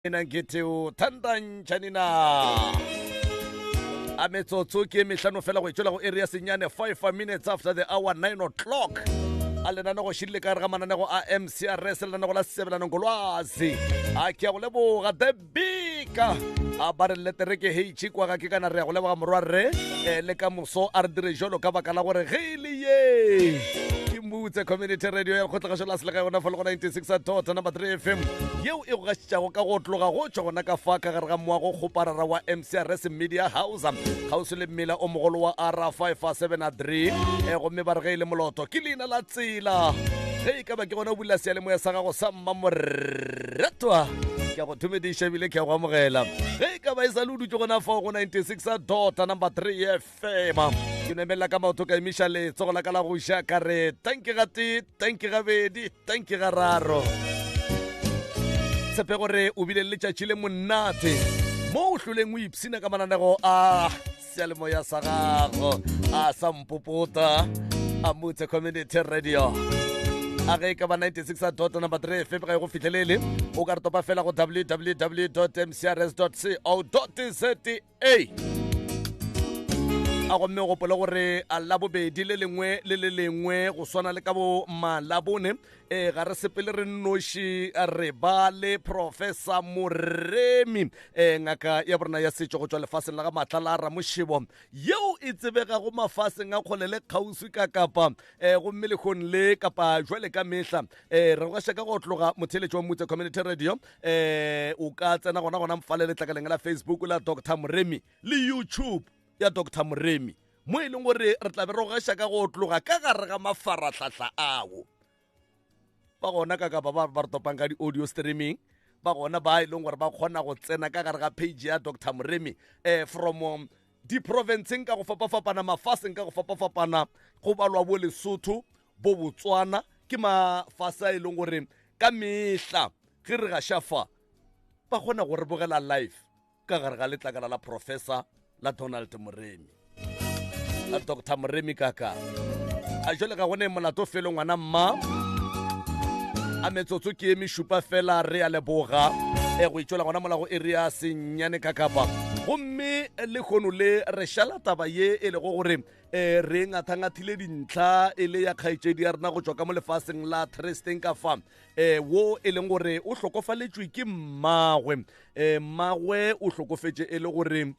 Mina ngithi uthanda njani na a metsotso ke mehlano fela go etšwela go area senyane 5 minutes after the hour 9 o'clock a lenanego šidile ka gare ga mananego a mcrs lenanego la sebelanong golwazi a ke ya go leboga the big a ba re letere ke heitšhi kwa ga ke kana re ya go leboga morwarre um le ka moso a re dire jalo ka baka la gore ge e le ye ke mutse community radio ya lekgotlagašo la selegae gona fa le go 96 dot number 3 fm yeo e go gašitšago ka go tloga go tšwa gona ka fa ka gare ga moago kgoparara wa mcrs media house kgauswi le mmila o mogolo wa r 573 e gomme ba re ge e le moloto ke leina la tsela ge e ka ba ke gona o bula seyalemoya sa gago sa mmamoretwa ke a go thomediša ebile ke a go amogela ge e ka ba e sa le o dutse gona fao go 96 dot number 3 fema ke no emelela ka maoto ka emiša letsogo la ka la go ja ka re tanki ga tee tanki gabedi tanki ga raro tshepe gore o bile le letšatši le monate mo o hloleng o ipsina ka mananego a seyalemoya sa gago a sa mpopota a motse community radio a ge e ka ba 96 dot number 3 fm ga e go fitlhelele o ka re topa fela go www mcrs co za a gomme o gopole gore a labobedi le lengwe le le lengwe go swana le ka bo malabone e ga re sepele re nnoši re ba le professor moremi e ngaka ya borena ya setšo go tšwa lefaseng la ga maatla la ramošebo yeo e tsebegago mafaseng a kgole le kgauswi ka kapa e gomme lekgong le kapa jwale ka mehla e re gaša ka go tloga motheletšo wa mutse community radio eh o ka tsena gona gona mfale letlakaleng la facebook la dr moremi le youtube ya dr moremi mo e leng gore re tla be re gaša ka go tloga ka gare ga mafarahlahla ao ba gona ka kapa ba ba re topang ka di-audio streaming ba gona ba e leng gore ba kgona go tsena ka gare ga page ya dr moremi um from um, diprovinceng ka go fapafapana mafaseng ka go fapafapana go balwa bo lesotho bo botswana ke mafase a e leng gore ka mehla ge re gaša fa ba kgona go re bogela live ka gare ga letlakala la professor la donald moremi la dr moremi kaka a jale ga gone molato felo ngwana mma a metsotso ke e mešupa fela re a leboga e go itšwela gona molago e re ya senyane ka kapa gomme le kgono le re šala taba ye e lego gore um re ngathangathile dintlha e le ya kgaetšedi ya rena go tšwa ka mo lefaseng la tresteng ka fa um wo e leng gore o hlokofaletšwe ke mmagwe um mmagwe o hlokofetše e le gore um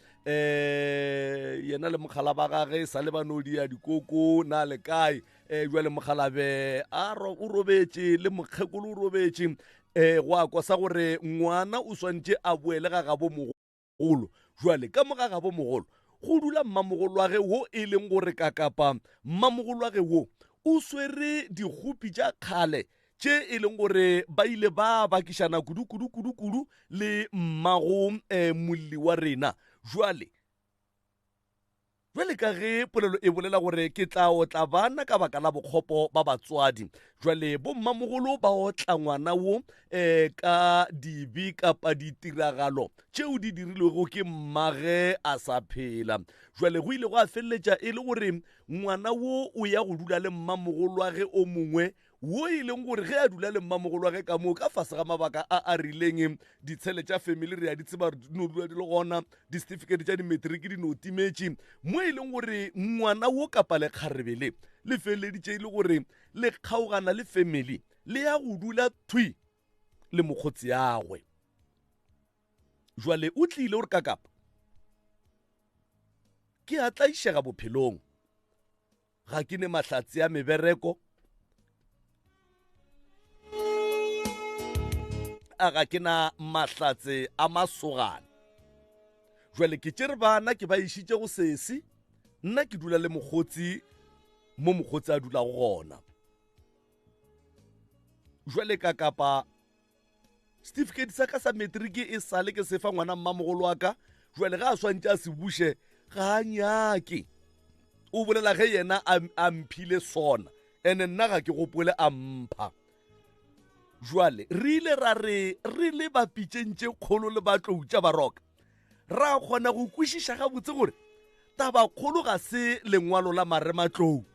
yena le mogala ba gage sa le ba no dia dikoko na le kae um jale mogalabe a o robetše le mokgekolo o robetše um go a kosa gore ngwana o swantše a boele ga gabo mogolo jwale ka mo ga gabo mogolo go dula mmamogolwage wo e leng gore kakapa mmamogolwage wo o swere dikgopi tša kgale tše e leng gore ba ile ba bakišana kudu kudu kudu kudu le mmago um molli wa rena jwale Bjale ka ge polelo e bolela gore ke tla otla bana ka baka la bokgopo ba batswadi, jwale bommamogolo ba otla ngwana wo um ka dibe kapa ditiragalo tšeo di dirilwego ke mmage a sa phela. Jwale go ile gwa feleletša e le gore ngwana wo o ya go dula le mmamogolwage o mongwe wo e leng gore ge a dula le mmamogolwage ka moo ka fase ga mabaka a a rileng ditshele tša family re a di tseba di no dula di le gona disetifikeiti tša dimetriki di no timetše mo e leng gore ngwana wo kapa lekgarebe le le feleleditše e le gore le kgaogana le family le ya go dula thwi le mokgotsi yagwe jwale o tlile o re ka kapa ke a tlaišega bophelong ga ke ne mahlatse a mebereko a ga ke na mahlatse a masogana jwale ke tšere bana ke ba išitše go sesi nna ke dula le mokgotsi mo mokgotsi a dulago gona jwale ka kapa setifikeiti sa ka sa matriki e sale ke sefa ngwana mmamogolo wa ka jwale ga a swantše a se buše ga a nyake o bolela ge yena a mphile sona ene nna ga ke gopole a mpha jwale re ile ra re re le bapitšeng tše kgolo le batlou tša baroka ra kgona go kwešiša gabotse gore tabakgolo ga se lengwalo la marematlou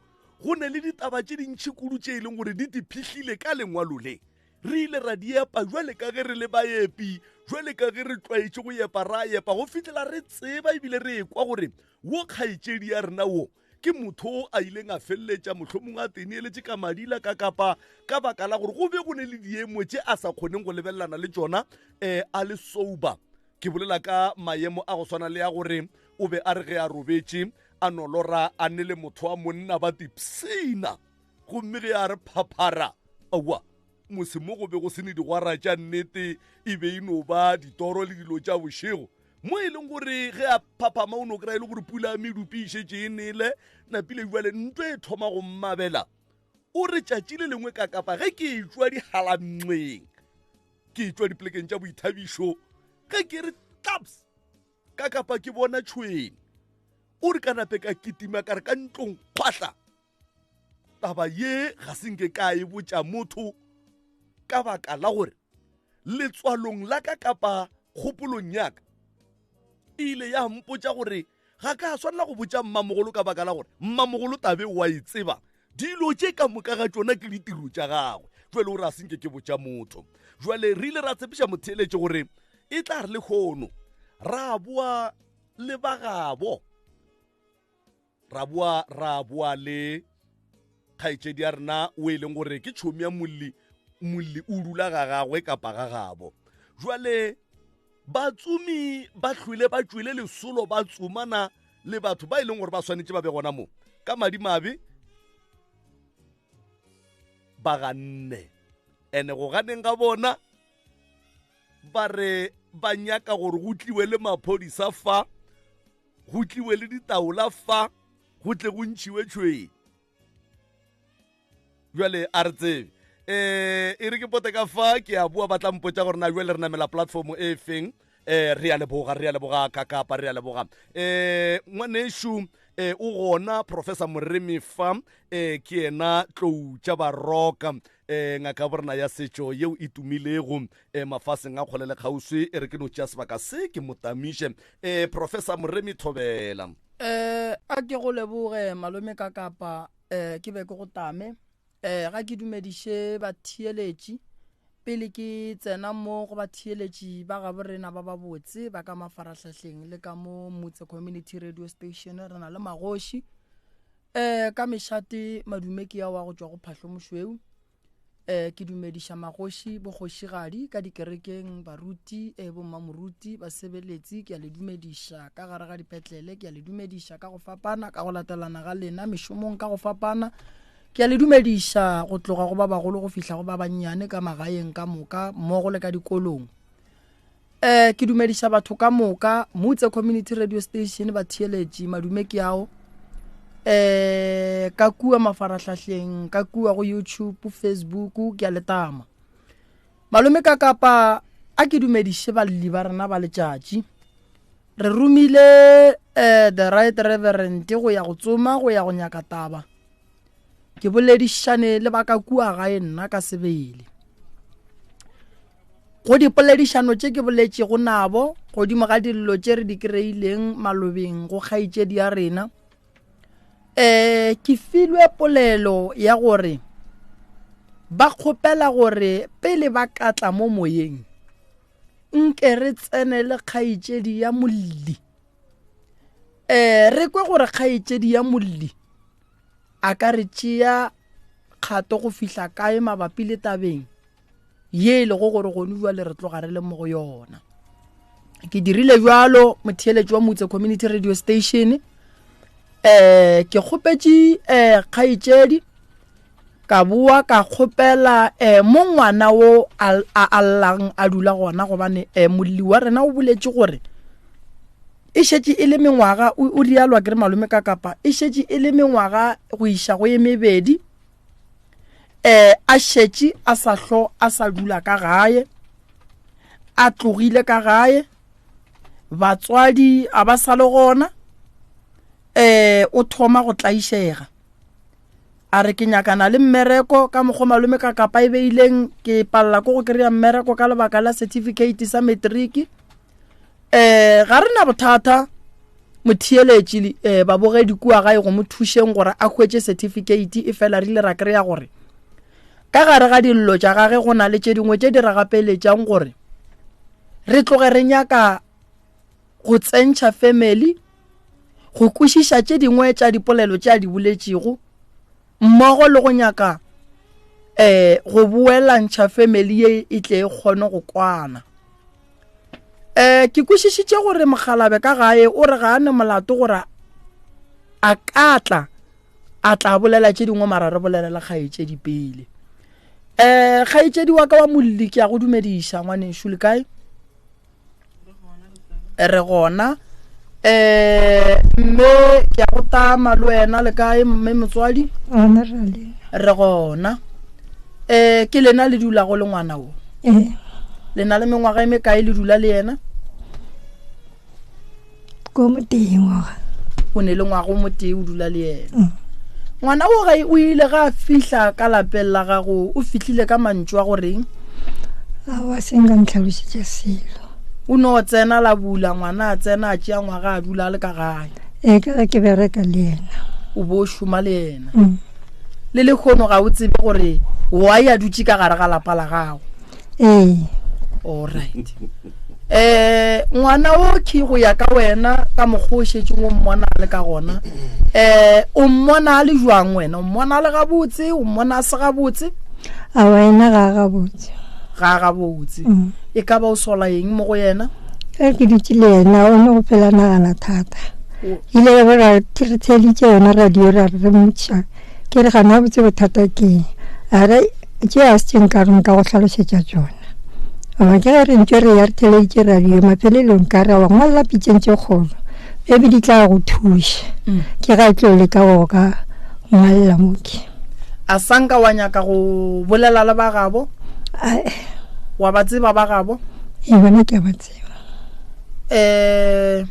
go ne le ditaba tše dintšhi kudu tše e leng gore di diphihlile ka lengwalo le. Re ile ra di epa jwale ka ge re le baepi, jwale ka ge re tlwaetše go epa ra epa go fihlela re tseba ebile re ekwa gore wo kgaetšedi ya rena wo ke motho o a ileng a feleletša mohlomongwe a teneeletše ka madila ka kapa ka baka la gore go be go ne le diemo tše a sa kgoneng go lebelelana le tšona um a le sober. Ke bolela ka maemo a go swana le ya gore o be a re ge a robetše a no lora a ne le motho wa monna ba tipsina gomme ge a re phaphara aowa mose mo go be go se ne digwara tša nnete e be e no ba ditoro le dilo tša bošego mo e leng gore ge a phaphama o no kry-a e le gore pula ya medupi e šetše e nele napile jale ntlo e thoma go mmabela o re tšatši le lengwe ka kapa ge ke e tšwa digalamnqeng ke tšwa dipolekeng tša boithabišo ge ke re taps ka kapa ke bona tšhwene o re ka nape ka kitima ka re ka ntlong kgwahla taba ye ga se nke ka e botša motho ka baka la gore letswalong la ka kapa kgopolong ya ka e ile ya mpotša gore ga ka swanela go botša mmamogolo ka baka la gore mmamogolo tabe wa e tseba dilo tše ka moka ga tšona ke ditiro tša gagwe jale o re a senke ke botša motho jale re ile ra tshepiša motheeletše gore e tla re lekgono ra boa le bagabo ra boa ra boa le kgaetšedi ya rena o e leng gore ke tšhomi ya molli molli o dula ga gagwe kapa ga gabo jwale batsomi ba hlwele ba tšwele lesolo ba tsomana le batho ba e leng gore ba swanetše ba be gona mo ka madimabe ba ganne ene go ganeng ga bona ba re ba nyaka gore go tliwe le maphodisa fa go tliwe le ditaola fa go tle go ntšhiwe tšhweng jale a re tsebe um e re ke pote ka fa ke a boa ba tla mpotsa gore na jale re namela platform e feng um re a leboga re a leboga kakapa re a leboga um ngwanešu um o gona professor moremi fa um ke yena tlou tša baroka um ngaka borena ya setšo yeo e tumilego um mafaseng a kgole le kgauswi e re ke no tšea sebaka se ke motamiše um professor moremi thobela um a ke go leboge malome ka kapa um ke be ke go tame um ga ke dumediše batheeletši pele ke tsena mo go batheeletši ba gabo rena ba babotse ba ka mafarahlahleng le ka mo motse community radio station re na le magoši um ka mešate madume ke ya wa go tšwa go phahlomošweu Eh, ke dumediša magoši bokgošigadi ka dikerekeng baruti eh, bommamoruti basebeletsi ke a le dumediša ka gare ga dipetlele ke a le dumediša ka go fapana ka go latelana ga lena mešomong ka go fapana ke a le dumediša go tloga go ba bagolo go fihla go ba bannyane ka magaeng ka moka mmogo le ka dikolong Eh ke dumediša batho ka moka Mutse Community Radio Station batheeletši madume ke ao eh ka kua mafarahlahleng ka kua go YouTube Facebook ke a letama malome ka kapa a ke dumediše balli ba rena ba letšatši re romile eh the right reverend go ya go tsoma go ya go nyaka taba ke boledišane le ba ka kua gae nna ka sebele go dipoledišano tše ke boletšego nabo godimo ga dillo tše re di kry-ileng malobeng go kgaetšedi ya rena um ke filwe polelo ya gore ba kgopela gore pele ba ka tla mo moyeng nke re tsene le kgaetšedi ya molli um re kwe gore kgaetšedi ya molli a ka re tšea kgato go fihla kae mabapi le tabeng ye e lego gore gone jwale re tloga re le mo go yona ke dirile jalo motheeletši wa motse community radio station eh ke kgopetše eh kgaetšedi ka boa ka kgopela eh mo ngwana wo a a llang a dula gona gobane eh molli wa rena o boletše gore e šetše e le mengwaga o rialwa ke re malome ka kapa e šetše e le mengwaga go iša go ye mebedi um a šetše a sa hlo a sa dula ka gae a tlogile ka gae batswadi a ba sa le gona um o thoma go tlaišega a re ke nyakana le mmereko ka mokgwa malome ka kapa e beileng ke palela ko go kry-a mmereko ka lebaka la certificate sa matric um ga re na bothata motheeletši um eh, babogedi kua gae go mo thušeng gore a hwetše certificate e fela re ile ra kry-a gore Ka gare ga dillo tša gage go na le tše dingwe tše di re gapeletšang gore re tloge re nyaka go tsentšha family go kwešiša tše dingwe tša dipolelo tše a di boletšego mmogo le go nyaka um go boelantšha family ye e tle e kgone go kwana. Um ke kwešišitše gore mokgalabe ka gae o re ga a ne molato gore a ka tla a tla bolela tše dingwe mara re bolelela kgaetšedi pele. Um kgaetšedi wa ka wa molli ke a go dumediša ngwanešu le kae? Re gona. Um mme ke a go tama le wena le kae mme motswadi? Re gona. Um ke lena le dulago le ngwana o? Ee. Le na le mengwaga e mekae le dula le yena? Ko motee ngwaga. O ne le ngwaga o motee o dula le yena. Mm. Ngwana o ga o ile ga a fihla ka lapeng la gago o fihlile ka mantšu a goreng? Aowa se nka ntlhalošetša selo. O no tsena la bula ngwana a tsena a tšea ngwaga a dula a le ka gae. Ee ka ge ke bereka le yena. O bo o šoma le yena. Mm. Le lekgono ga o tsebe gore why a dutše ka gare ga lapa la gago. Ee. All right. Eh ngwana o ke go ya ka wena ka mokgwa o šetšeng o mmona a le ka gona. Eh o mmona a le jwang wena? O mmona a le gabotse, o mmona a se gabotse? Aowa yena ga a gabotse. Ga a gabotse. Mm. E ka ba o sola eng mo go yena? Ge ke dutše le yena o ne go phela nagana thata. Ile ya ba ra re theeditše yona radio ra re re mmotšiša ke re gana botse bothata ke eng? A re tše a se tše nka re nka go hlalošetša tšona. Goba ke ge re ntše re ya re theleditše radio mafelelong ka re wa ngwalela pitšeng tše kgolo maybe di tla go thuša. Mm. Ke ga tlo leka go ka ngwalela moke. A sanka wa nyaka go bolela le ba gabo? Wa ba tseba ba gabo? Ee, bona ke a ba tseba. Eh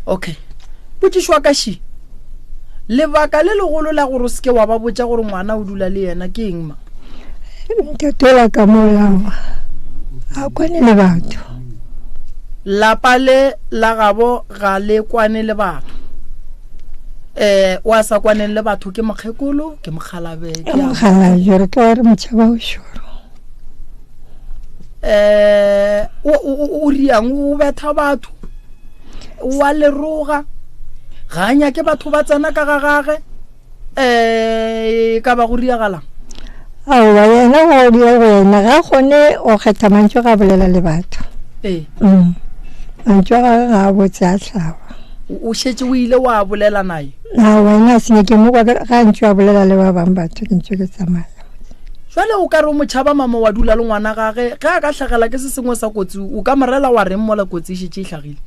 okay. Potšišo wa ka ši. Lebaka le legolo la gore o seke wa ba botša gore ngwana o dula le yena ke eng ma? Ntate ola ka molao a kwane le batho. Lapa le la gabo ga le kwane le batho. Eh wa sa kwaneng le batho ke mokgekolo, ke mokgalabe, ke mokgalabje re tloga re motšhaba o šoro. Eh o riang o betha batho. Wa leroga. Ga a nyake batho ba tsena ka ga gage. Eh ka ba go riagalang. Aowa yena go dira go yena ga kgone go kgetha mantšu ga bolela le batho. Ee. Mm. Mantšu a gagwe ga a botse a hlaba. O šetše o ile wa bolela naye? Aowa yena a se nyake mo kwa ga ntšu a bolela le ba bangwe batho ke ntše ke tsamaya. Jwale o ka re o motšhaba mama wa dula le ngwana gage ge a ka hlagela ke se sengwe sa kotsi o ka morela wa reng mola kotsi e šetše e hlagile?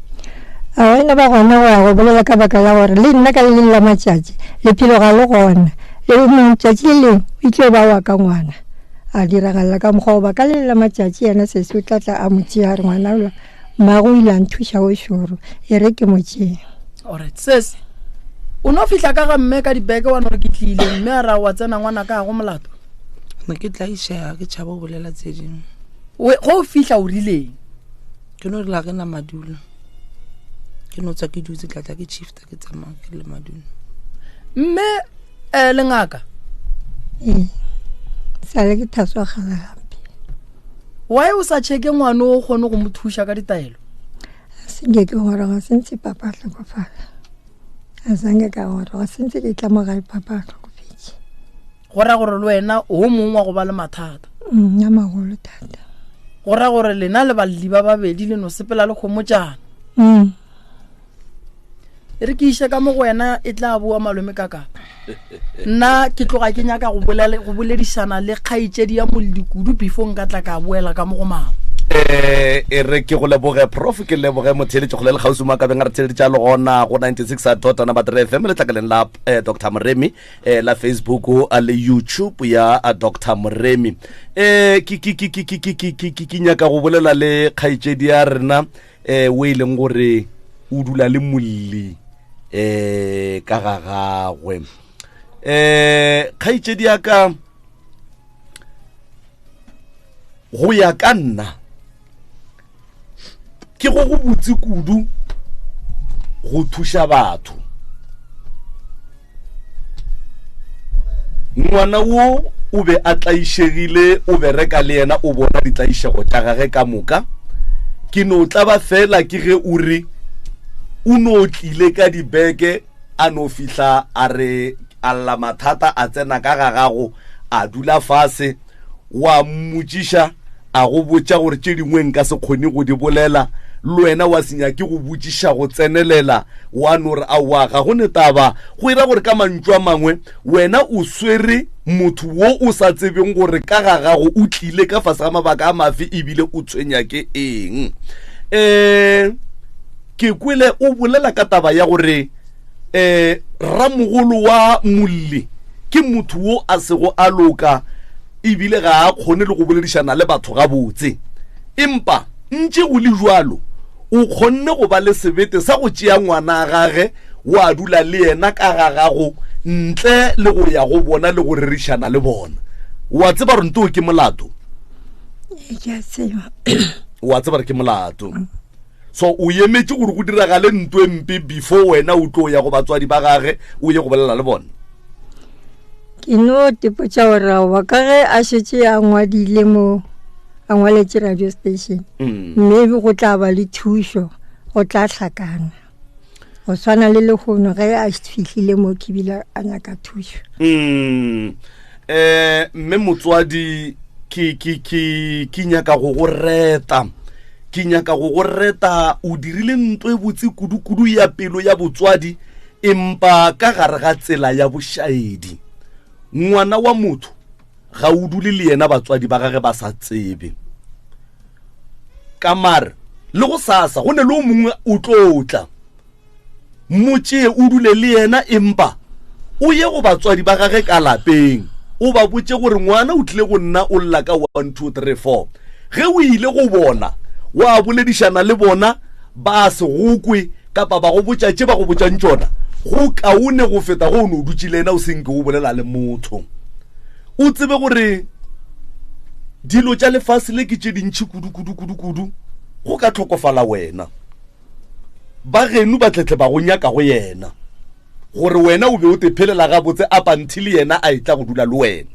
Aowa ena ba gona go ya go bolela ka baka la gore le nna ka le leng la matšatši lephelo ga le gona le mong tšatši le leng o tlo ba wa ka ngwana a diragalela ka mokgwa goba ka le leng la matšatši yena sesi o tla tla a mo tšea a re ngwana ola mmago o ile a nthuša o šoro e re ke mo tšee. Alright sesi o no fihla ka ga mme ka dibeke wa no re ke tlile mme a ra wa tsena ngwana ka go molato. Ne ke tlaišega ke tšhaba go bolela tse dingwe. Go o fihla o rileng? Ke no rela ke na madulo. Ke no tswa ke dutse tlatla ke shifta ke tsamaya ke le madulo. Mme eh le ngaka? Ee. Sale ke thaswa gala gampe. Why o sa cheke ngwana o kgone go mo thuša ka ditaelo? A se nke ke goroga sentse papa a hlokofala. A sanke ka goroga sentse ke tla mo gae papa a hlokofetše. Go ra gore le wena o mongwe wa go ba le mathata. Mm, a magolo thata. Go ra gore lena le balli ba babedi le no sepela le kgomotšana. Mm. E re ke iše ka mo go wena e tla boa malome ka kapa. Nna ke tloga ke nyaka go bolela go boledišana le kgaetšedi ya molli kudu before nka tla ka boela ka mo go mama. Eh e re ke go leboge prof ke leboge motheeletši kgole le kgauswi mo a ka beng a re theeleditše a le gona go 96 dot number 3 FM letlakaleng la eh, Dr Moremi eh, la Facebook a le YouTube ya a Dr Moremi eh ke ke ke ke ke ke ke ke ke nyaka go bolela le kgaetšedi ya rena eh o e leng gore o dula le molli eh ka ga gagwe eh kgaetšedi ya ka go ya ka nna ke go go botse kudu go thuša batho ngwana wo o be a tlaišegile o bereka le yena o bona ditlaišego tša gage ka moka ke no tlaba fela ke ge o re o no tlile ka dibeke a no fihla a re a lla mathata a tsena ka ga gago a dula fase wa mmotšiša a go botša gore tše dingwe nka se kgone go di bolela le wena wa se nyake go botšiša go tsenelela wa no re aowa ga go ne taba go ira gore ka mantšu a mangwe wena o swere motho wo o sa tsebeng gore ka ga gago o tlile ka fase ga mabaka a mafe ebile o tshwenya ke eng um ke kwele o bolela ka taba ya gore um ramogolo wa molli ke motho wo a sego a loka ebile ga a kgone le go boledišana le batho gabotse empa ntše go le jalo o kgonne go ba le sebete sa go tšea ngwana gage wa dula le yena ka ga gago ntle le go ya go bona le go rerišana le bona wa tseba gore ntoo ke molato wa tseba gore ke molato so o emetše gore go diragale nto e mpe before wena o tlo ya go batswadi ba gage o ye go bolela le bona ke no tepotša gore aowa ka ge a šetše a ngwadile mo a ngwaletše radio station mm. maybe go tla ba le thušo go tla hlakana go swana le lehono ge a fihlile mo ke bile a nyaka thušo mm. eh mme motswadi ke ke ke ke nyaka go go reta ke nyaka go go reta o dirile ntlo e botse kudu-kudu ya pelo ya botswadi empa ka gare ga tsela ya bošaedi ngwana wa motho ga o dule le yena batswadi ba gage ba sa tsebe ka mare le go sasa go ne le o mongwe o tlo tla motšee o dule le yena empa o ye go batswadi ba gage ka lapeng o ba botše gore ngwana o tlile go nna o lla ka 1 2 3 4 ge o ile go bona wa boledišana le bona ba se gokwe kapa ba go botša tše ba go botšang tšona go kaone go feta go o ne o dutše le yena o senke o bolela le motho o tsebe gore dilo tša lefase le ke tše dintšhi kudu kudu kudu kudu go ka tlhokofala wena ba geno ba tletle ba go nyaka go yena gore wena o be o te phelela gabotse a panthi le yena a etla go dula le wena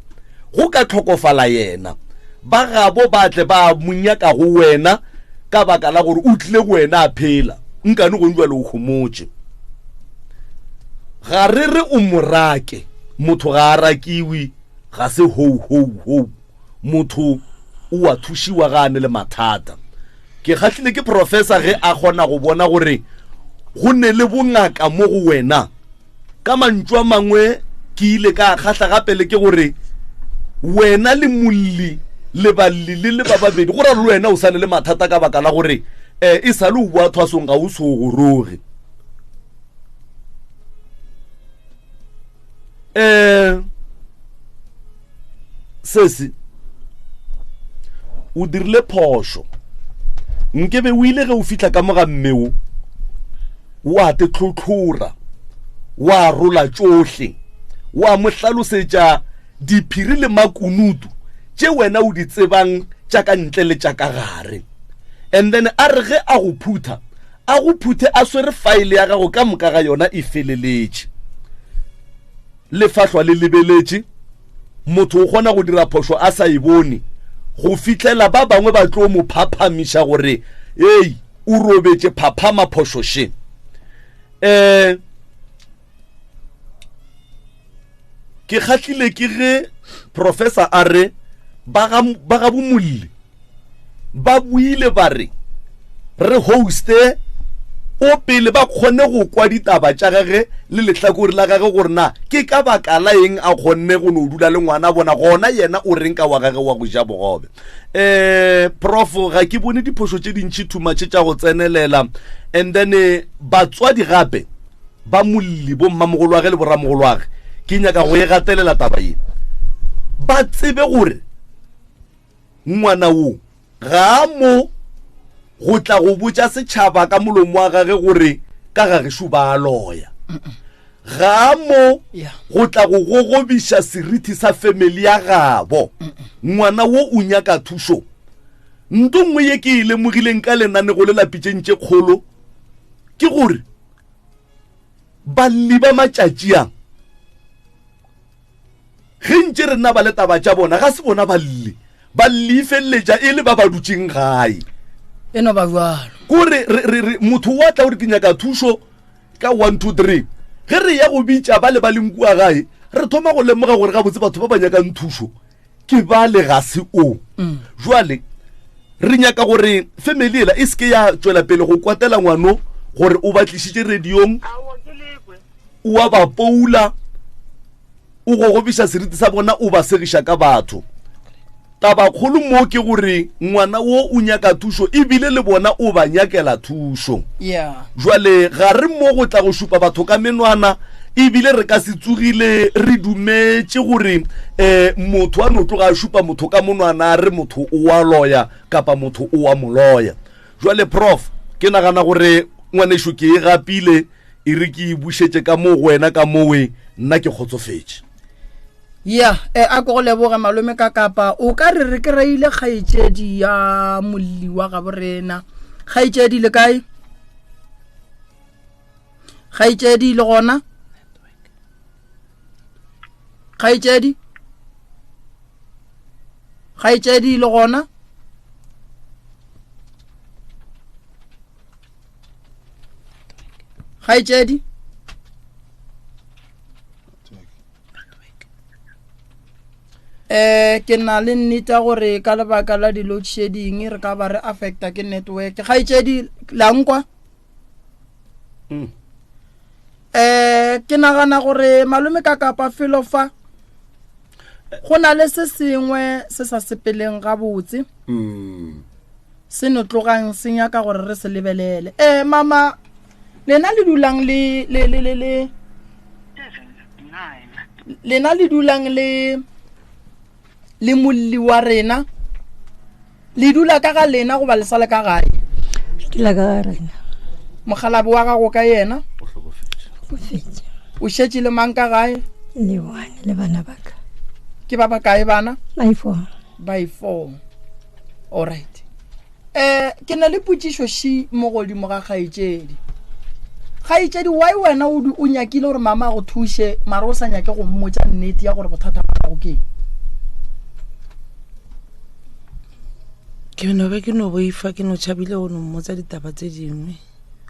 go ka tlhokofala yena ba gabo ba tle ba mo nyaka go wena ka baka la gore o tlile go wena a phela nkane gong jale o homotše ga re re o morake motho ga a rakiwe ga se hou hou hou motho o a thušiwa ga a ne le mathata ke kgahlile ke professor ge a kgona go bona gore go ne le bongaka mo go wena ka mantšu a mangwe ke ile ka kgahla gape le ke gore wena le molli le balli le le ba babedi go ra le wena o sane le mathata ka baka la gore um e sa le o boa thwasong ga o se o goroge um sesi o dirile phošo nkebe o ile ge o fihla ka mo ga mmeo wa te tlhotlhora wa rola tšohle wa mo hlalosetša diphiri le makunutu tše wena o di tsebang tša ka ntle le tša ka gare and then a re ge a go phutha a go phuthe a swere faele ya gago ka moka ga yona e feleletše lefahlwa le lebeletše motho o kgona go dira phošo a sa e bone go fihlela ba bangwe ba tlo mo phaphamiša gore ei o robetše phaphama phošo še um ke kgahlile ke ge professor a re ba ga bomolli ba buile ba re re hoste o pele ba kgone go kwa ditaba tša gage le lehlakore la gage gore na ke ka baka la eng a kgonne go no dula le ngwana bona gona yena o reng ka wa gage wa go ja bogobe um prof ga ke bone diphošo tše dintšhi thumatšhe tša go tsenelela and then eh, batswadi gape ba molli bommamogolwage le boramogolwage ke nyaka go e gatelela taba ye ba tsebe gore ngwana wo ga a mo go tla go botša setšhaba ka molomo wa gage gore ka gagešo ba a loya ga a mo go tla go gogobiša seriti sa family ya gabo ngwana wo o nyaka thušo nto nngwe ye ke e lemogileng ka lenanego le lapitšeng tše kgolo ke gore balli ba matšatši a Ge ntše re naba le taba tša bona, ga se bona ba lle. Ba lle e feleletša e le ba ba dutšeng gae. E no ba bjalo. Kore re, re, re, motho wa tla o re ke nyaka thušo ka 1, 2, 3. Ge re ya go bitša ba le ba leng kua gae, re thoma go lemoga gore gabotse batho ba ba nyakang thušo ke ba le ga se o. Jwale re nyaka gore family ela e seke ya tšwela pele go kwatela ngwano gore o ba tlišitše radiong, o a ba poula, o gogobiša seriti sa bona, o ba segiša ka batho. Tabakgolo mo ke gore ngwana wo o nyaka thušo ebile le bona o ba nyakela thušo. Yeah. Jwale ga re mo go tla go šupa batho ka menwana ebile re ka se tsogile re dumetše gore um motho a no tloga a šupa motho ka monwana a re motho o wa loya kapa motho o wa moloya. Jwale prof ke nagana gore ngwanešo ke e gapile e re ke e bušetše ka mo go wena ka mowe nna ke kgotsofetše. Ya, e a ko go leboge malome ka kapa o ka re re kry-ile kgaetšedi ya molli wa gabo rena. Kgaetšedi le kae? Kgaetšedi le gona? Kgaetšedi? Kgaetšedi le gona? Kgaetšedi? Eh ke na le nnete ya gore ka lebaka la di-load shedding re ka ba re affecta ke network. Kgaetšedi la nkwa? Mm. Eh ke nagana gore malome ka kapa felo fa go na le se sengwe se sa sepeleng gabotse. Mm. Se no tlogang se nyaka gore re se lebelele. Eh mama lena le dulang le le le le le lena le dulang le le molli wa rena le dula ka ga lena goba le sale ka gae? Re dula ka ga rena. Mokgalabo wa gago ka yena? O hlokofetše. Hlokofetše. O šetše le mang ka gae? Le one le bana ba ka. Ke ba bakae bana? Ba i-four. Ba i-four. All right. Eh, ke na le potšišo ši mo godimo ga kgaetšedi. Kgaetšedi, why wena o o nyakile gore mama a go thuše mara o sa nyake go mmotša nnete ya gore bothata ba gago ke eng? Ke no be ke no boifa, ke no tšhabile go no mmotsa ditaba tse dingwe.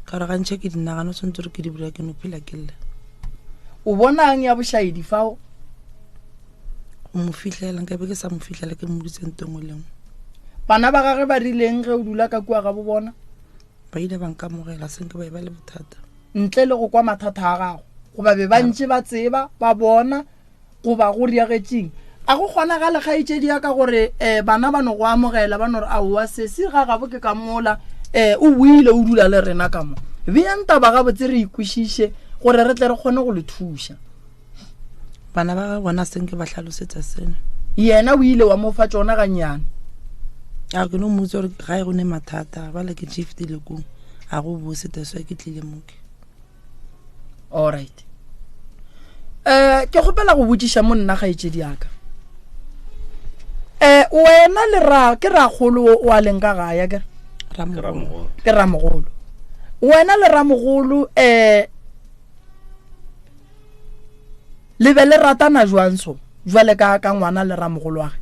Ka gore gantši ke di nagana, o tshwanetse gore ke di bula ke no phela ke lla. O bonang ya bošaedi fao? Go mo fihlela, nka be ke sa mo fihlela ke mo dutse nto nngwe le nngwe. Bana ba gagwe ba rileng ge o dula ka kua ga bo bona? Ba ile ba nkamogela, se nke ba e ba le bothata. Ntle le go kwa mathata a gago, goba be ba ntše ba tseba, ba bona, goba go riagetšeng? A go kgonagale, kgaetšedi ya ka, gore um bana ba no go amogela, ba no re, Aowa, sesi ga gabo ke ka mola, um o boile o dula le rena ka mo. Beang taba gabotse re e kwešiše, gore re tle re kgone go le thuša. Bana ba gagwe bona se nke ba hlalosetsa seno. Yena o ile wa mo fa tšona gannyane. A ke no mmotsa gore gae go ne mathata, bale ke shiftile kong, a go bose, that's why ke tlile mo ke. All right. Eh, ke kgopela go botšiša mo nna kgaetšedi ya ka. Eh, wena le ra ke rakgolo o a leng ka gae akere? Ramogolo. Ke ramogolo. Wena le ramogolo eh le be le ratana jwang so jwale ka ka ngwana le ramogolo wa ge?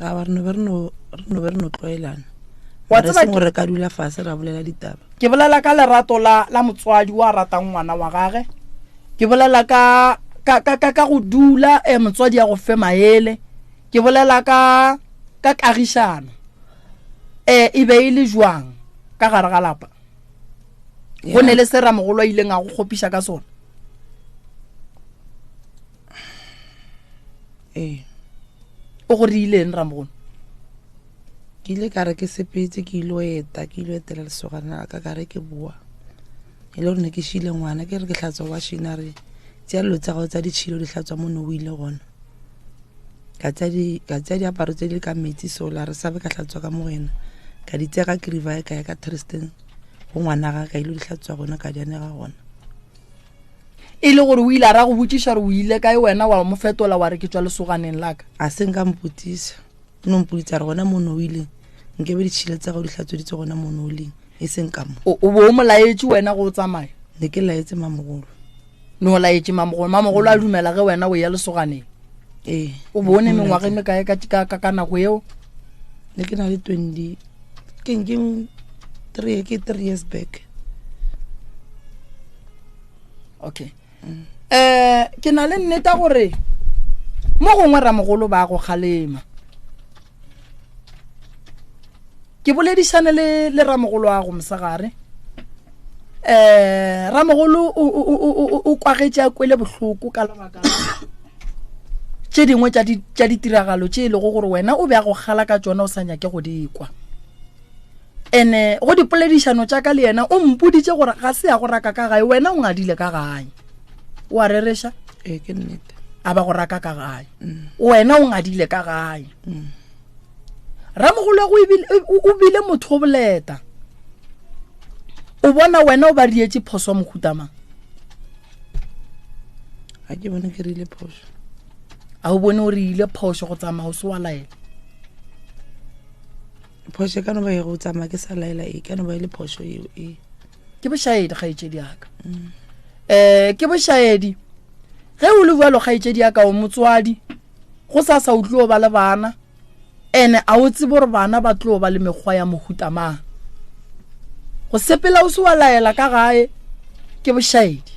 Ga ba re no be re no re no be re no tlwaelana. Wa Mara e tseba seng ke gore re ka dula fase ra bolela ditaba. Ke bolela ka lerato la la motswadi wa ratang ngwana wa gage. Ke bolela ka ka ka ka, ka go dula eh, motswadi a go fe maele. Ke bolela ka ka kagišano. Eh, e be e le jwang ka gare ga lapa? Go ne le se ramogolo a ileng a go kgopiša ka sona? Ee. O go reileng ramogolo? Ke ile ka re ke sepetse ke ile eta, ke ile etela lesogana la ka, ka re ke boa. E le gore ne ke šile ngwana, ke re ke hlatswa washing, a re tšea dilo tsa gago tsa ditšhilo di hlatswa mo ne o ile gona. Ka tšea diaparo tse di ka metsi sola, re sabe ka hlatswa ka mo wena. Ka di tšea ka Krivae ka ya ka Tristan go ngwana ga ka ile di hlatswa gona, ka di anega gona. E le gore o ile a ra go botšiša gore o ile kae wena, wa mo fetola wa re ke tšwa lesoganeng la ka? A se nka mpotšiša. O no mpoditse a re gona mo no o ileng, nkebe ditšhila tsa gago di hlatsweditse gona mo no o leng, e seng ka mo. O, o bo o mo laetše wena go o tsamaya? Ne ke laetse mamogolo. Ne o laetše mamogolo. Mamogolo a dumela ge wena o ya lesoganeng? Ee. O bone mengwaga e mekae ka nako eo? Ne ke na le 20, ke ke three, ke 3 years back. Okay. Ke na le nneta gore mo gongwe ramogolo ba go kgalema. Ke boledišane le ramogolo wa go mosegare. Ramogolo o kwagetše a kwele bohloko ka lebaka la tše dingwe tša ditiragalo tše e lego gore wena o be a go kgala ka tšona o sa nyake go di kwa. Ene go dipoledišano tša ka le yena o mpoditše gore ga se ya go raka ka gae, wena o ngadile ka gae. O a rereša? Ee, ke nnete. A ba go raka ka gae. Wena o ngadile ka gae. Ramogolo go o bile motho o boleta. O bona wena o ba dietše phoso mohuta mang? Ga ke bone ke rile phoso. A o bone o re ile phoso go tsamaya o se wa laela? Phoso e ka no ba e go tsamaya ke sa laela, e ka no ba e le phoso eo e. Ke bošaedi, kgaetšedi ya ka. Ke bošaedi. Ge o le bjalo, kgaetšedi ya ka, o motswadi, go sa sa o tlo ba le bana, ene a o tsebe gore bana ba tlo ba le mekgwa ya mohuta mang. Go sepela o se wa laela ka gae ke bošaedi.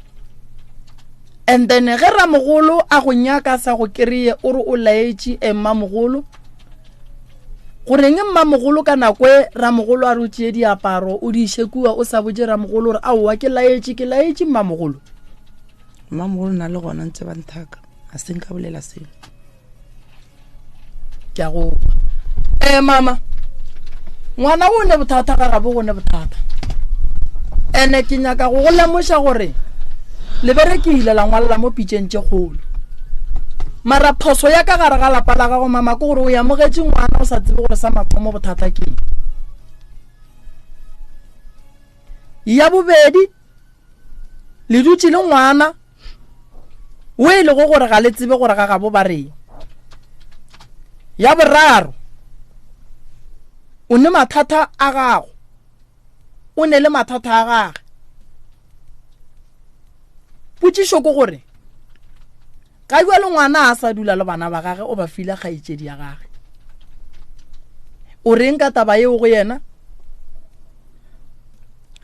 And then ge ramogolo a go nyaka sa go kry-e, o re o laetše mmamogolo. Goreng mmamogolo ka nako e ramogolo a re o tšee diaparo o di iše kua, o sa botše ramogolo gore aowa ke laetše, ke laetše mmamogolo? Mmamogolo na le gona ntse ba nthaka, a se nka bolela selo. Ke a go kwa. Mama, ngwana o ne bothata ga gabo, go ne bothata. Ene ke nyaka go go lemoša gore le berekile la ngwalela mo pitšeng tše kgolo. Mara phoso ya ka gare ga lapa la gago, mama, ke gore o amogetše ngwana o sa tsebe gore sa mathomo bothata ke eng. Ya bobedi, le dutše le ngwana o e lego gore ga le tsebe gore ga gabo ba reng. Ya boraro, o ne mathata a gago, o ne le mathata a gage. Potšišo ke gore ga bjale ngwana a sa dula le bana ba gage, o ba file kgaetšedi ya gage. O reng ka taba yeo go yena?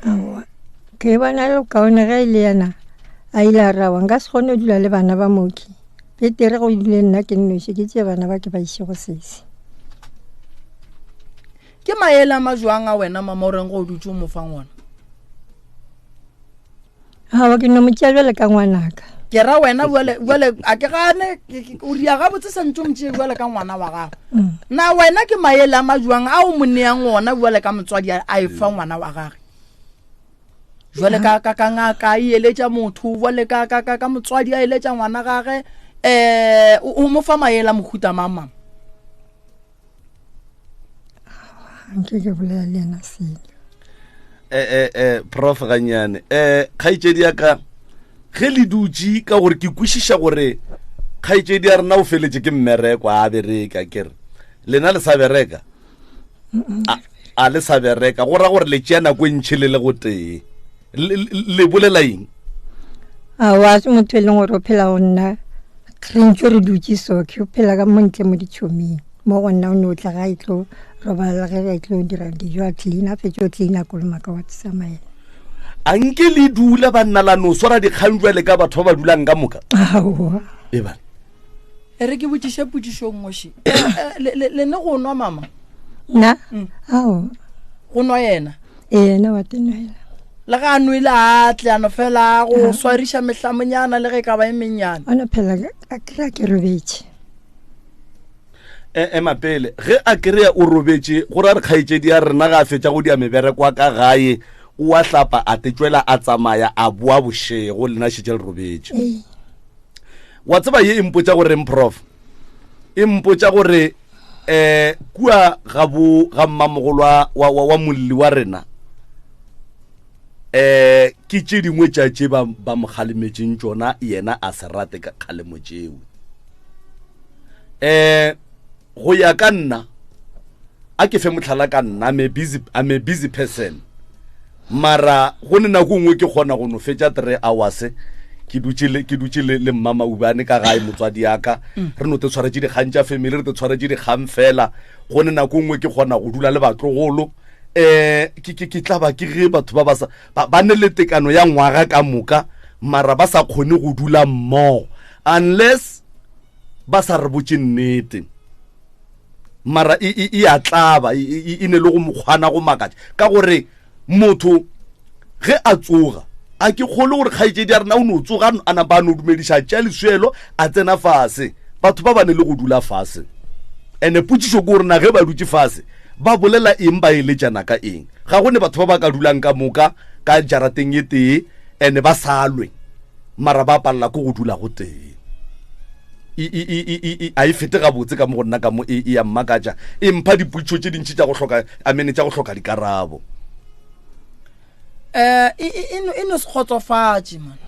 Aowa, ke bona le kaone ge e le yena a ile a rawa, nka se kgone go dula le bana ba mooki. Petere go dule nna ke nnoši, ke tšee bana ba ke ba iše go sesi. Ke maele a majwang a wena mama o reng go o dutše o mo fang ona? Aowa, ke no mo tšea bjale ka ngwanaka. Ke ra wena bjale, bjale a ke gane, o ria gabotse santse o mo tšee bjale ka ngwana wa gago. Na wena ke maele a majwang a o mo neang ona bjale ka motswadi a e fa ngwana wa gage? Jwale ka, ka, ka ngaka e eletša motho, jwale ka, ka, ka, ka motswadi a eletša ngwana gage, o mo fa maele a mohuta mang, mama? Nke ke bolela le yena selo. Prof gannyane. Kgaetšedi ya ka, ge le dutše ka gore ke kwešiša gore kgaetšedi ya rena o feletše ke mmereko, a bereka, ke re lena le sa bereka? A le sa bereka, go ra gore le tšea nako e ntšhi le le go tee. Le bolela eng? Aowa, se motho e leng gore o phela go nna, re ntse re dutše so, ke o phela ka mo ntle mo ditšhoming. Mo go nna o ne o tla ga e tlo robala, ge e tlo dira dijo, a clean, a fetše o clean, a kolomaka wa tsamaela. A nke le dula banna la no swara dikgang jwale ka batho ba ba dulang ka moka? Aowa. E bana. E re ke botšiše potšišo nngwe še. Le ne go nwa mama? Nna? Aowa. Go nwa yena? Ee, yena wa tenwela. Le ga a nwele a tle a no fela go swariša mehlamonyana le ge e ka ba e mennyane. O no phela a kry-a ke robetše. Ema pele, ge a kry-a o robetše, go ra re kgaetšedi ya rena ga a fetša go dia mebereko wa ka gae, o a hlapa a te tšwela a tsamaya a boa bošego, lena šetše le robetše. Ee. Wa tseba ye e mpotša goreng, Prof? E mpotša gore kua ga bo ga mmamogolo wa molli wa rena, ke tše dingwe tša tše ba mo kgalemetšeng tšona, yena a se rate ka kgalemo tšeo. Go ya ka nna, a ke fe mohlala ka nna, I'm a busy person, mara go ne nako nngwe ke kgona go no fetša 3 hours Ke dutše le ke dutše le le mma Maubane ka gae motswadi ya ka. Re no te tshwaretše dikgang tša family, re te tshwaretše dikgang fela. Go ne nako nngwe ke kgona go dula le batlogolo. Eh ke ke ke tla ba ke ge batho ba ba sa ba, ba ne le tekano ya ngwaga ka moka mara ba sa kgone go dula mmogo unless ba sa re botše nnete. Mara e e e a tlaba e e e ne le go mokgwana go makatša ka gore motho ge a tsoga a ke kgole gore kgaetšedi ya rena o no tsoga a napa a no dumediša tša leswelo a tsena fase batho ba ba ne le go dula fase ene potšišo ke gore na ge ba dutše fase ba bolela eng ba eletšana ka eng ga go ne batho ba ba ka dulang ka moka ka jarateng e tee ene ba sa lwe mara ba palela ko go dula go tee a e fete gabotse ka mo go nna ka mo e ya mmakatša e mpha dipotšišo tše dintši tša go hloka amene tša go hloka dikarabo um e no se kgotsofatše man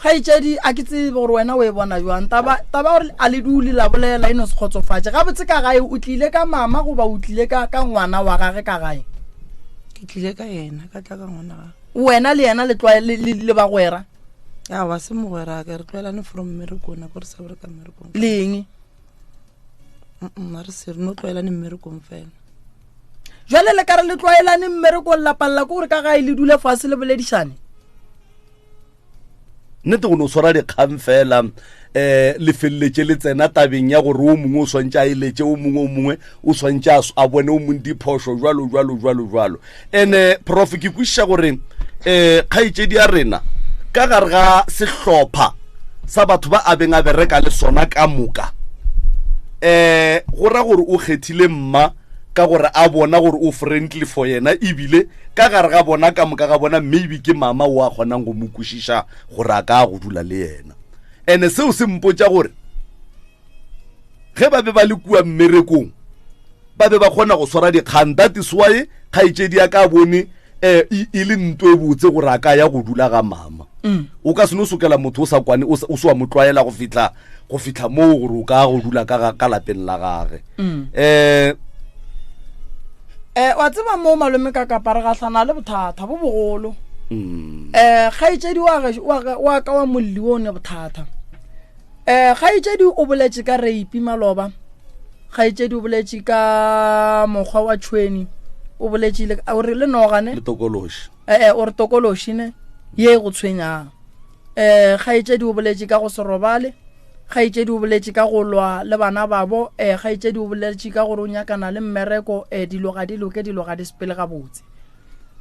kgaetšedi a ke tsebe gore wena o e bona jwang taba taba gore a le dule la bolela e no se kgotsofatše gabotse ka gae o tlile ka mama goba o tlile ka ka ngwana wa gage ka gae ke tlile ka yena ka tla ka ngwana gage wena le yena le tlwae le bagwera awa se mogweraka re tlwaelane from mmerekong nako re sa bereka mmerekong leng a re se re no tlwaelane mmerekong fela jale le ka re le tlwaelane mmerekong la palela ke gore ka gae le dule fase le boledišane nnete go no swara dikgang fela um le feleletše le tsena tabeng ya gore o mongwe o swantše a eletše o mongwe o mongwe o swantše a bone o mongwe diphošo jalo jalo jalo jalo ene prof ke kwešiša gore um kgaetšedi ya rena ka gare ga sehlopha sa batho ba a beng a bereka le sona ka moka um go ra gore o kgethile mma ka gore a bona gore o friendly for yena ebile ka gare ga bona ka moka ga bona maybe ke mama o a kgonang go mo kwešiša gore a ka go dula le yena ene seo se mpotša gore ge ba be ba le kua mmerekong ba be ba kgona go swara dikgang that is why kgaetšedi ya ka bone um e le nto e botse gore a ka ya go dula ga mama mm. o ka se no sokela motho o sa kwane o se wa mo tlwaela go fitlha go fitlha moo gore o ka go dula ka ka lapeng la gage um eh wa tseba mo malome ka kapa re gahlana le bothata bo bogolo um kgaetšedi wa ka wa molli o ne bothata um kgaetšedi o boletše ka reipi maloba kgaetšedi o boletše ka mokgwa wa tšhweni o boletše le o re le noga ne le tokološi ee o re tokološi ne ye e go tshwenyang um kgaetšedi o boletše ka go se robale kgaetšedi o boletše ka go lwa le bana babo um kgaetšedi o boletše ka gore o nyakana le mmereko um dilo ga di loke dilo ga di sepele gabotse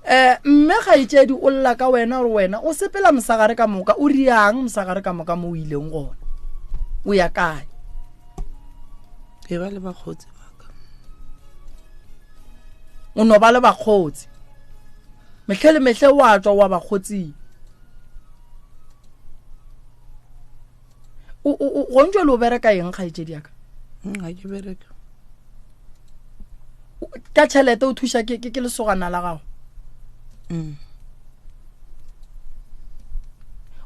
um mme kgaetšedi o lla ka wena gore wena o sepela mosagare ka moka o riang mosagare ka moka mo o ileng gona o ya kae ke ba le bakgotsi baka o no ba le bakgotsi mehle le mehle wa tswa wa bakgotsing gontšwe le o bereka eng kgaetšedi yaka mm, ga ke bereke ka tšhelete o thuša ke ke lesogana la gago mm.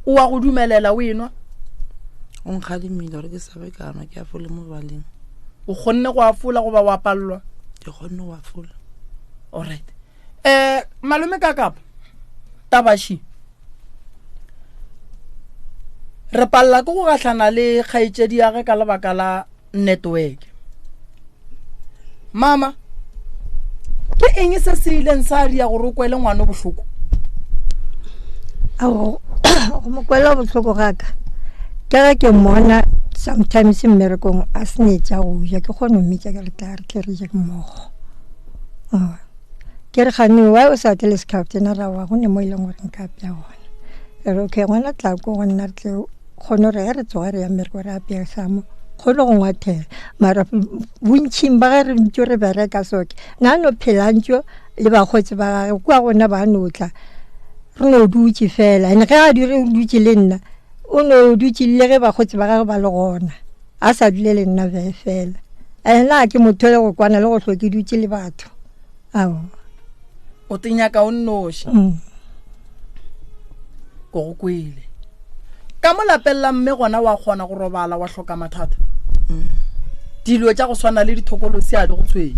o wa go dumelela o enwa o nkgalemile gore ke sabe ka nwa ke afole mo baleng o kgonne go afola goba wa palelwa ke kgonne go afola alright um malome ka kapa tabaši re palela ke go gahlana le kgaetšedi ya ge ka lebaka la network mama ke eng se se ileng sa ria gore o kwele ngwana bohloko ao go mo kwela bohloko gaka ke ge ke mmona sometimes mmerekong a se ne tša go ja ke kgone go mmitša ke re tla re tle re je mmogo ke re gane why o sa tle le sekhaftsena ra wa go ne mo e leng gore nka apea gona ke re okay ngwana tla ko go nna re tle kgone gore ge re tsoga re ya mmereko re apea samo kgone go ngwathela mara bontšhing ba ge re ntse re bereka soke na no phela ntso le bakgotsi ba gage kua gona ba no tla re no dutse fela and ge a dire o dutse le nna o no dutse le ge bakgotsi ba gage ba le gona a sa dule le nna be fela and nna ke motho le go kwana le go hlwe ke dutse le batho ao o tenyaka o nnoši mm. ko go kwele ka mo lapeng la mme gona wa kgona go robala wa hloka mathata mm. dilo tša go swana le dithokolosi a di go tshwenye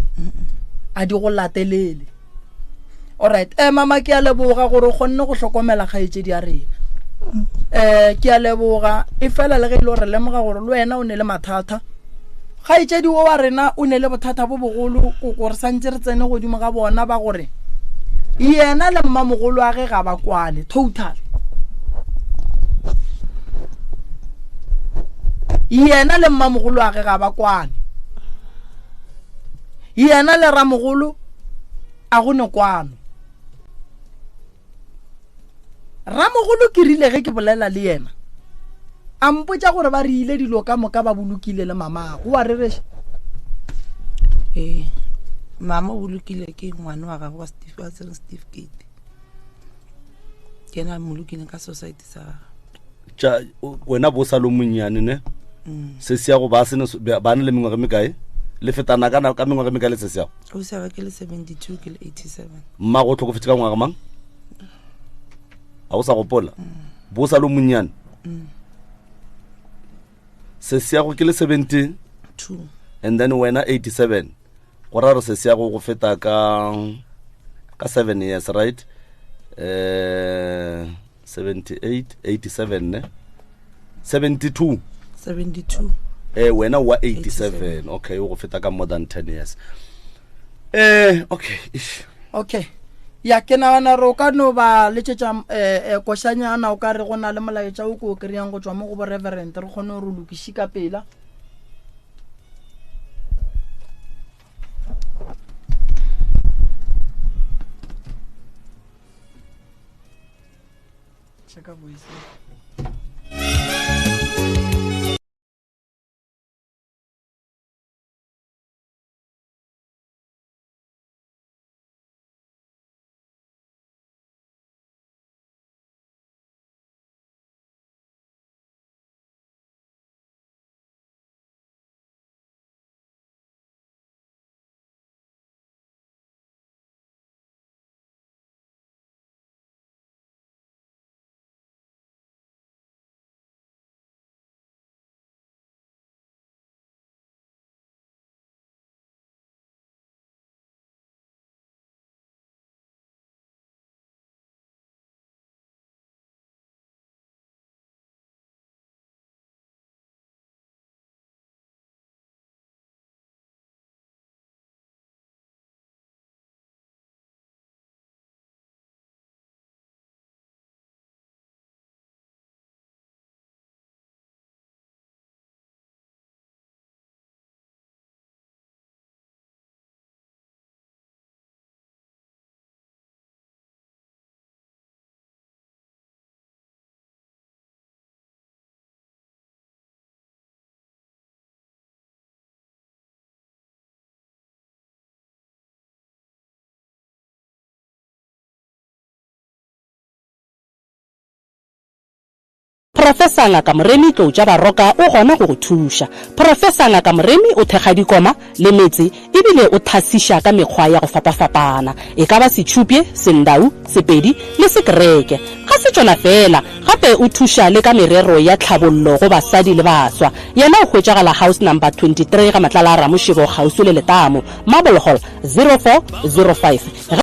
a di go latelele alright eh mama ke a leboga gore o kgonne go hlokomela kgaetšedi ya rena mm. Um ke a leboga e fela le ge e le gore lemoga gore le wena o ne le mathata. Kgaetšedi wo wa rena o ne le bothata bo bogolo koko re santse re tsene godimo ga bona ba gore yena le mmamogolo wa ge ga ba kwane total. Yena le mmamogolo wa ge ga ba kwane. Yena le ramogolo a go ne kwano. Ramogolo ke rile ge ke bolela le yena a mpotša gore ba re ile dilo ka moka ba bolokile le mamago wa rereša. Ee, mama o bolokile ke ngwana wa gagwe wa Steve, wa tsere certificate. Ke yena a mmolokile ka society sa gagwe. Tša wena bo sa lo monnyane ne? Mm. Se se ya go ba sene ba ne le mengwaga mekae? Le fetana ka ka mengwaga mekae le se se ya go? O se ke le 72 ke le 87. Mma go tlhokofetse ka ngwaga mang? A o sa gopola? Bo sa lo monnyane. Se se ya go ke le 72 and then wena 87. Go ra re se se ya go go feta ka ka 7 years, right? 78, 87 ne? 72. 72. Wena wa 87. Okay, o go feta ka more than 10 years. Okay. Ish. Okay. Ya ke nagana re o ka no ba letšetša košanyana o ka re go na le molaetša o ko o kry-ang go tšwa mo go bo reverend re kgone gore o lokiše ka pela. Check out voice. Professor Ngaka Moremi Tlou tša Baroka o gona go go thuša. Professor Ngaka Moremi o thekga dikoma le metse ebile o thasiša ka mekgwa ya go fapafapana, e ka ba Setšhupye, Sendau, Sepedi le Sekereke. Ga se tšona feela, gape o thuša le ka merero ya tlhabollo go basadi le baswa. Yena o hwetšagala House Number 23 ga Matlala a Ramošebo kgauswi le Letamo, Marble Hall, 0405. Ge.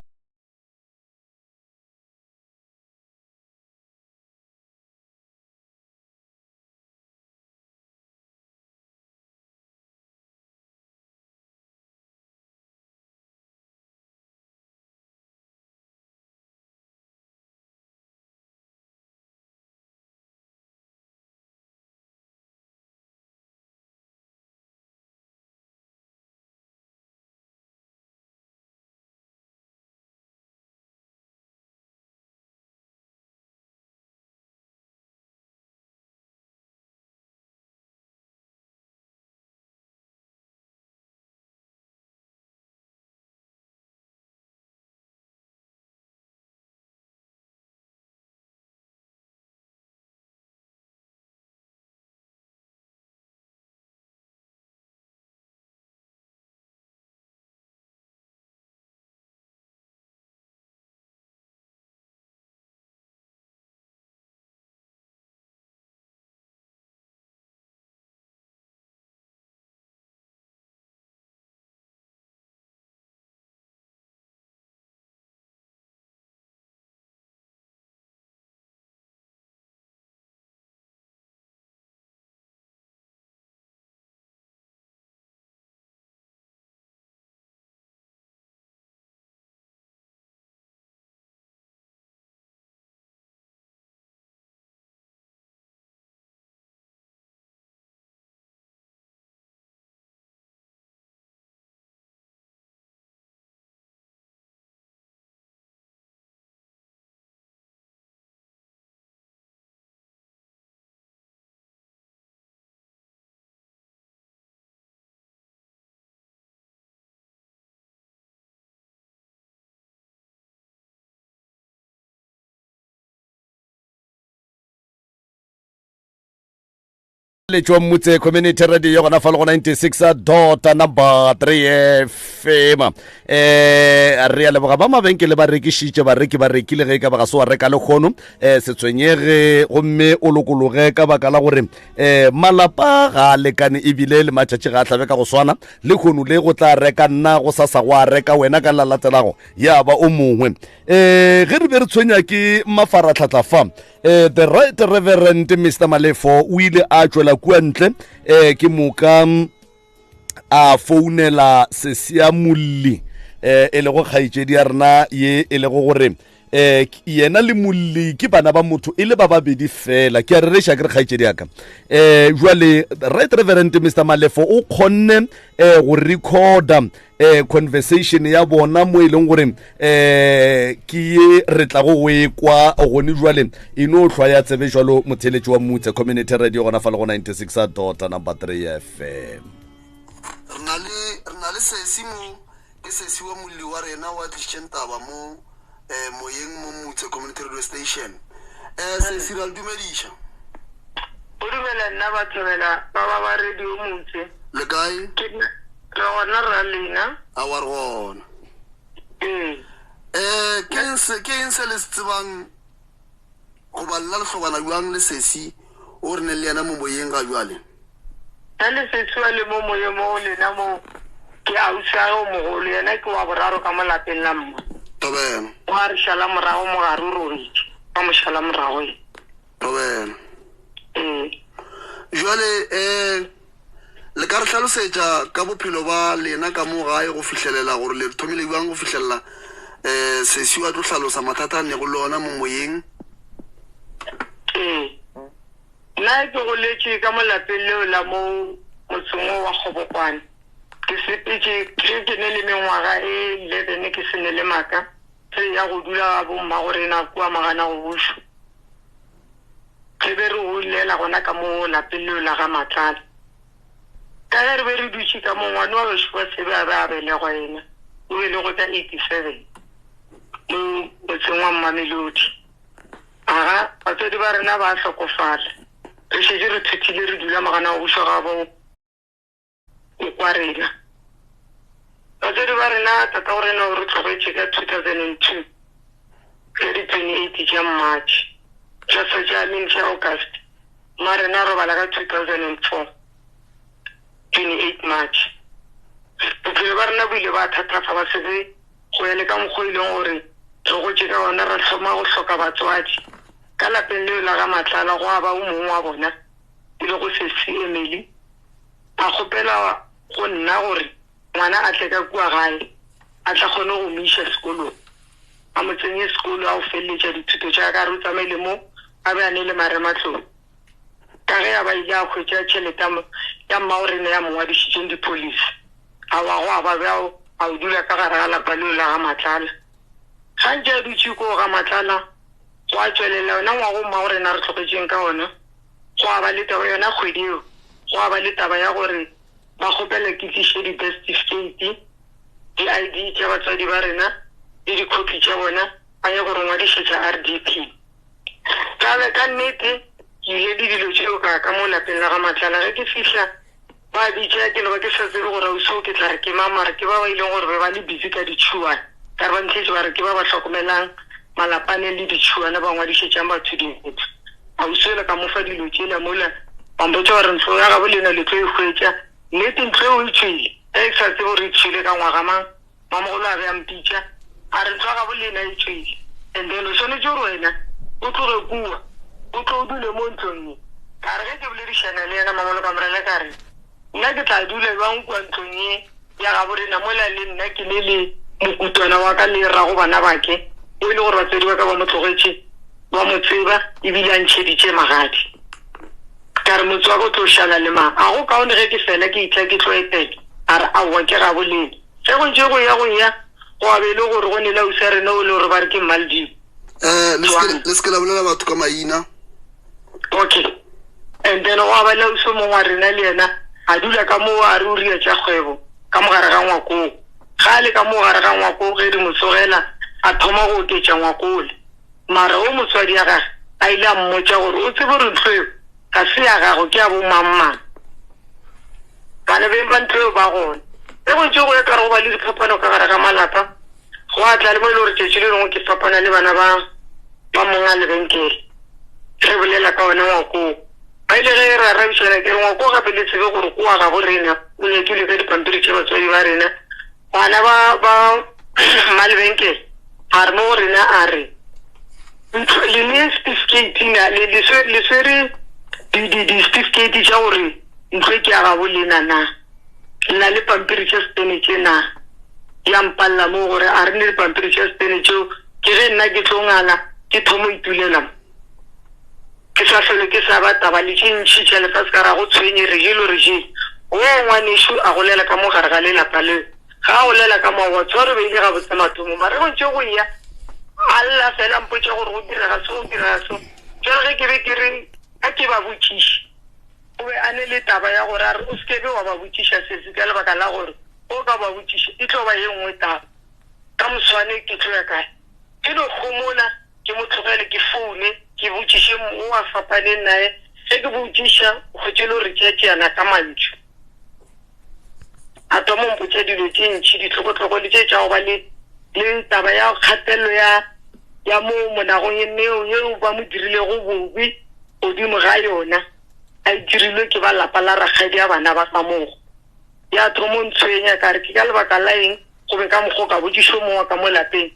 Letšwa Mmutse Community Radio gona fa le go 96 dot number 3 FM. Eh re a leboga ba mabenkele ba rekišitše bareki ba rekile ge e ka ba ga se wa reka lekgono eh se tshwenyege gomme o lokologe ka baka la gore eh malapa ga a lekane ebile le matšatši ga a hlabe ka go swana lekgono le go tla reka nna go sasa go a reka wena ka la latelago ya ba o mongwe eh ge re be re tshwenya ke mafaratlhatlha fa eh the right reverend Mr Malefo o ile a tšwela kua ntle eh ke moka mm, a founela sesiamolli eh e lego kgaetšedi ya rena ye e lego gore eh yena le molli ke bana ba motho e le ba babedi fela ke a rereša ke re kgaetšedi ya ka eh jwale right reverend Mr Malefo o kgonne eh go recorda eh conversation ya bona mo e leng gore eh ke ye re tlago go e kwa gone jwale e no hlwa ya tsebe jwalo motheletši wa Mutse Community Radio gona fa le go 96 dot number 3 FM. Re na le re na le sesi mo ke sesi wa molli wa rena wa tlišitšeng taba mo eh, moyeng mo Mutse Community Radio Station. Eh, sesi ra le dumediša. O dumela nna ba thobela ba ba ba radio Mutse. Le kae? Ke nna re gona rra lena. Aowa re gona. Ee. Eh, ke eng se ke eng se le se tsebang goba lena le hlobana bjang le sesi o re neng le yena mo moyeng ga bjale? Nna le sesi wa le mo moyeng mo go lena mo ke ausi o mogolo yena ke wa boraro ka mo lapeng la mma. Thobela. Wa re šala morago mogare o robetše ba mo šala morago e. Thobela. Ee. Jwale eh le ka re hlalosetša ka bophelo ba lena ka mo gae go fihlelela gore le thomile bjang go fihlelela eh sesi wa tlo hlalosa mathata a nego le ona mo moyeng? Ee. Nna ke goletše ka mo lapeng leo la mo motseng wo wa Kgobokwane. Ke sepetše ge ke ne le mengwaga e 11 ke se ne le maka re ya go dula ga bommagorena kua Maganagobušo. Re be re golela gona ka mo lapeng leo la ga Matlala. Ka ge re be re dutše ka mo, ngwane wa gešo wa sebe a be a belegwa yena o belegwe ka 87 mo motseng wa Mmamelodi. Aga, batswadi ba rena ba hlokofala. Re šetše re thuthile re dula mogana wa bušo ga bo kwa rena. Batswadi ba rena, tata go rena o re tlogetše ka 2002 ka di 28 tša March, tša tša I mean tša August. Mma rena a robala ka 2004 28 March. Bophelo ba rena bo ile ba thatafa ba sebe go ya le ka mokgwa e leng gore re gotše ka gona, ra hloma go hloka batswadi. Ka lapeng leo la ga Matlala gwa ba o mongwe wa bona, e lego Sesi Emily, a kgopela go nna gore ngwana a tle ka kua gae a tla kgone go mo iša sekolong, a mo tsenye sekolo a go feleletša dithuto tša ka, a re o tsamaile mo a be a ne le marematlou. Ka ge a ba ile a hwetša tšhelete ya mmagorena ya mo ngwadišitšeng dipholisi, a wa gwa ba bjao a o dula ka gare ga lapa leo la ga Matlala. Ga ntše a dutše koo ga Matlala, gwa tšwelela yona ngwago mmagorena re tlogetšeng ka ona, gwa ba le taba yona kgwedi eo, gwa ba le taba ya gore ba kgopela ke tliše di-birth certificate, di-ID tša batswadi ba rena le dikhopi tša bona ba nyaka go re ngwadišetša RDP. Ka be ka nnete ke ile le dilo tšeo ka ka mo lapeng la ga Matlala. Ge ke fihla ba bitša ke no ba ke sa tsebe gore ausi o ke tla re ke mang, mara ke ba ba ileng gore be ba le busy ka ditšhuana. Ka re ba ntletše ba re ke ba ba hlokomelang malapaneng le ditšhuana ba ngwadišetšang batho dintlo. Ausi ola ka mo fa dilo tšela mola ba mpotša gore ntlo ya gabo lena le tlo e hwetša. Nnete ntlo eo e tšwele ge ke sa tsebe gore e tšwele ka ngwaga mang. Mamogolo a be a mpitša a re ntlo ya gabo lena e tšwele and then o swanetše gore wena o tloge kua o tlo o dule mo ntlong ye. Ka re ge ke boledišana le yena Mangwalo ka morela ka re nna ke tla dula bjang kua ntlong ye ya gabo rena mola le nna ke le le mokutwana wa ka le rrago bana bake o e le gore batswadi ba ka ba mo tlogetše ba mo tseba ebile a ntšheditše magadi. Ka re motse wa ka o tlo šala le mang? A go kaone ge ke fela ke itla ke tlo etela? A re aowa ke gabo lena. Ge go ntše go eya go eya, gwa be e le gore go ne le ausi ya rena o le gore ba re ke Mmaledibo. Eh, le seke le seke la bolela batho ka maina. Okay. And then gwa ba le ausi o mongwe wa rena le yena a dula ka moo a re o ria tša kgwebo ka mo gare ga ngwakong. Ga a le ka mo gare ga ngwako ge re mo tsogela a thoma go oketša ngwako ole. Mara o motswadi ya gage a ile a mmotša gore o tsebe gore ntlo eo. Ga se ya gago, ke ya bomangmang. Bana beng ba ntlo eo ba gona. Ge go ntše go ya ka re go ba le diphapano ka gare ga malapa, gwa tla le mo e le gore tšatši le lengwe ke fapana le bana ba ba monga lebenkele. Re bolela ka ona ngwako. Ba ile ge re arabišana ke re ngwako gape le tsebe gore ko wa gabo rena o nyakilwe ka dipampiri tša batswadi ba rena. Bana ba ba malebenkele a re mo go rena a re ntlo le ne certificate na le le swe- le swere di di di certificate tša gore ntlo e ke ya gabo lena na le na le pampiri tša setene tše na ya mpalela mo gore a re ne dipampiri tša setene tšeo ke ge nna ke tlo ngala ke thomo itulela mo ke sa hlole ke sa ba taba le tše ntši tša lefase ka ra go tshwenye re jelo re jele o ngwanešu a golela ka mo gare ga lelapa leo ga a golela ka maowa tshwaro be ile gabotse mathomo mare go ntše go ya a lla fela mpotša gore go direga so go direga so jale ge ke be ke re a ke ba botšiše o be a ne le taba ya gore a re o se ke be wa ba botšiša sese ka lebaka la gore o ka ba botšiša e tlo ba ye nngwe taba ka moswane ke tlo ya kae ke no gomola ke mo tlogele ke foune ke botšiše o a fapaneng naye ge ke botšiša kgwetše le gore tšeatšeana ka mantšu a thoma mpotša dilo tše ntšhi ditlhokotlhoko le tše tša go ba le le taba ya kgatelelo ya ya mo monagong neo yeo ba mo dirilego bobe godimo ga yona a e dirilwe ke ba lapa la rakgadi ya bana ba ka mogo ya thomo ntshwenya ka re ke ka lebaka la eng go be ka mokgwa ka botšišo mongwe ka mo lapeng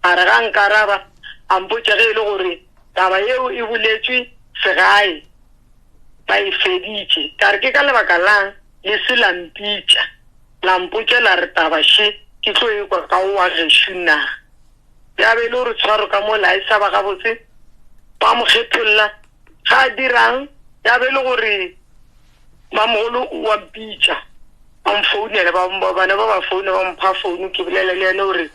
a re ga nkaraba a mpotša ge e le gore taba yeo e boletšwe segae ba e feditše ka re ke ka lebaka lang le se la mpitša la mpotša la re taba še ke tlo e kwa ka wa gešo na ya be e le gore tshwaro ka mo la e sa ba gabotse ba mo kgetholla ga a dirang ya be e le gore mamogolo wa mpitša ba mfounela bana ba ba founa ba mpha founu ke bolela le yene gore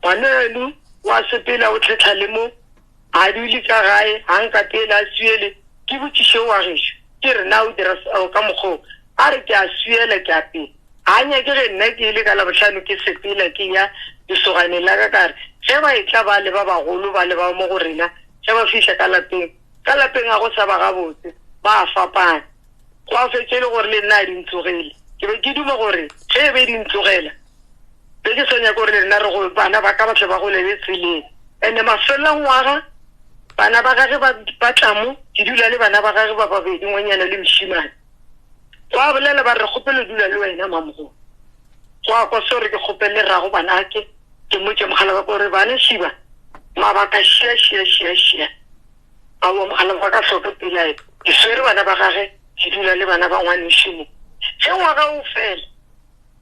ngwaneno wa sepela o tlhetlha le mo a dule ka gae ga nka pele a swiele ke botšiše wa gešo ke re na o dira ka mokgoo a re ke a swiela ke a pele ga nyake ge nna ke ile ka labohlano ke sepela ke ya lesoganeng la ka ka re ge ba etla ba le ba bagolo ba le ba mo go rena ge ba fihla ka lapeng ka lapeng ga go sa ba gabotse ba a fapana go a fetse e le gore le nna a di ntlogele ke be ke duma gore ge e be di ntlogela be ke sa nyaka gore le nna re go bana ba ka batle ba golele tseleng and-e mafelela ngwaga bana ba gage ba tla mo ke dula le bana ba gage ba babedi ngwanyana le mošimane ba bolela ba re kgopelo dula le wena mamogolo go a kwa se gore ke kgopele rago banake ke mmotše mogala wa gore bana šiba mabaka šia šia šia šia aowa mogala wa ka hloke pelaelo ke swere bana ba gage ke dula le bana ba ngwanešu mo ge ngwaga o fela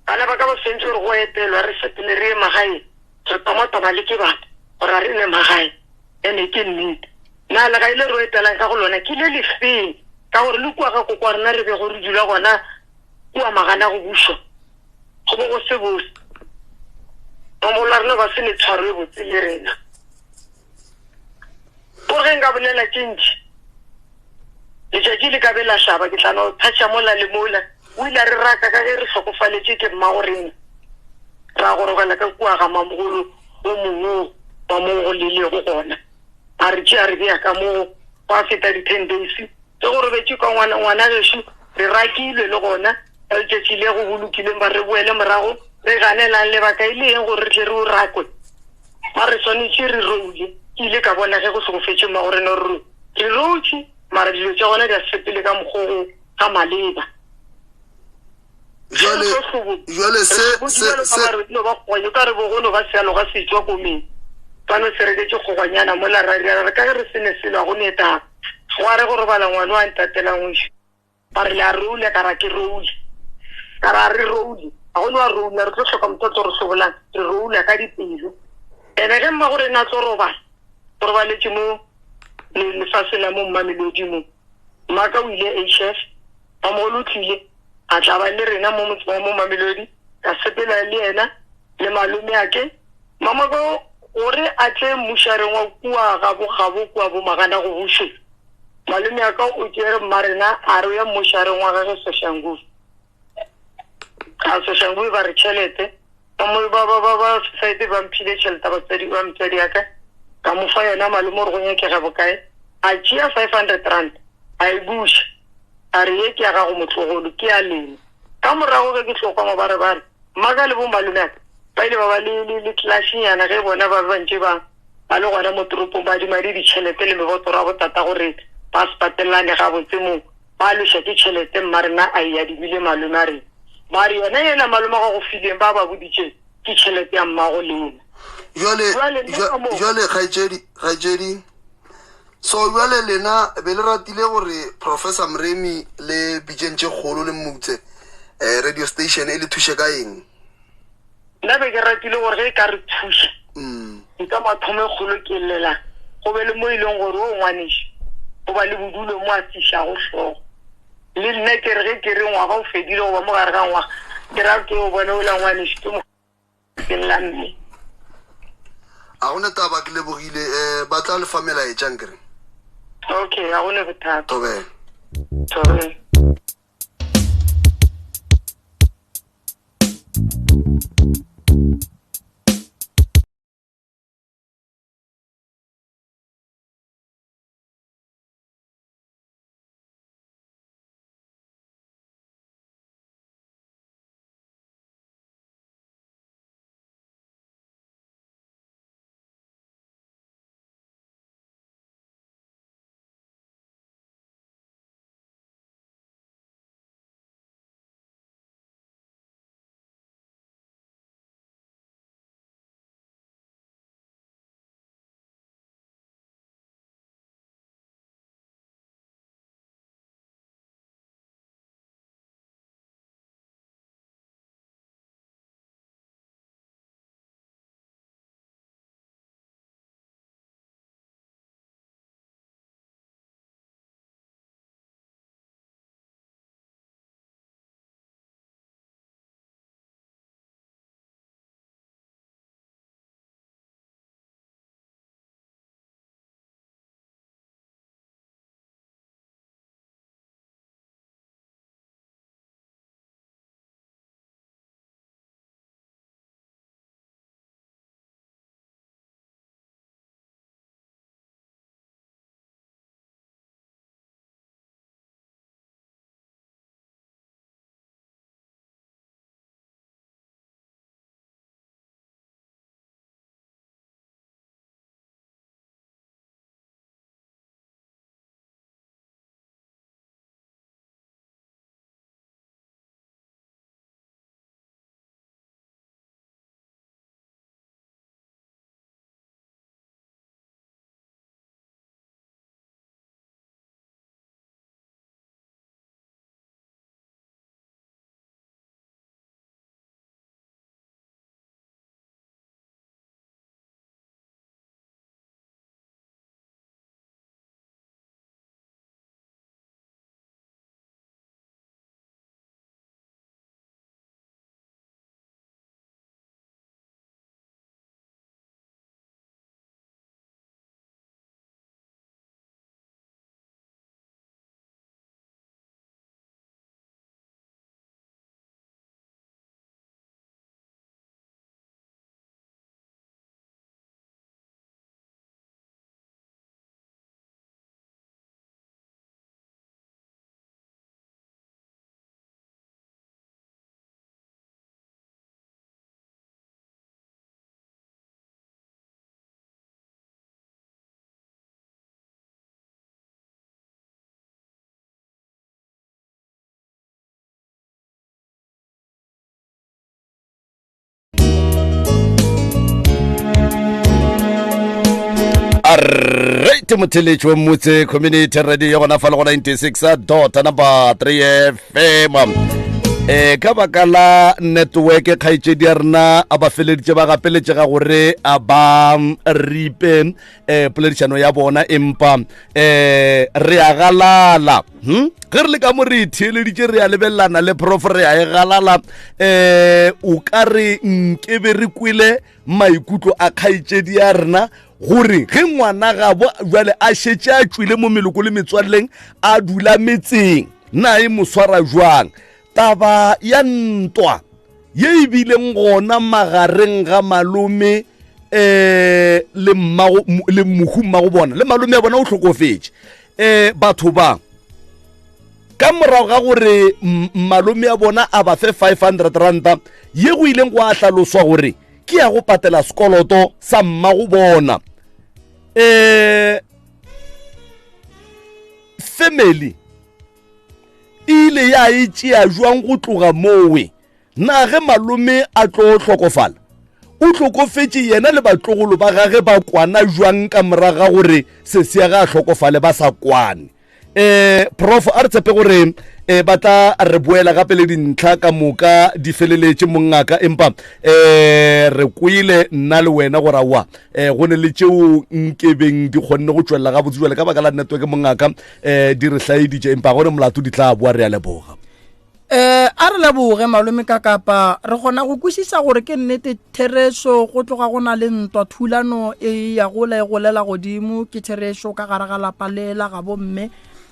bana ba ka ba swantse gore go etelwa re sepele re ye magaeng re tomatoma le ke bana gore a re ne magae ene ke nnete na legae le re etelang ka go lona ke le lefeng ka gore le kua ga kokwa rena re bego re dula gona kua magana go bušwa go bo go se bose mamolo a rena ba se ne tshwaro e botse le rena o ge nka bolela tše ntši letšatši le ka be la hlaba ke tla no thatša mola le mola o ile a re raka ka ge re hlokofaletše ke mmago rena ra gorogela ka kua ga mamogolo o mongwe wa mo go lelego gona a re tšea re bea ka moo gwa feta di-ten days ge go robetše kwa ngwana ngwana gešo re rakilwe le gona ka letšatši le go bolokileng ba re boele morago re ganelang lebaka e le eng gore re tle re o rakwe ba re swanetše re roule ke ile ka bona ge go hlokofetše mmago rena gore re routše mara dilo tša gona di a sepele ka mokgwa go ga maleba jale jale se se se no ba kgwanye ka re bogono ba sealo ga setswa komeng ba no se reketse kgogwanyana mola ra re ka ge re se ne selo go ne taba gwa re go robala ngwana wa ntatelang wešo ba re le a roula ka ra ke roule ka ra re roule ga go ne wa roula re tlo hloka motho a tlo re hlobolang re roula ka dipelo ene ge mma gore na tlo robala o robaletše mo lefaseng la mo mmamelodi mo mmaka o ile hf mamogolo o tlile a tla ba le rena mo motseng wa mo mamelodi ka sepela le yena le malome ake mamako gore a tle mmušareng wa kua gabo gabo kua bo magana go bušwe malome a ka o tšere mmarena a re ya mmušareng wa gage soshanguve a soshanguve ba re tšhelete ba society ba mphile tšhelete batswadi ba motswadi ya ka ka mo fa yona malome gore go nyakega bokae a tšea R500 a e buša. A re, Ye ke ya gago motlogolo, ke ya lena. Ka morago ge ke hlokwa mabarebare, mmaka le bommalome ba ile ba ba le, le, le tlelashinyana ge bona ba be ba ntše ba, ba le gona mo toropong ba adima le ditšhelete le mebotoro ya botata gore ba se patelelane gabotse mo ba loša ke tšhelete mma rena a e adimile malome a rena. Ba re yona yela malome a go fileng ba ba boditše ke tšhelete ya mmago lena. Jwale, Jwale nna ka moo. jwale kgaetšedi, kgaetšedi, So bjale lena be le ratile gore Professor Mremi le Pitšeng tše kgolo le Mmutse eh, radio station e le thuše ka eng? Nna be ke ratile gore ge e ka re thuša Mm. nka mathomo e kgolo ke llela go be le mo e leng gore o ngwaneše o ba le bodulo mo a fišago hlogo le nna ke re ge ke re ngwaga o fedile goba mo gare ga ngwaga ke ra ke o bone o la ngwaneše ke mo la mme. A go ne taba ke lebogile um ba tla le fa melaetša nkere. Okay, ga go ne bothata. Thobela. Thobela. Alright motheletši wa Mmutse Community Radio gona fa le go 96 dot number 3 FM e ka baka la network kgaetšedi ya rena a ba feleditše ba gapeletšega gore a ba ripe um poledišano ya bona empa um re a galala hm? ge re le ka mo re itheeleditše re a lebelelana le prof re a e galala um o ka re nkebe re kwele maikutlo a kgaetšedi ya rena gore ge ngwana gabo jale a šetše a tšwile mo meloko le metswalleng a dula metseng na e mo swara jwang taba ya ntwa ye e bileng gona magareng ga malome eh le mmago le mohu mmago bona le malome ya bona o hlokofetše eh batho ba Ka morago ga gore malome a bona a ba fe 500 ranta ye go ileng go a hlaloswa gore ke ya go patela sekoloto sa mmago bona, family e ile ya e tšea jwang go tloga mowe? Na ge malome a tlo hlokofala, o hlokofetše yena le batlogolo ba gage ba kwana jwang ka morago ga gore sesi ya ge a hlokofale ba sa kwane? Prof, a re tshepe gore ba tla re boela gape le dintlha ka moka di feleletše mongaka, empa re kwele nna le wena gore aowa, go ne le tšeo nkebeng di kgonne go tšwelela gabotse jwale ka baka la network mongaka, di re hlaeditše, empa gone molato di tla boa. Re a leboga. A re leboge malome ka kapa re kgona go kwešiša gore ke nnete therešo go tloga go na le ntwa thulano e ya gola e golela godimo, ke therešo ka gare ga lapa le la gabo mme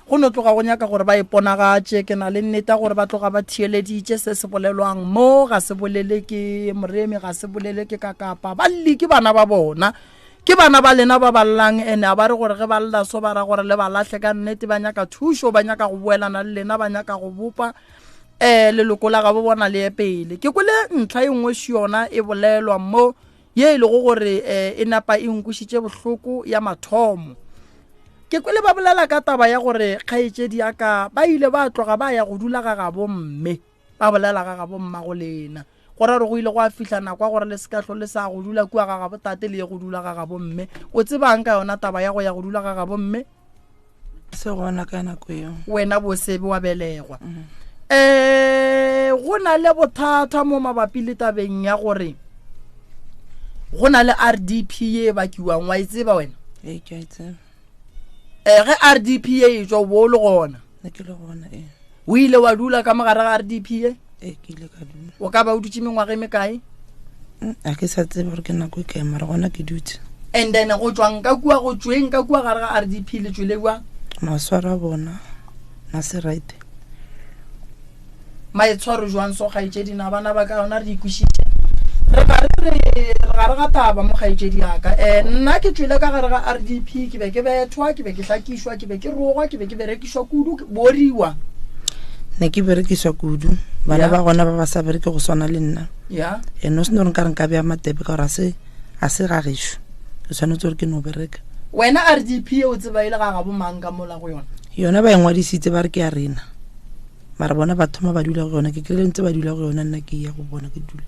go no tloga go nyaka gore ba iponagatše. Ke na le nnete gore ba tloga ba theeleditše se se bolelwang mo, ga se bolele ke Moremi, ga se bolele ke Kakapa, ba lli ke bana ba bona, ke bana ba lena ba ba llang, ene a ba re gore ge ba lla so ba ra gore le ba lahle. Ka nnete ba nyaka thušo, ba nyaka go boelana le lena, ba nyaka go bopa leloko la gabo bona le ye pele. Ke kwele ntlha e nngwe še yona e bolelwa mo ye e lego gore e napa e nkwišitše bohloko ya mathomo. Ke kwele ba bolela ka taba ya gore kgaetšedi ya ka ba ile ba tloga ba ya go dula ga gabo mme, ba bolela ga gabo mmago lena, go ra gore go ile gwa fihla nako ya gore le se ka hlole le sa go dula kua ga gabo tate, le ye go dula ga gabo mme. O tsebang ka yona taba ya go ya go dula ga gabo mme? Se gona ka nako eo. Wena bo sebe wa belegwa. Go na le bothata mo mabapi le tabeng ya gore go na le RDP ye e bakiwang, wa e tseba wena? Ee, ke a e tseba. Ge RDP ye e tšwa, o bo o le gona? Ne ke le gona, ee. O ile wa dula ka mogare ga RDP ye? Ee, ke ile ka dula. O ka ba o dutše mengwaga e mekae? A ke sa tsebe gore ke nako e kae, mara gona ke dutse. And then go tšwang ka kua, go tšweng ka kua gare ga RDP le tšwele kua? Maswaro a bona na se right. Maitshwaro jwang so kgaetšedi, na bana ba ka yona re ikwešiše? Re gare re re gare ga taba mo kgaetšedi ya ka. Nna ke tšwele ka gare ga RDP, ke be ke bethwa, ke be ke hlakišwa, ke be ke rogwa, ke be ke berekišwa kudu, ke boriwa. Ne ke berekišwa kudu, bana ba gona ba ba sa bereke go swana le nna. Ene o sene gore nka re nka bea matepe ka gore a se ga gešo, ke tshwanetse gore ke no bereka. Wena RDP e o tseba e le ga gabo mang ka mola go yona? Yona ba e ngwadisitse ba re ke ya rena, mara bona ba thoma ba dula go yona. Ke kry-ile ntse ba dula go yona, nna ke ya go bona ke dula.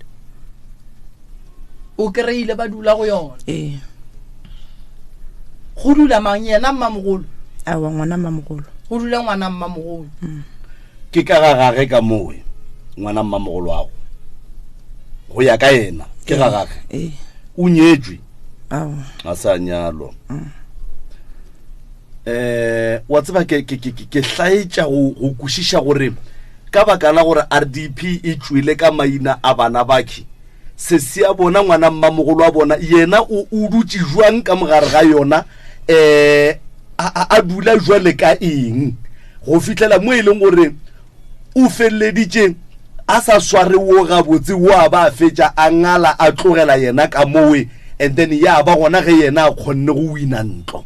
O kry-ile ba dula go yona? Ee. Go dula mang, yena mmamogolo? Aowa, ngwana mmamogolo. Go dula ngwana mmamogolo. Ke ka ga gage ka mowe ngwana mmamogolo wago, go ya ka yena ke ga gage? Ee. O nyetšwe? Aowa. A sa nyalwa. Wa tseba ke hlaetša go kwešiša gore ka baka la gore RDP e tšwele ka maina a bana bakhe, sesi ya bona ngwana mmamogolo wa bona yena o dutše jwang ka mogare ga yona, a dula jwale ka eng go fihlela mo e leng gore o feleleditše a sa sware wo gabotse, wo a ba a fetša a ngala a tlogela yena ka mowe, and then ya ba gona ge yena a kgonne go wina ntlo.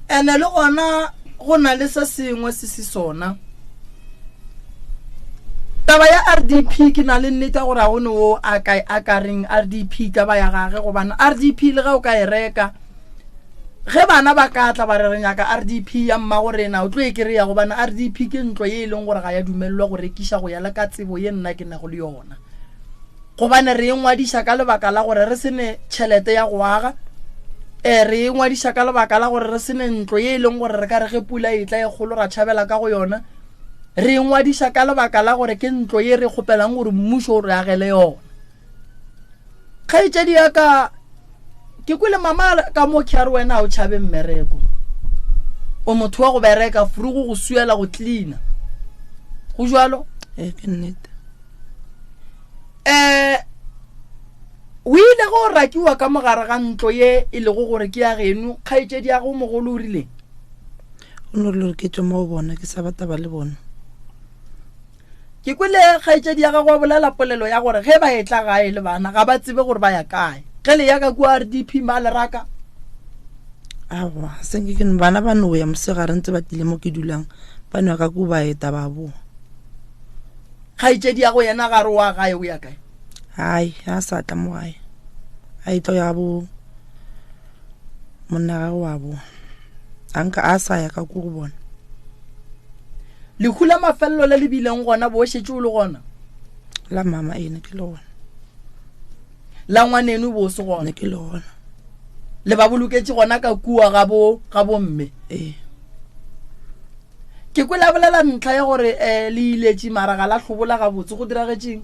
Ene le gona go na le se sengwe se se sona. Taba ya RDP ke na le nnete ya gore ga go ne wo a ka, a ka reng RDP ka ba ya gage, gobane RDP le ge o ka e reka, ge bana ba ka tla ba re re nyaka RDP ya mmago rena, o tlo e kry-a, gobane RDP ke ntlo ye e leng gore ga ya dumelelwa go rekiša go ya le ka tsebo ye nna ke nago le yona, gobane re e ngwadiša ka lebaka la gore re se ne tšhelete ya go aga. Re e ngwadiša ka lebaka la gore re se ne ntlo ye e leng gore re ka re ge pula e tla e kgolo ra tšhabela ka go yona. Re e ngwadiša ka lebaka la gore ke ntlo ye re kgopelang gore mmušo o re agele yona. Kgaetšedi ya ka, ke kwele mama ka mo ke a re wena ga o tšhabe mmereko, o motho wa go bereka frugu, go swiela, go cleaner, go jwalo? Ee, ke nnete. O ile go rakiwa ka mogare ga ntlo ye e lego gore ke ya geno, kgaetšedi ya go mogolo o rile? O no rile gore ke tšwe mo go bona, ke sa ba taba le bona. Ke kwele kgaetšedi ya gago a bolela polelo ya gore ge ba etla gae le bana ga ba tsebe gore ba ya kae. Ge le ya ka kua RDP ba le raka? Aowa, senke ke bana ba no ya mosegare ntse ba tlile mo ke dulang. Ba no ya ka ku ba eta ba boa. Kgaetšedi ya go yena ga re wa gae o ya kae? Hai, a sa tla mo gae. A e tlo ya bo monna gagwe wa boa. A nka a sa ya ka ku go bona. Lehu la mafelelo le le bileng gona bo šetše o le gona? La mama ene ke le gona. La ngwaneno bo se gona? Ne ke le gona. Le ba boloketše gona ka kua ga bo ga bo mme? Ee. Ke kwele a bolela ntlha ya gore um le iletše mara ga la hlobola gabotse, go diragetšeng?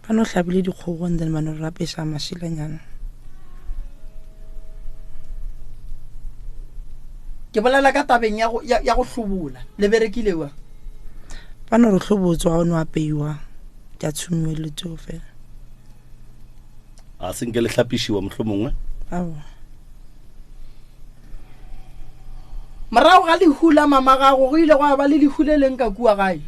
Ba no hlabile dikgogo and then ba no re apeša mašilanyana. Ke bolela ka tabeng ya go, ya, ya go hlobola. Le berekile wa? Ba no re hlobotswa, ga o no apeiwa, tša tshumiwa dilo tšeo fela. A se nke le hlapišiwa mohlomongwe? Aowa. Morago ga lehu la mama gago go ile gwa ba le lehu le leng ka kua gae?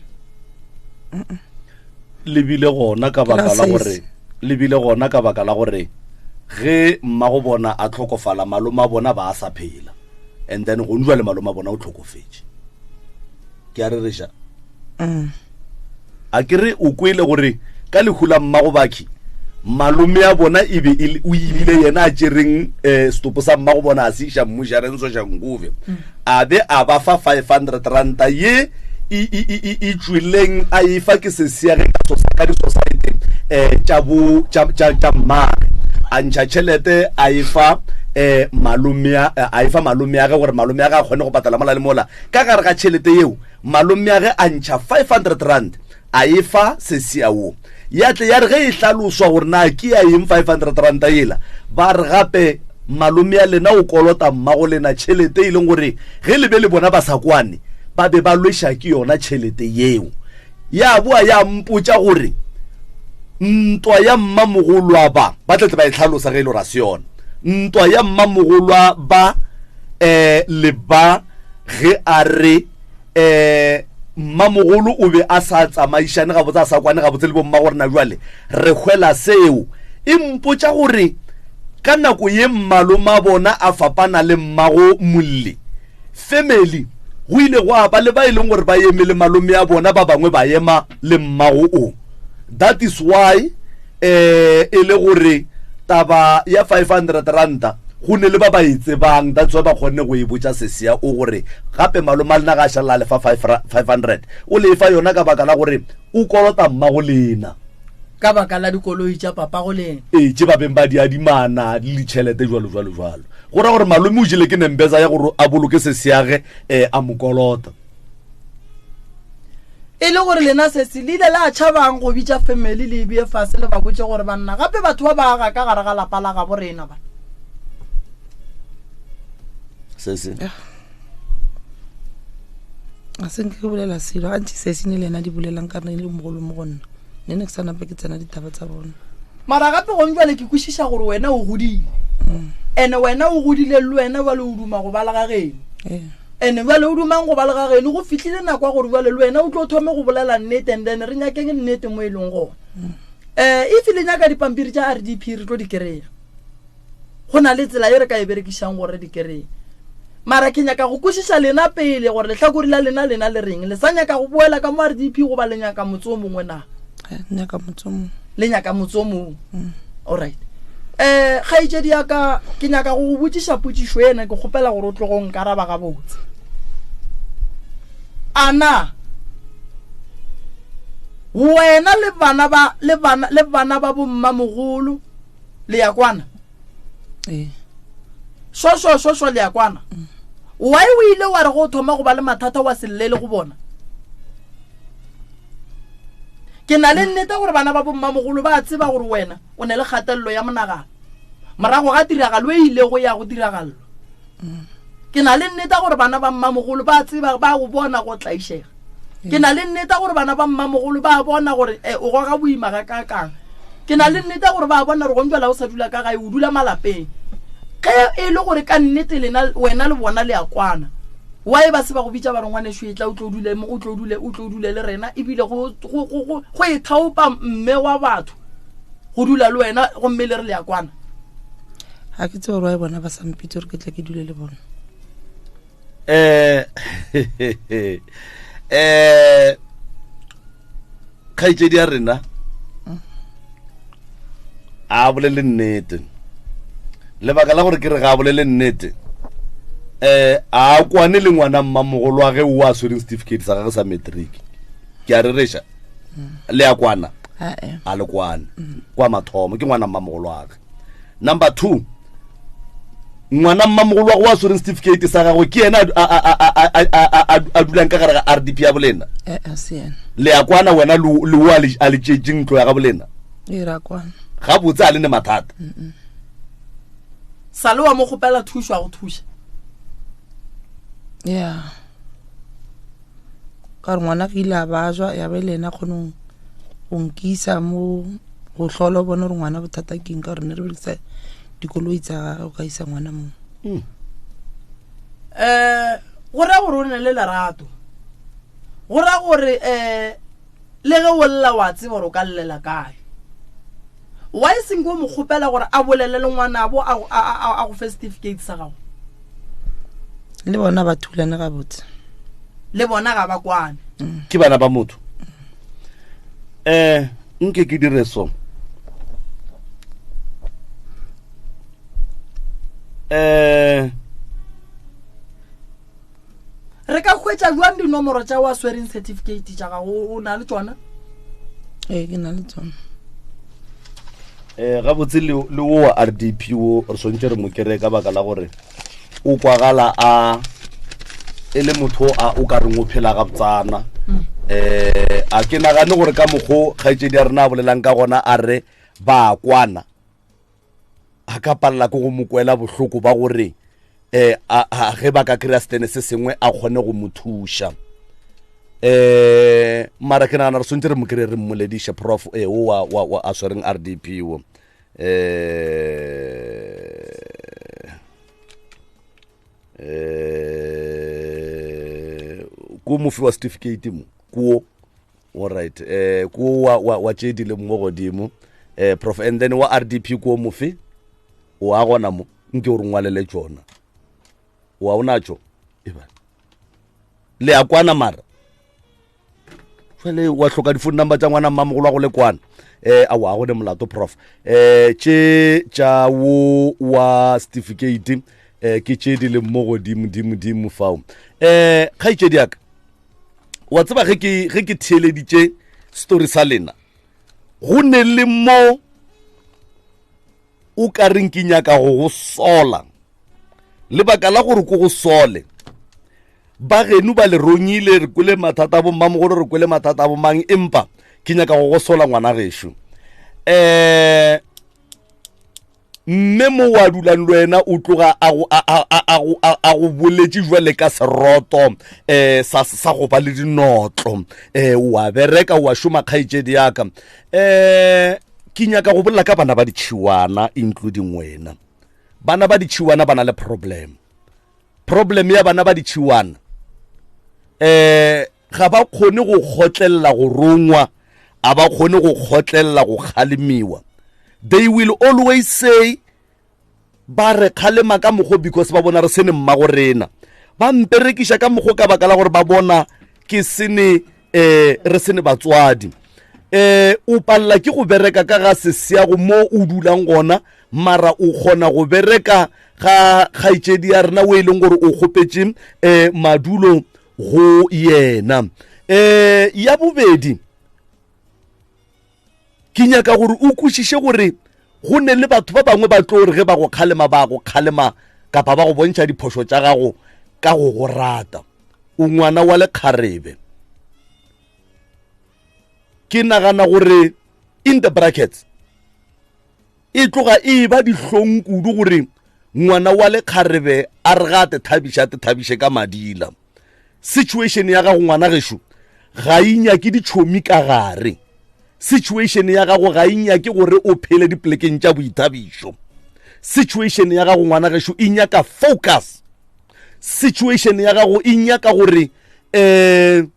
Le bile gona ka baka la gore le bile gona ka baka la gore ge mmago bona a tlhokofala malome a bona ba a sa phela and then gone jwale malome a bona o tlhokofetše. Ke a rereša. Mm. A ke re o kwele gore ka lehu la mmago Bakhi, malome a bona e be e le, o ebile yena a tšereng um setopo sa mmago bona a se iša mmušareng Soshanguve, a be a ba fa 500 ranta ye e, e, e, e, e tšweleng a e fa ke sesiage ka sosa, ka disosaete um tša bo tša, tša, tša mmage. A ntšha tšhelete a e fa um malome a, a e fa malomeage gore malomeage a kgone go patala mola le mola. Ka gare ga tšhelete yeo Malomeage a ntšha R500 a e fa Sesia wo. Ya tle ya re ge e hlaloswa gore na ke ya eng R500 yela, ba re gape malomea lena o kolota mmago lena tšhelete e leng gore ge le be le bona ba sa kwane ba be ba lweša ke yona tšhelete yeo. Ya boa ya mpotša gore ntwa ya mmamogolwa ba, ba tla tle ba e hlalosa ge e le gore a se yona, ntwa ya mmamogolwa ba um le ba ge a re um mmamogolo o be a sa tsamaišane gabotse, a sa kwane gabotse le bommagorena, bjale re hwela seo. E mpotša gore ka nako ye mmaloma bona a fapana le mmago Molli family, go ile gwa ba le ba e leng gore ba eme le malome a bona, ba bangwe ba ema le mmago o. That is why eh e le gore taba ya 500 ranta go ne le ba ba e tsebang, that's why ba kgonne go e botša Sesia o gore gape malome a lena ga a šalela a lefa 500 o lefa yona ka baka la gore o kolota mmago lena ka baka la dikoloi tša papago lena. Ee, tše ba beng ba di adimana le ditšhelete jwalo jwalo jwalo. Go ra gore malome o jele ke nembeza ya gore a boloke sesiage um a mo kolota. E le gore lena sesi le ile la tšhabang go bitša family le e bee fase le ba botše gore banna gape batho ba ba aga ka gare ga lapa la gabo rena ba. Sesi. A se nke ke bolela selo gantši sesi ne le yena di bolelang ka rena e le mogolo mo go nna nne ne ke sa nape ke tsena ditaba tsa bona. Mara gape gong jwale ke kwešiša gore wena o godile ene wena o godile le wena jwale o duma go ba le ga geno. Ee. Ene bjale o dumang go ba le ga geno, go fihlile nako ya gore bjale le wena o tlo thome go bolela nnete and then re nyakeng nnete mo e leng gona. Um if le nyaka dipampiri tša RDP re tlo di kry-a. Go na le tsela ye re ka e berekišang gore re di kry-e. Mara ke nyaka go kwešiša lena pele gore lehlakori la lena lena le reng. Le sa nyaka go boela ka mo RDP goba le nyaka motse o mongwe na? Nyaka motse o mongwe. Le nyaka motse o mongwe. Alright. Eh, kgaetšedi ya ka, ke nyaka go go botšiša potšišo ena, ke kgopela gore o tlogo nkaraba gabotse. A na wena le bana ba le bana le bana ba bommamogolo le ya kwana? Ee. Sho sho sho sho le ya kwana. Why o ile wa re go thoma go ba le mathata wa se llele go bona? Ke na le nnete gore bana ba bommamogolo ba a tseba gore wena o ne le kgatelelo ya monagano morago ga tiragalo e ilego ya go diragalelwa. Ke na le nnete gore bana ba mmamogolo ba tseba, ba go bona go tlaišega. Ke na le nnete gore bana ba mmamogolo ba bona gore eh, o goga boima ga kakang. Ke na le nnete gore ba bona gore gong jwale o sa dula ka gae, o dula malapeng. Ge e le gore ka nnete lena, wena le bona le a kwana, why ba se ba go bitša ba re ngwanešu etla o tlo dule mo, o tlo dule, o tlo dule le rena, ebile go, go, go, go, go e thaopa mme wa batho go dula le wena gomme le re le a kwana? Ga ke tsebe gore why bona ba sa mpitse gore ke tle ke dule le bona. Eh, Um kgaetšedi ya rena a bolele nnete lebaka la gore ke re ga a bolele nnete um a kwane le ngwana mmamogolo wa ge o a swereng certificate sa gage sa matric ke a rereša le a kwana a le kwane kwa mathomo ke ngwana mmamogolo wa ge number two ngwana mmamogolo wa go wa swereng certificate sa gagwe ke yena a dulang ka gare ga r d p ya bolena eh, eh, le ya kwana wena le o a le tšetše ntlo ya ga bolena gabotse a le ne mathata sa le wa mo kgopela thušo a go thuša ya ka gore ngwana ke ile a bajwa ya be le ena kgonong go nkisa mo go hlola o bone gore ngwana bothata ke eng ka gore ne re berekisa dikoloi tsa gage o ka isa ngwana mo um go raya gore o ne le lerato go raya gore um le ge o lla wa tseba gore o ka llela kae wa e seng ko mo kgopela gore a bolele le ngwanabo a go fe certificate sa gago le bona ba thulane gabotse le bona ga ba kwane ke bana ba motho um nke ke dire so um re ka hwetša jwang dinomoro tša wa swereng certificate tša gago o na le tšona ee ke na le tsona um gabotse le wo wa r d p wo re swantse re mo kere ka baka la gore o kwagala a e le motho a o ka reng o phela gabotsana um a ke nagane gore ka mokgo kgaetšedi ya rena a bolelang ka gona a re ba kwana a ka palela ke go mo kwela bohloko ba gore um ge ba ka kry-a setene se sengwe a kgone go mo thuša um mara ke nagana re swantse re mo kry re mmolediše prof e o wa, wa, wa a swereng r d p wo um ko mofi wa certificate mo ko Alright eh ko wa wa, wa tše di leng mo godimo eh prof and then wa RDP ko mofe o a gona mo nke o re ngwalele tšona wa o natšo eba le a kwana mara jale wa hloka di-phone number tša ngwana mmamogolo wa go le kwana eh a wa go ne molato prof eh tše tša wo wa certificate eh ke tše di leng mo godimo dimo dimo fao eh kgaetšedi yaka wa tseba ge ke ge ke theeleditše story sa lena go ne le mo o ka reng ke nyaka go go sola lebaka la gore ko go sole ba geno ba le rongile re kwele mathata a bommamogolo re kwele mathata a bomang empa ke nyaka go go sola ngwana gešo um mme mo wa dulang le wena o tloga a go boletše jwale ka seroto um sa sa go ba le dinotlo um wa bereka wa šoma kgaetšedi yaka um ke nyaka go bolela ka bana ba ditšhiwana including wena bana ba ditšhiwana ba na le problem problem ya bana ba ditšhiwana um ga ba kgone go kgotlelela go rongwa a ba kgone go kgotlelela go kgalemiwa they will always say ba re kgalema ka mokgo because ba bona re sene mmago rena ba mperekiša ka mokgo ka baka la gore ba bona ke sene um re sene batswadi um o palela ke go bereka ka ga seseago mo o dulang gona mara o kgona go bereka ga kgaetšedi ya rena o e leng gore o kgopetše um madulo go yena um ya bobedi ke nyaka gore o kwešiše gore go ne le batho ba bangwe ba tlo gore ge ba go kgalema ba go kgalema kapa ba go bontšha diphošo tša gago ka go go rata o ngwana wa lekgarebe ke nagana gore in the brackets e tloga e ba dihlong kudu gore ngwana wa lekgarebe a re ga a te thabiše a te thabiše ka madila situation ya gago ngwana gešo ga e nyake ditšhomi ka gare situation ya gago ga e nyake gore o phele dipolekeng tša boithabišo situation ya gago ngwana gešo e nyaka focus situation ya gago e nyaka gore um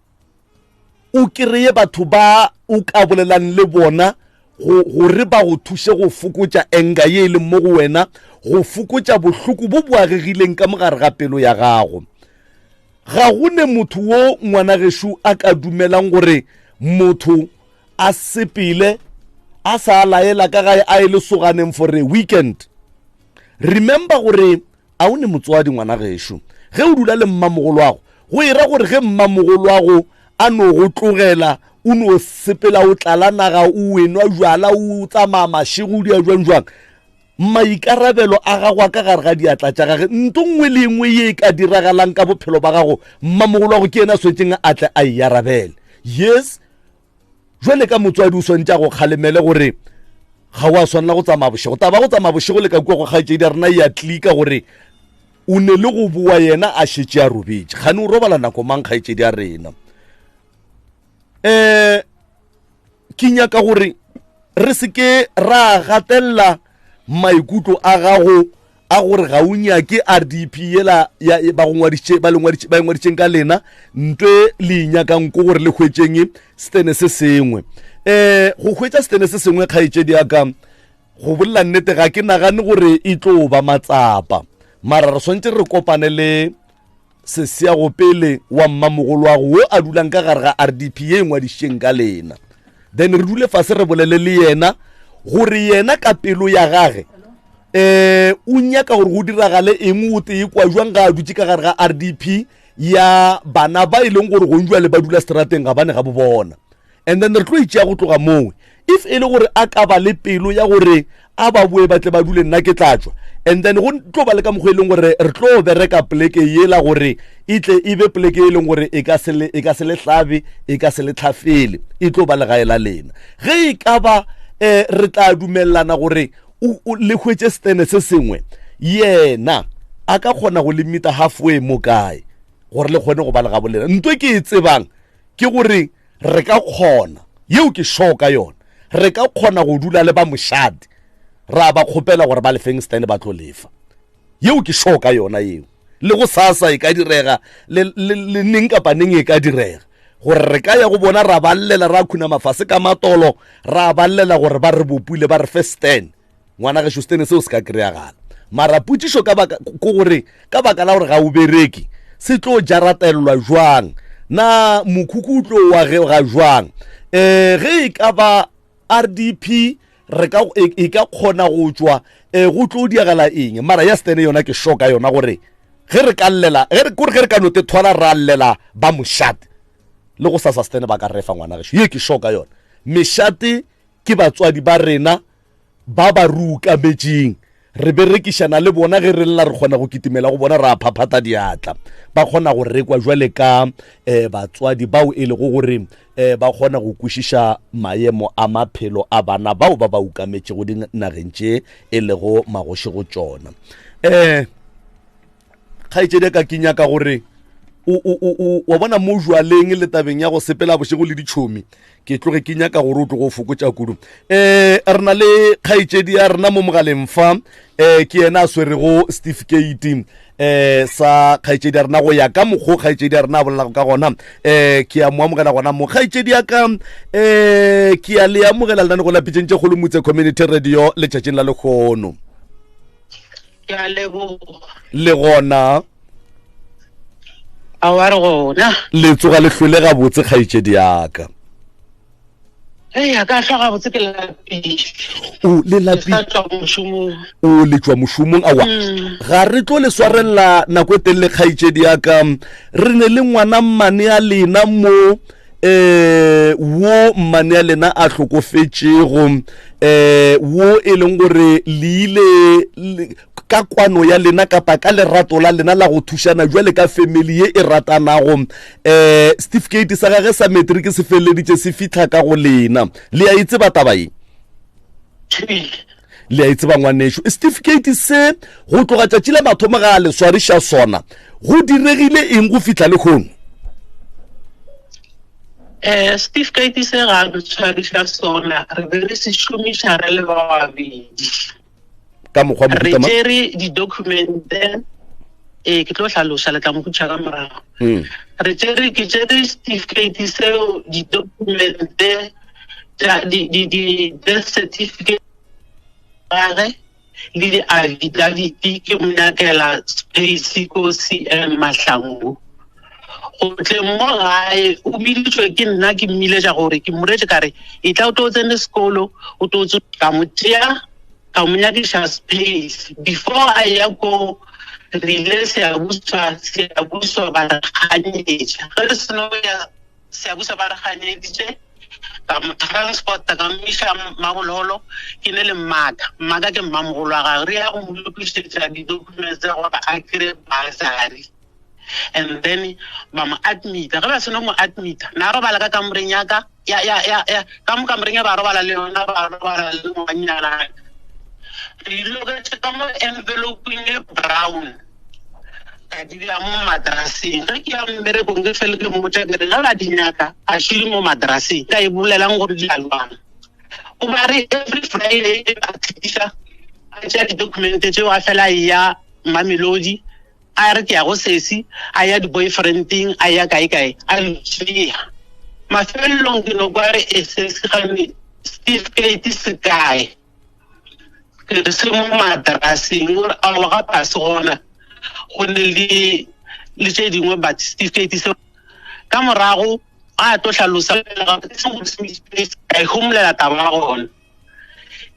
o kreye batho ba o ka bolelang le bona gore ba go thuše go fokotša enga ye e leng mo go wena go fokotša bohloko bo bo agegileng ka mogare ga pelo ya gago. Ga go ne motho wo ngwana gešo a ka dumelang gore motho a sepele a sa laela ka gae a e lesoganeng for a weekend. Remember gore a o ne motswadi ngwana gešo. Ge o dula le mmamogolo wago, go e ra gore ge mmamogolo wago a no go tlogela o no sepela o tlala naga o enwa jwala o tsamaya mašego o dia jwang jwang, maikarabelo a gago a ka gare ga diatla tša gage. Nto nngwe le nngwe ye e ka diragalang ka bophelo ba gago, mmamogolo wa go ke yena a swanetšeng a tle a e arabele. Yes, jwale ka motswadi o swanetše a go kgalemele gore ga o a swanela go tsamaya bošego. Taba go tsamaya bošego le ka kua go kgaetšedi ya rena ya tlika gore o ne le go boa yena a šetše a robetše. Kgane o robala nako mang kgaetšedi ya rena? Ke nyaka gore re se ke ra gatelela maikutlo a gago a gore ga o nyake RDP yela ya ba go ngwadišitše, ba le ngwadišitše, ba e ngwadišitšeng ka lena, ntwe le e nyakang ko gore le hwetšeng setene se sengwe. Go hwetša setene se sengwe kgaetšedi ya ka, go bolela nnete ga ke nagane gore e tlo ba matsapa, mara re swanetše re kopane le seseago pele wa mmamogolwago wo a dulang ka gare ga RDP ye e ngwadišitšeng ka lena. Then re dule fase re bolele le yena gore yena ka pelo ya gage o nyaka gore go diragale eng, o tee kwa jwang ga a dutše ka gare ga RDP ya bana ba e leng gore gong jwale ba dula strateng ga bane ga bo bona. And then re tlo itšea go tloga mowe. If e le gore a ka ba le pelo ya gore a ba boe ba tle ba dule, nna ke tla tšwa. And then go tlo ba le ka mokgwa e leng gore re tlo bereka poleke yela gore e tle e be poleke e leng gore e ka se le, e ka se le hlabe, e ka se le tlhafele, e tlo ba legae la lena. Ge e ka ba re tla dumelelana gore le hwetše setene se sengwe, yena a ka kgona go le meeta halfway mo kae gore le kgone go ba le gabo lena. Ntho e ke e tsebang ke gore re ka kgona, yeo ke sure ka yona, re ka kgona go dula le ba mošate ra ba kgopela gore ba lefeng setene ba tlo lefa. Yeo ke sure ka yona yeo. Le go sasa e ka direga, le neng kapa neng e ka direga gore re ka ya go bona ra ba llela, ra khuna mafase ka matolo, ra ba llela gore ba re bopile ba re fe stand. Ngwana gešo stene seo se ka kry-agala. Mara potšišo ka baka, ko gore ka baka la gore ga o bereke, se tlo jaratelelwa jwang? Na mokhukhu o tlo wa ge ga jwang? Ge e ka ba RDP re ka, e, e ka kgona go tšwa, go tlo diagala eng? Mara ya stene yona ke sure ka yona gore ge re ka llela, ge re, kore ge re ka no te thwala ra llela ba mošate, le go sasa stene ba ka refa ngwana gešo. Ye ke sure ka yona. Mešate ke batswadi ba rena ba ba re ukametšeng, re berekišana le bona, ge re lla re kgona go kitimela go bona, ra phaphata diatla, ba kgona go rekwa jwale ka batswadi bao e lego gore ba kgona go kwešiša maemo a maphelo a bana bao ba ba ukametšego dinageng tše e lego magoši go tšona. Kgaetšedi ka ke nyaka gore wa bona mo jwaleng le tabeng ya go sepela bošego le ditšhomi, ke tloge ke nyaka gore o tlogo fokotša kudu. Re na le kgaetšedi ya rena mo mogaleng fa, ke yena a swerego certificate sa kgaetšedi ya rena go ya ka mokgwa kgaetšedi ya rena a bolelago ka gona. Ke a mo amogela gona mo kgaetšedi ya ka. Ke a le amogela lenanego la Pitšeng tše Kgolo Motse Community Radio letšatšing la lehono. Ke a leboga. Le gona. A wa re gona. Le tsoga le hlwele gabotse kgaetšedi ya ka. Ei, a ka hlwa gabotse ke lapile. O le lapile. Ke sa tšwa mošomong. O le tšwa mošomong awa. Ga re tlo le swarelela nako e telele kgaetšedi ya ka. Re ne le ngwana mmane ya lena mo wo mmane ya lena a hlokofetšego, wo e leng gore le ile ka kwano ya lena kapa ka lerato la lena la go thušana jwale ka family ye e ratanago. Certificate sa gage sa matric se feleleditše se fihla ka go lena. Le a e tseba taba ye? Le a e tseba ngwanešu? Certificate se go tloga tšatši la mathomo ga a le swariša sona, go diregile eng go fihla lehono? Certificate se ga re tshwariša sona, re be re se šomiša re le ba babedi. Ka mokgwa Re tšere di-documente, ke tlo hlaloša, le tla mpotša ka morago. Re tšere, ke tšere certificate seo, di-documente tša di death certificate gage le di-affidavit, ke mo nyakela space ko CM Mahlangu. Go tleng mo gae o biditšwe ke nna ke mmiletša gore ke mmoretše ka re e tla o tlo tsene sekolo o tlo tse ka mo tšea ka mo nyakiša space before a ya ko re ile Siyabuswa Siyabuswa ba re ganyetša ge re seno ya Siyabuswa ba re ganyeditše ka mo transporta ka mo iša Mabololo ke ne le mmaka mmaka ke mmamogolo wa gagwe re ya go mo lokišetša di-documents tsa gore a kry bursary and then ba mo admita ge ba seno mo admita na robala ka kamoreng ya ka ya ya ya ya ka mo kamoreng ya ba robala le yona ba robala le ngwanyana re loketše ka mo envelopeng e brown ka di beya mo madraseng ge ke ya mmerekong ke fele ke mmotša ke re ge ba di nyaka a šile mo madraseng ka e bolelang gore di a lwana o ba re every friday a tliša a tšea di-document tšeo a fela ya Mamelodi a re ke ya go sesi a ya di-boyfriending a ya kae kae a ntšea mafelelong ke no kwa re e sesi gane certificate se kae ke re se mo madraseng gore aowa gape a se gona go ne le le tše dingwe but certificate se ka morago a tlo hlalosa ka e homolela taba ya gona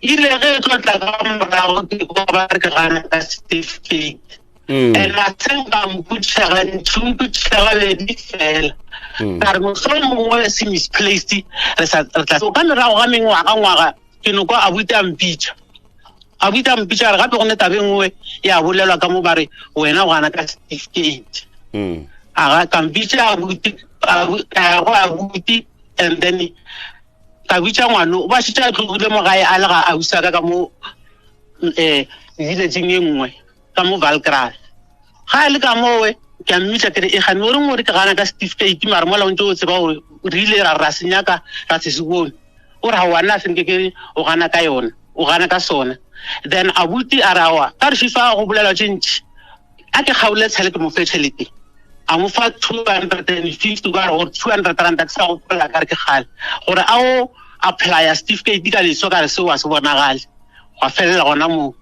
ile ge e tlo tla ka morago ke kwa ba re ke gana ka certificate mm. and a se nka mpotšiša gantši mpotšiša gabedi fela mm. ka re mohlolo mongwe se misplaced re sa re tla ka morago ga mengwaga ngwaga ke no kwa abuti a mpitša abuti a mpitša re gape go ne tabe nngwe ya bolelwa ka mo ba re wena o gana ka certificate mm. a ga ka mpitša abuti go abuti and then ka bitša ngwano ba šetše a tlogile mo gae a le ga ausi ka ka mo um villageng e nngwe ka mo valcras ga a le ka mowe ke a mmitša kere e gane o reng o re ke gana ka certificate mare mola o ntse o tseba gore re ile ra ra se nyaka ra se se bone o re ga wa nna senke ke o gana ka yona o gana ka sona then abuti a re awa ka re fifa go bolela tše ntši a ke kgaole tšhelete mo fe tšhelete a mo fa 250 ka gore 200 rand ke sa gopola ka re ke kgale gore a o applya certificate ka leso ka re seo a se bonagale gwa felela gona moo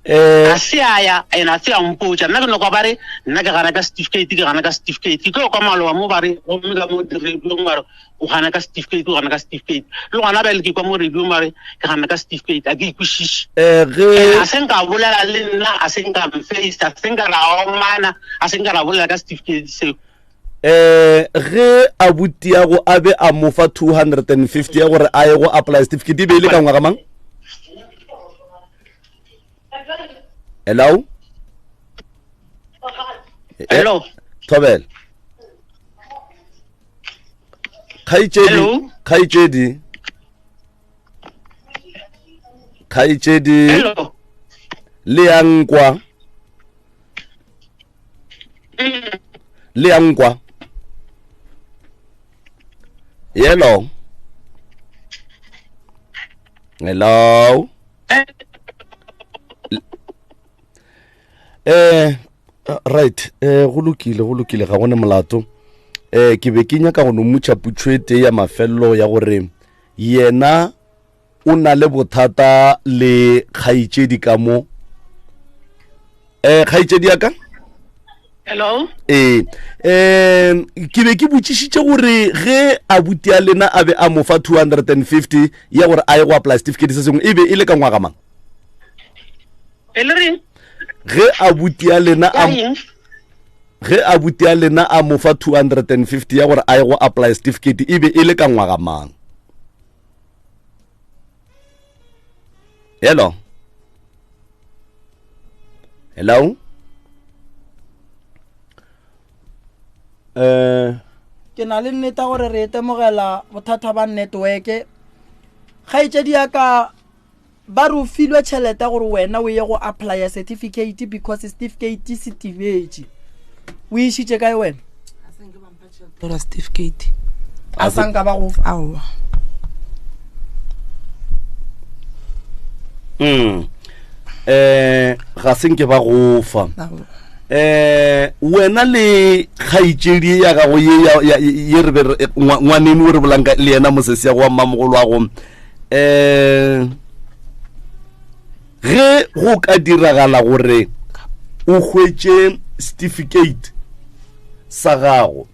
eh. a se a ya ena a se a mpotša nna ke no kwa ba re nna ke gana ka certificate ke gana ka certificate ke tlo kwa maloba mo ba re gomme ka mo dirediong ba re o gana ka certificate o gana ka certificate le gona bjale ke kwa mo radio mare ke gana ka certificate a ke ikwešiše eh, ge a se nka bolela le nna a se nka mface a se nka ra omana a se nka ra bolela ka certificate seo eh ge abuti ya go a be a mo fa 250 ya gore a ye go apply certificate e be e le ka ngwaga mang hello hello thobela kgaetšedi kgaetšedi kgaetšedi le ya nkwa le ya nkwa hello hello eh right eh go lokile go lokile ga gone molato eh ke be ke nyaka go no mmotša putšo e tee ya mafelelo ya gore yena o na le bothata le kgaetšedi ka mo eh kgaetšedi ya ka hello ee um ke be ke botšišitše gore ge abuti ya lena a be a mo fa 250 ya gore a ye go apply certificate se sengwe e be e le ka ngwaga mang e le reng ge abuti ya lena a ge abuti ya lena a mo fa 250 ya gore a ye go apply certificate e be e le ka ngwaga mang hello hello eh ke na le nneta gore re itemogela bothata ba network kgaetšedi ya ka Ba re o filwe tšhelete gore wena o ye go applya certificate because certificate se tibetše. O išitše kae wena? Ora certificate. A sa nka ba go fa. Aowa. Mm. Eh ga se nke ba go fa. Eh wena le kgaetšedi ya gago ye ye re be ngwaneno o re bolang le yena mosesi ya go wa mmamogolo wa go um ge go ka diragala gore o hwetše certificate sa gago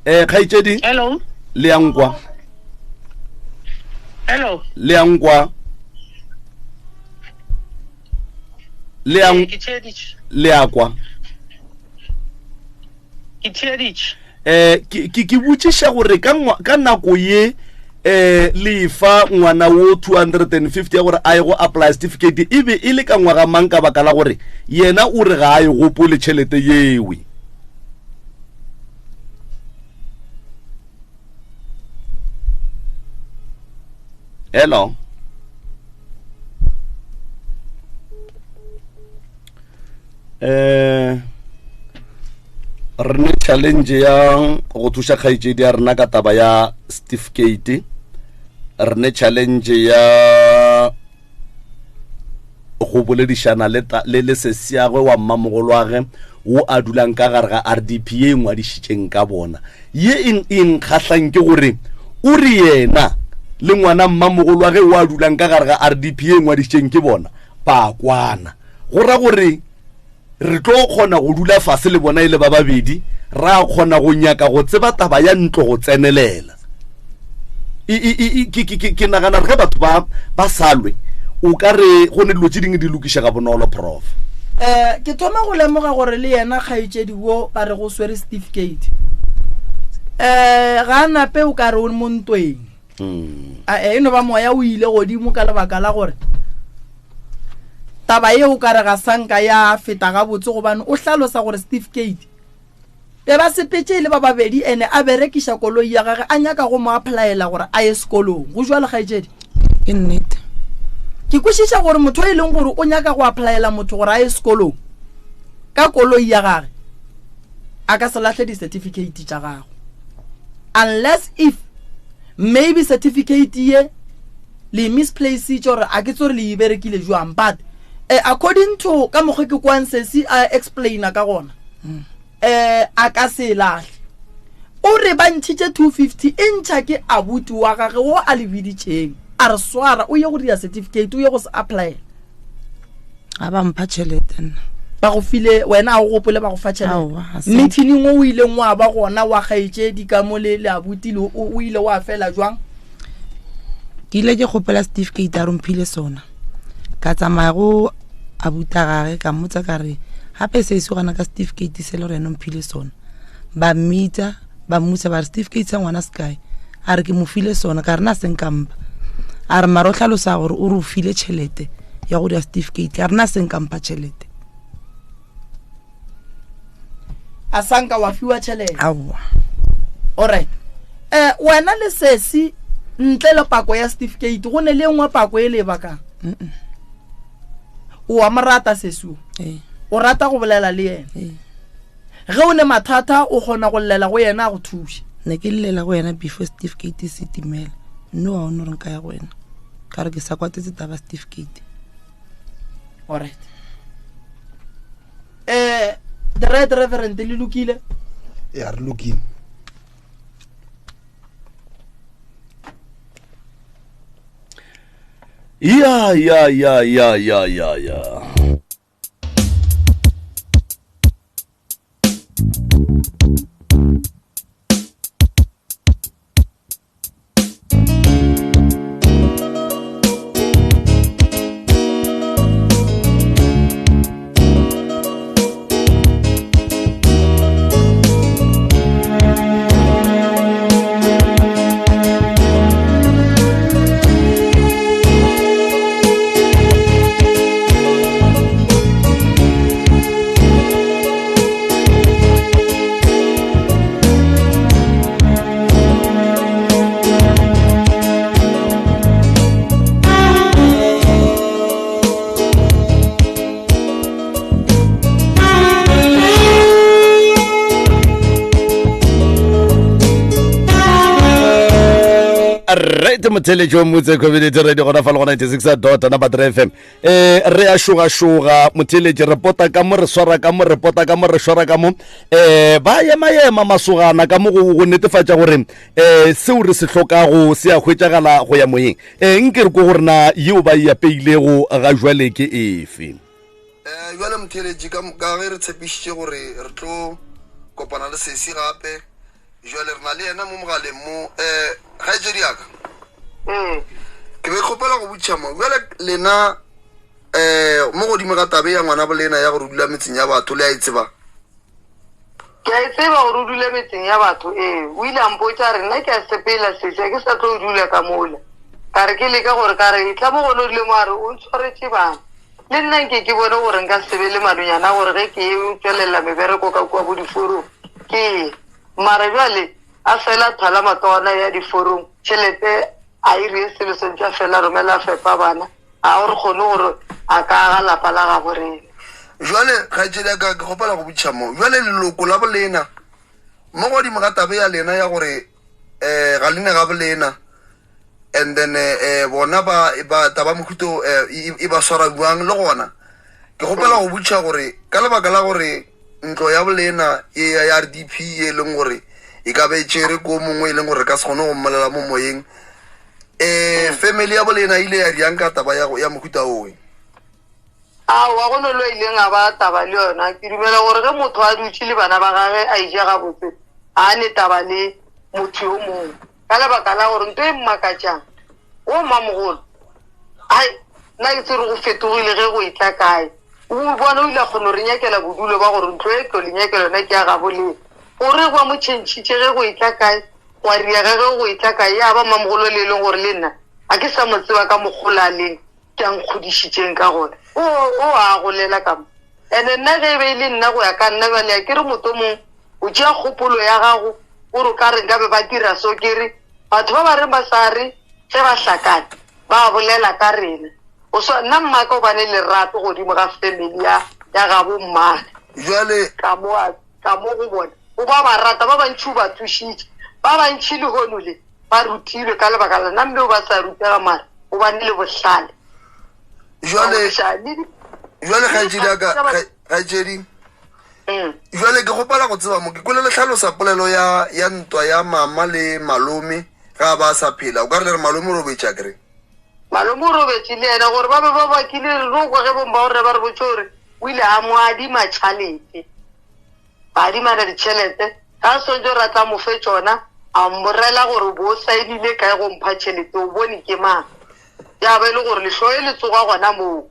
um kgaetšedi hello le ya nkwa hello le ya nkwa le ya Ee, ke theeditše le ya kwa ke theeditše eh ke ke ke botšiša gore ka ka nako ye eh le fa ngwana wo 250 ya gore a ye go apply certificate e be e le ka ngwaga mang ka baka la gore yena o re ga a e gopole tšhelete yewe hello eh re ne challenge ya go thuša kgaetšedi ya rena ka taba ya certificate re ne challenge ya go boledišana le le le sesiagwe wa mmamogolwage wo a dulang ka gare ga rdp ye e ngwadišitšeng ka bona ye e e nkgahlang ke gore o re yena le ngwana mmamogolwage wo a dulang ka gare ga rdp ye e ngwadišitšeng ke bona ba kwana go ra gore re tlo kgona go dula fase le bona e le ba babedi ra kgona go nyaka go tseba taba ya ntlo go tsenelela ke nagana re ge batho ba ba salwe o ka re go ne dilo tse dingwe di lokišega bonolo prof um ke thoma go lemoga gore le yena kgaetšedi wo ba re go swere certificate um ga a nape o ka re o mo ntweng mm. e no ba moya o ile godimo ka lebaka la gore taba ye o ka re ga sanka ya feta gabotse gobane o hlalosa gore certificate be ba sepetse e le ba babedi ene a berekiša koloi ya gage a nyaka go mo applyela gore a ye sekolong go jwalo kgaetšedi ke nnete ke kwešiša gore motho e leng gore o nyaka go applyela motho gore a ye sekolong ka koloi ya gage a ka se lahle di-certificate tša gago unless if maybe certificate ye le misplacitše gore a ke tse gore le e berekile jwang but eh, according to ka mokgwa ke kwang sesi a explaina ka gona um a ka se e lahle o re ba ntšhitše 250 e ntšha ke abuti wa gage wo a le biditšeng a re swara o ye go dira certificate o ye go se applyela ga ba mpha tšhelete nna ba go file wena a o gopole ba go fa tšhelete meeting o ileng wa ba gona wa kgaetšedi ka mo le le abuti le o ile wa fela jwang ke ile ke kgopela certificate a romphile sona ka tsamaya go abuta gage ka mmotsa ka re gape se se gana ka certificate se le gore ene mphile sona ba mmitsa ba mmotsa ba re certificate sa ngwana se kae a re ke mo file sona ka re na seng kampa a re mara o tlhalosa gore o re o file tšhelete ya go dira certificate a re na seng kampa tšhelete a sanka wa fiwa tšhelete aowa alright um wena le sesi ntle le pako ya certificate go ne le nngwe pako e le e bakang o wa mo rata sesi o ee. o rata go bolela le yena ee. ge o ne mathata o kgona go llela go yena a go thuša ne ke llela go yena before certificate se timela mme wa one gore nka ya go wena ka re ke sa kwatetse taba certificate alright eh the right reverend le lokile ya re lokile ya ya ya ya ya ya ya right motheletši wa motse community radio gona fa le go 96 dot number 3 fm eh re a šogašoga motheletši re pota ka mo re swara ka mo re pota ka mo re swara ka mo eh ba ema-ema masogana ka mo go netefatša gore eh seo re se hlokago se a hwetšagala go ya moyeng eh nke re ko gore na yeo ba e apeilego ga jwale ke efe um jale motheletši ka ge re tshepišitše gore re tlo kopana le sesi gape jale re na le yena mo mogaleng mo um kgaetšedi yaka ee ke be kgopela go botšha mo bjale lena um mo godimo ga tabe ya ngwana bolena ya gore o dula metseng ya batho le a e tseba ke a e tseba gore o dule metseng ya batho ee o ile a mpotsa re nna ke a sepela sese ke sa tlo dula ka mola ka re ke leka gore ka re tla mo gone o dule mo a re o ntshwaretse bana le nna nke ke bone gore nka sebe le malonyana gore ge ke tswelela mebereko ka kua bo diforong ke ye mara jale a fela thwala matona ya diforong tšhelete a e rie selo sentse a fela romela a fepa bana a gore kgone gore a ka aga lapa la gabo rena jale kgaetšedi ya ka ke kgopela go botšha mo jale leloko la bolena mo godimo ga tabe ya lena ya gore um ga lene ga bolena and then um bona ba ba taba mohuto um e ba swara jwang le gona ke kgopela go botšha gore ka lebaka la gore ntlo ya bolena e ya r d p e leng gore e ka be e tšere ko mongwe e leng gore ka se kgone go mmolela mo moyeng um family ya bolena ile ya riang ka taba ya mohuta owe aowa go no lo ileng a ba taba le yona ke dumela gore ge motho a dutše le bana ba gage a ija gabotse a ne taba le motho yo mongwe ka lebaka la gore nto e mmakatšang o mmamogolo ai nna ke tsere go fetogile ge go e tla kae o bona o ile a kgona gore nyakela bodulo ba gore ntlo e tlo le nyakela yona ke ya gabo le gore ba mo tšhentšhitše ge go e tla kae gwa riega ge go e tla kae ya ba mmamogolo le e leng gore le nna ga ke sa mo tseba ka mokgola leng ke a nkgodišitšeng ka gona o o a golela ka mo and-e nna ge e be e le nna go ya ka nna bjale a ke re motho mongwe o tšea kgopolo ya gago o re o ka re nkabe ba dira so ke re batho ba ba reng ba sa re ge ba hlakane ba bolela ka rena o swa nna mmaka o bane lerato godimo ga family ya ya gabo mmane jale ka mo ka mo go bona o ba ba rata ba bantši o ba thušitše ba bantši lehono le ba rutilwe ka lebaka la nna mme o ba sa rutega mara o bane le bohlale jale jale kgaetšedi ya ka kgaetšedi mm. jale ke gopela go tseba mo ke kwele le tlhalosa polelo ya ya ntwa ya mama le malome ga ba sa phela o ka re le re malome o robetše a kere malome o robetše le yena gore ba be ba bakile re no kwa ge bomba gore ba re botse gore o ile a mo adima tšhalete ba adimana ditšhelete ka swantse gore a tla mo fe tsona a mmorela gore bo o saenile kae go mpha tšhelete o bone ke mang ya ba e le gore lehloe le tsoga gona moo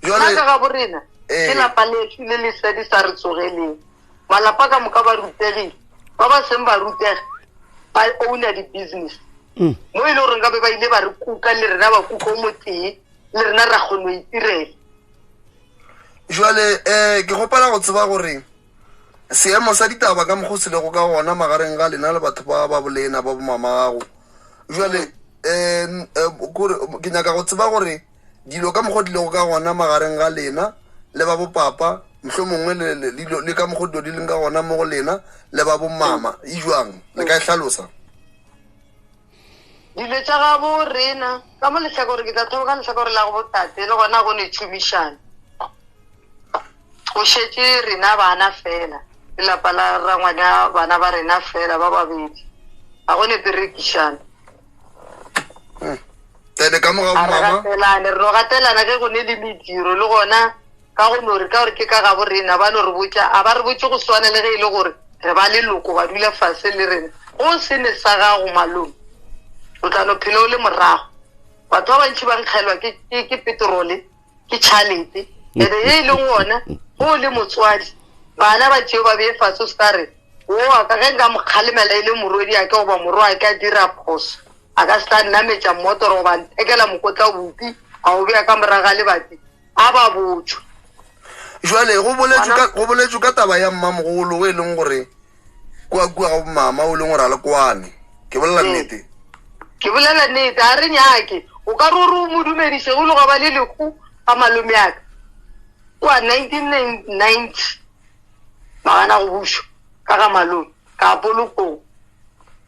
jale ka ga borena Eh. ke lapa leso le le sedi sa re tsogeleng malapa ka moka ba rutegile ba ba seng ba rutega ba owner di-business mo e le gore nkabe ba ile ba re kuka le rena ba kuka o motee le rena ra kgone go itirela jale um ke gopela go tseba gore seemo sa ditaba ka mokgwa o se lego ka gona magareng ga lena le batho ba ba bolena ba bomama gago jale um kore ke nyaka go tseba gore dilo ka mokgwa di lego ka gona magareng ga lena le ba bopapa mohlho mongwe le ka mokgwa dilo di leng ka gona mo go lena le ba bomama e jwang le ka e hlalosa dilo tša gabo rena ka mo lehlakore ke tla thoma ka lehlakore la go botate le gona go ne tšhomišano go šetše rena bana fela lelapa la rangwana bana ba rena fela ba babedi ga go ne perekišano ene ka moga a re mama gatelane re no gatelana ge go ne le mediro le gona ka go no re ka gore ke ka gabo rena ba no re botša a ba re botse go swana le ge e le gore re ba leloko ba dula fase le rena go se ne sa gago malome o tla no phela o le morago batho ba bantši ba nkgelwa ke petrole ke tšhalete ene ye e leng ona go le motswadi bana ba tšeo ba bee fase o se ka re o wa ka ge nka mo kgalemela e le morwedi a ke goba morwa a ka dira phoso a ka se tla nnametša mmotoro goba nthekela mokotla bopi a o bea ka moraga lebati a ba botšwe jale go boletswe ka taba ya mmamogolo o e leng gore kua kua ga bomama o leng gore a le kwane ke bolela nnete ke bolela nnete a re nyake o ka re ore o mo dumediše go le go ba le lehu ga malome aka kua 1990 magana go bušwa ka ga malome ka polokong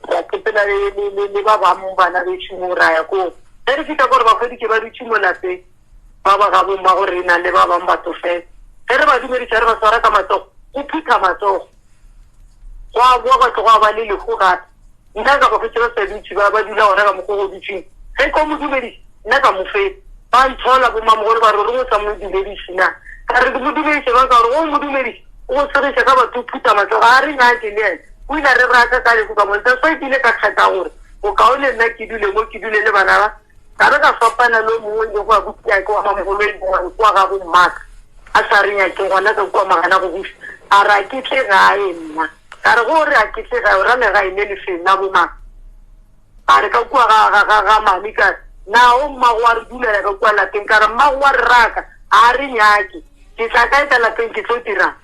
ra sepela le ba bangwe bana bešo mo ra ya koo ge re fihla kore ba hweditše ba dutše mo lapeng ba ba ga bomma go rena le ba bangwe batho fela ge re ba dumediša re ba swara ka matsogo go phutha matsogo go a boa batho go a ba le lehu gape nna ka ba hwetše ba sa dutše ba ba dula gona ka mokgwa go dutšeng ge ko mo dumediša nna ka mo fetsa ba nthola bomamogolo ba re reng o sa mo dumediše na ka re ke mo dumediše ba ka gore go mo dumediša O go segiša ka batho o phutha matsogo a re nyake le yena o ile a re raka ka lehu ka mo that's why ke ile ka kgetha gore bokaone nna ke dule mo ke dule le bana ba ka re ka fapana le o mongwe le go a botšiake wa mamogolo e leng kwa ga bo mmaka a sa re nyakeng gona ka kua magana go buša a re a ke tle gae nna ka re go re a ke tle gae o ra legae le lefeng la bomang a re ka kua ga ga ga ga mami ka na o mmago wa re dulela ka kua lapeng ka re mmago wa re raka a re nyake ke tla kae ka lapeng ke tlo dirang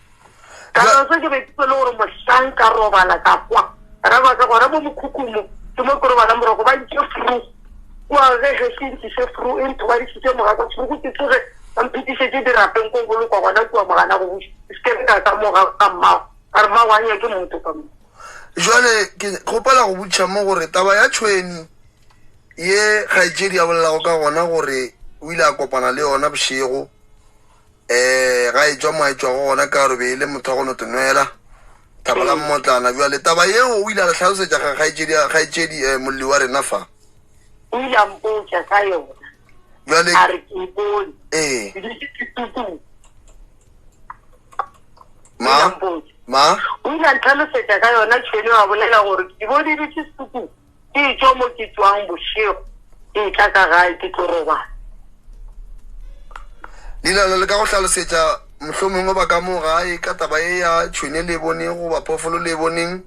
ka se ke be ke le gore mohlang ka robala ka kwa ra ba ka gona mo mokhukhung mo ke mo ke robala moroko ba ntše fru kua ge ge se ntšiše fru e nthobadisitše moga ka fru ke tsoge ba mphetišetše dirapeng ko bolokwa gona kua mogana go buša se ke re ka ka moga ka mmago ka re mmago a nyake motho ka mo jale ke kgopela go botšha mo gore taba ya tšhweni ye kgaetšedi a bolelago ka gona gore o ile a kopana le yona bošego um ga e tswa mo a e tswago gona ka gore be e le motho wa go no tenwela thaba la mmotlana bjale taba yeo o ile a re tlhalosetša ga kgaetšedi kgaetšedi um molli wa rena fa o ile a mpotša ka yona bjale a re ke e bone ee ke dutše ke tukung ma ma o ile a ntlhalosetša ka yona tšhwene wa bolela gore ke bone dutše setukung ke e tšwa mo ke tswang bošego ke e tla ka gae ke tlo robala leina le ka go hlalosetša mohlomongwe ba ka mo gae ka taba e ya tšhwene le e boneng goba phoofolo le e boneng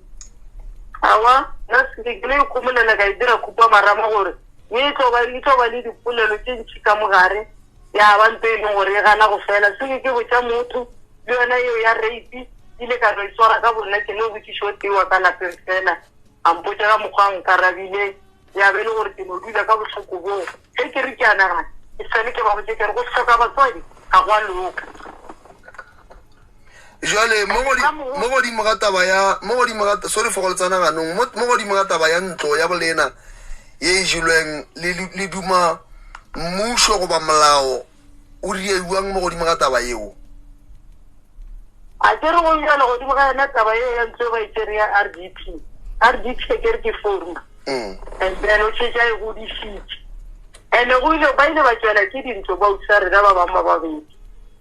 awa nna se ke le ikgomolela ka e dira khupa marama gore ye e tlo ba e tlo ba le dipolelo tše ntši ka mogare ya ba nto e leng gore e gana go fela se ke ke botša motho le yona eo ya rape ile ka no e swara ka bonna ke no botšišo tee wa ka lapeng fela a mpotša ka mokgwa a nkarabile ya be e le gore ke no dula ka bohloko boo ge ke re ke a nagana ke sale ke ba botse ke re go hloka batswadi ga go a loka jale mo godimo ga taba ya mo godimo ga sorry for go le tsena ganong mo godimo ga taba ya ntlo ya bolena ye e jelweng le duma mmušo goba molao o rieiwang mo godimo ga taba yeo a ke re go bjalo godimo ga yona taba eo ya ntlo e ba e tsere ya r d p r d p ke re ke founu mm. and then o šetše a e godišitše and go ile ba ile ba tšwela ke dintlo ba usa rena ba bangwe ba babedi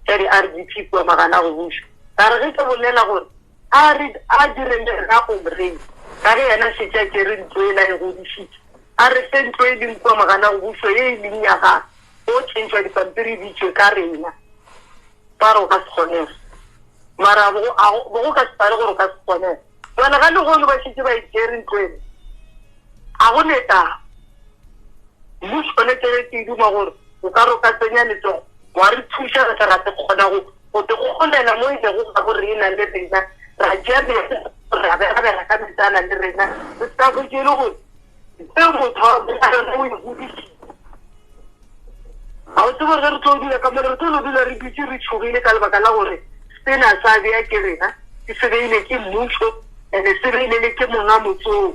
tša di-r d p kua magana go buša ka re ge ke bolela gore a re a direng le rena go moreng ka ge yena šetše a tšere ntlo e la e godišitše a re fe ntlo e leng kua magana go bušo ye e leng ya gage go tšhentšhwa dipampiri di tšwe ka rena ba re o ka se kgonege mara bo go ka se pale gore o ka se kgonege jale ga legono ba šetse ba itšere ntlo eno ga go ne taba mmuso one tšelete e duma gore o ka re o ka tsenya letsogo wa re thuša re tla ra te kgona go go te golela mo e lego ga bo rena le rena ra tšea metsi ra berabera ka metsana le rena re sa hwetše e le gore seo motho a yone o e godisitse ga o tsebe ge re tlo dula ka mole re tlo no dula re dutse re tšhogile ka lebaka la gore sena sa bea ke rena ke se beile ke mmušo and-e se beile le ke monga motsong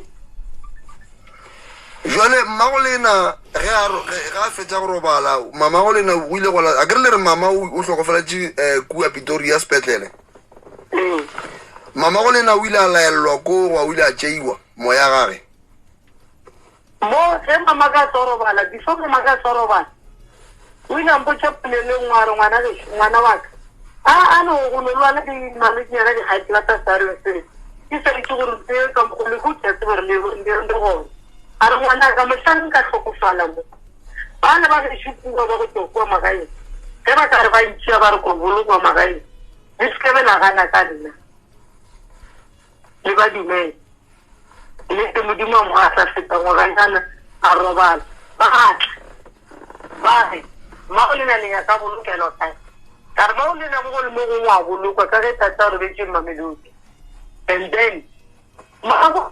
jale mmago lena ge a fetša go robala mamago lena o ile gola a kere le re mama o hlokofaletše um kua pitoria sepetlele ee. mamago lena o ile a laelelwa ko goba o ile a tšeiwa moya gage mo ge mama ka tlo robala before mama ka tlo robala o ile a mpotša polelo e nngwe a re ngwana gešo ngwana wa ka a a no go no lwala ke malwetšinyana di-high blood sa se ke swanetše gore tse ka mokgwa le go ke a tseba gore le gona a re ngwana ka mohlang nka hlokofala mo ba le ba gešo kua ba go tšwa kua magaeng ge ba ka re ba ntšea ba re ko bolokwa magaeng le se ke be la gana ka nna le ba dumele nnete modimo a mo a sa feta ngwaganyana a robala ba tla ba re mmago lena le nyaka bolokelwa kae ka re mmago lena mo go le mo gongwe a bolokwa ka ge tate a robetse mamelodi and then mmago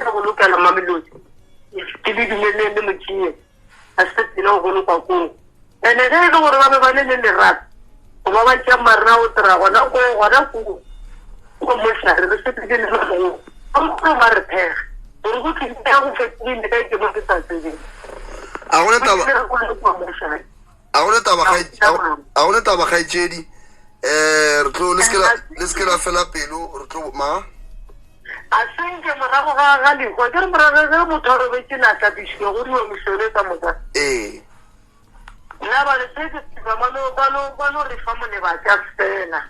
ka bolokelwa mamelodi ke le dumeleng le motšee a se pele go bolokwa koo ene ge e le gore ba be ba le le lerato goba ba tšea marena o tira gona ko gona koo ko mošare re sepele le bagolo ba ba re phega gore go tlile ya go fetogile ka ke mo ke sa tsebeng a gone taba a gone taba a gone taba kgaetšedi eh re tlo le se la fela pelo re tlo ma a senke morago ga ga lehu ke re morago ge motho a robetse la tlapišiwa go diwa mehlolo ka moka ee Nna ba re se ke tseba ba no ba no ba no re fa molebatša fela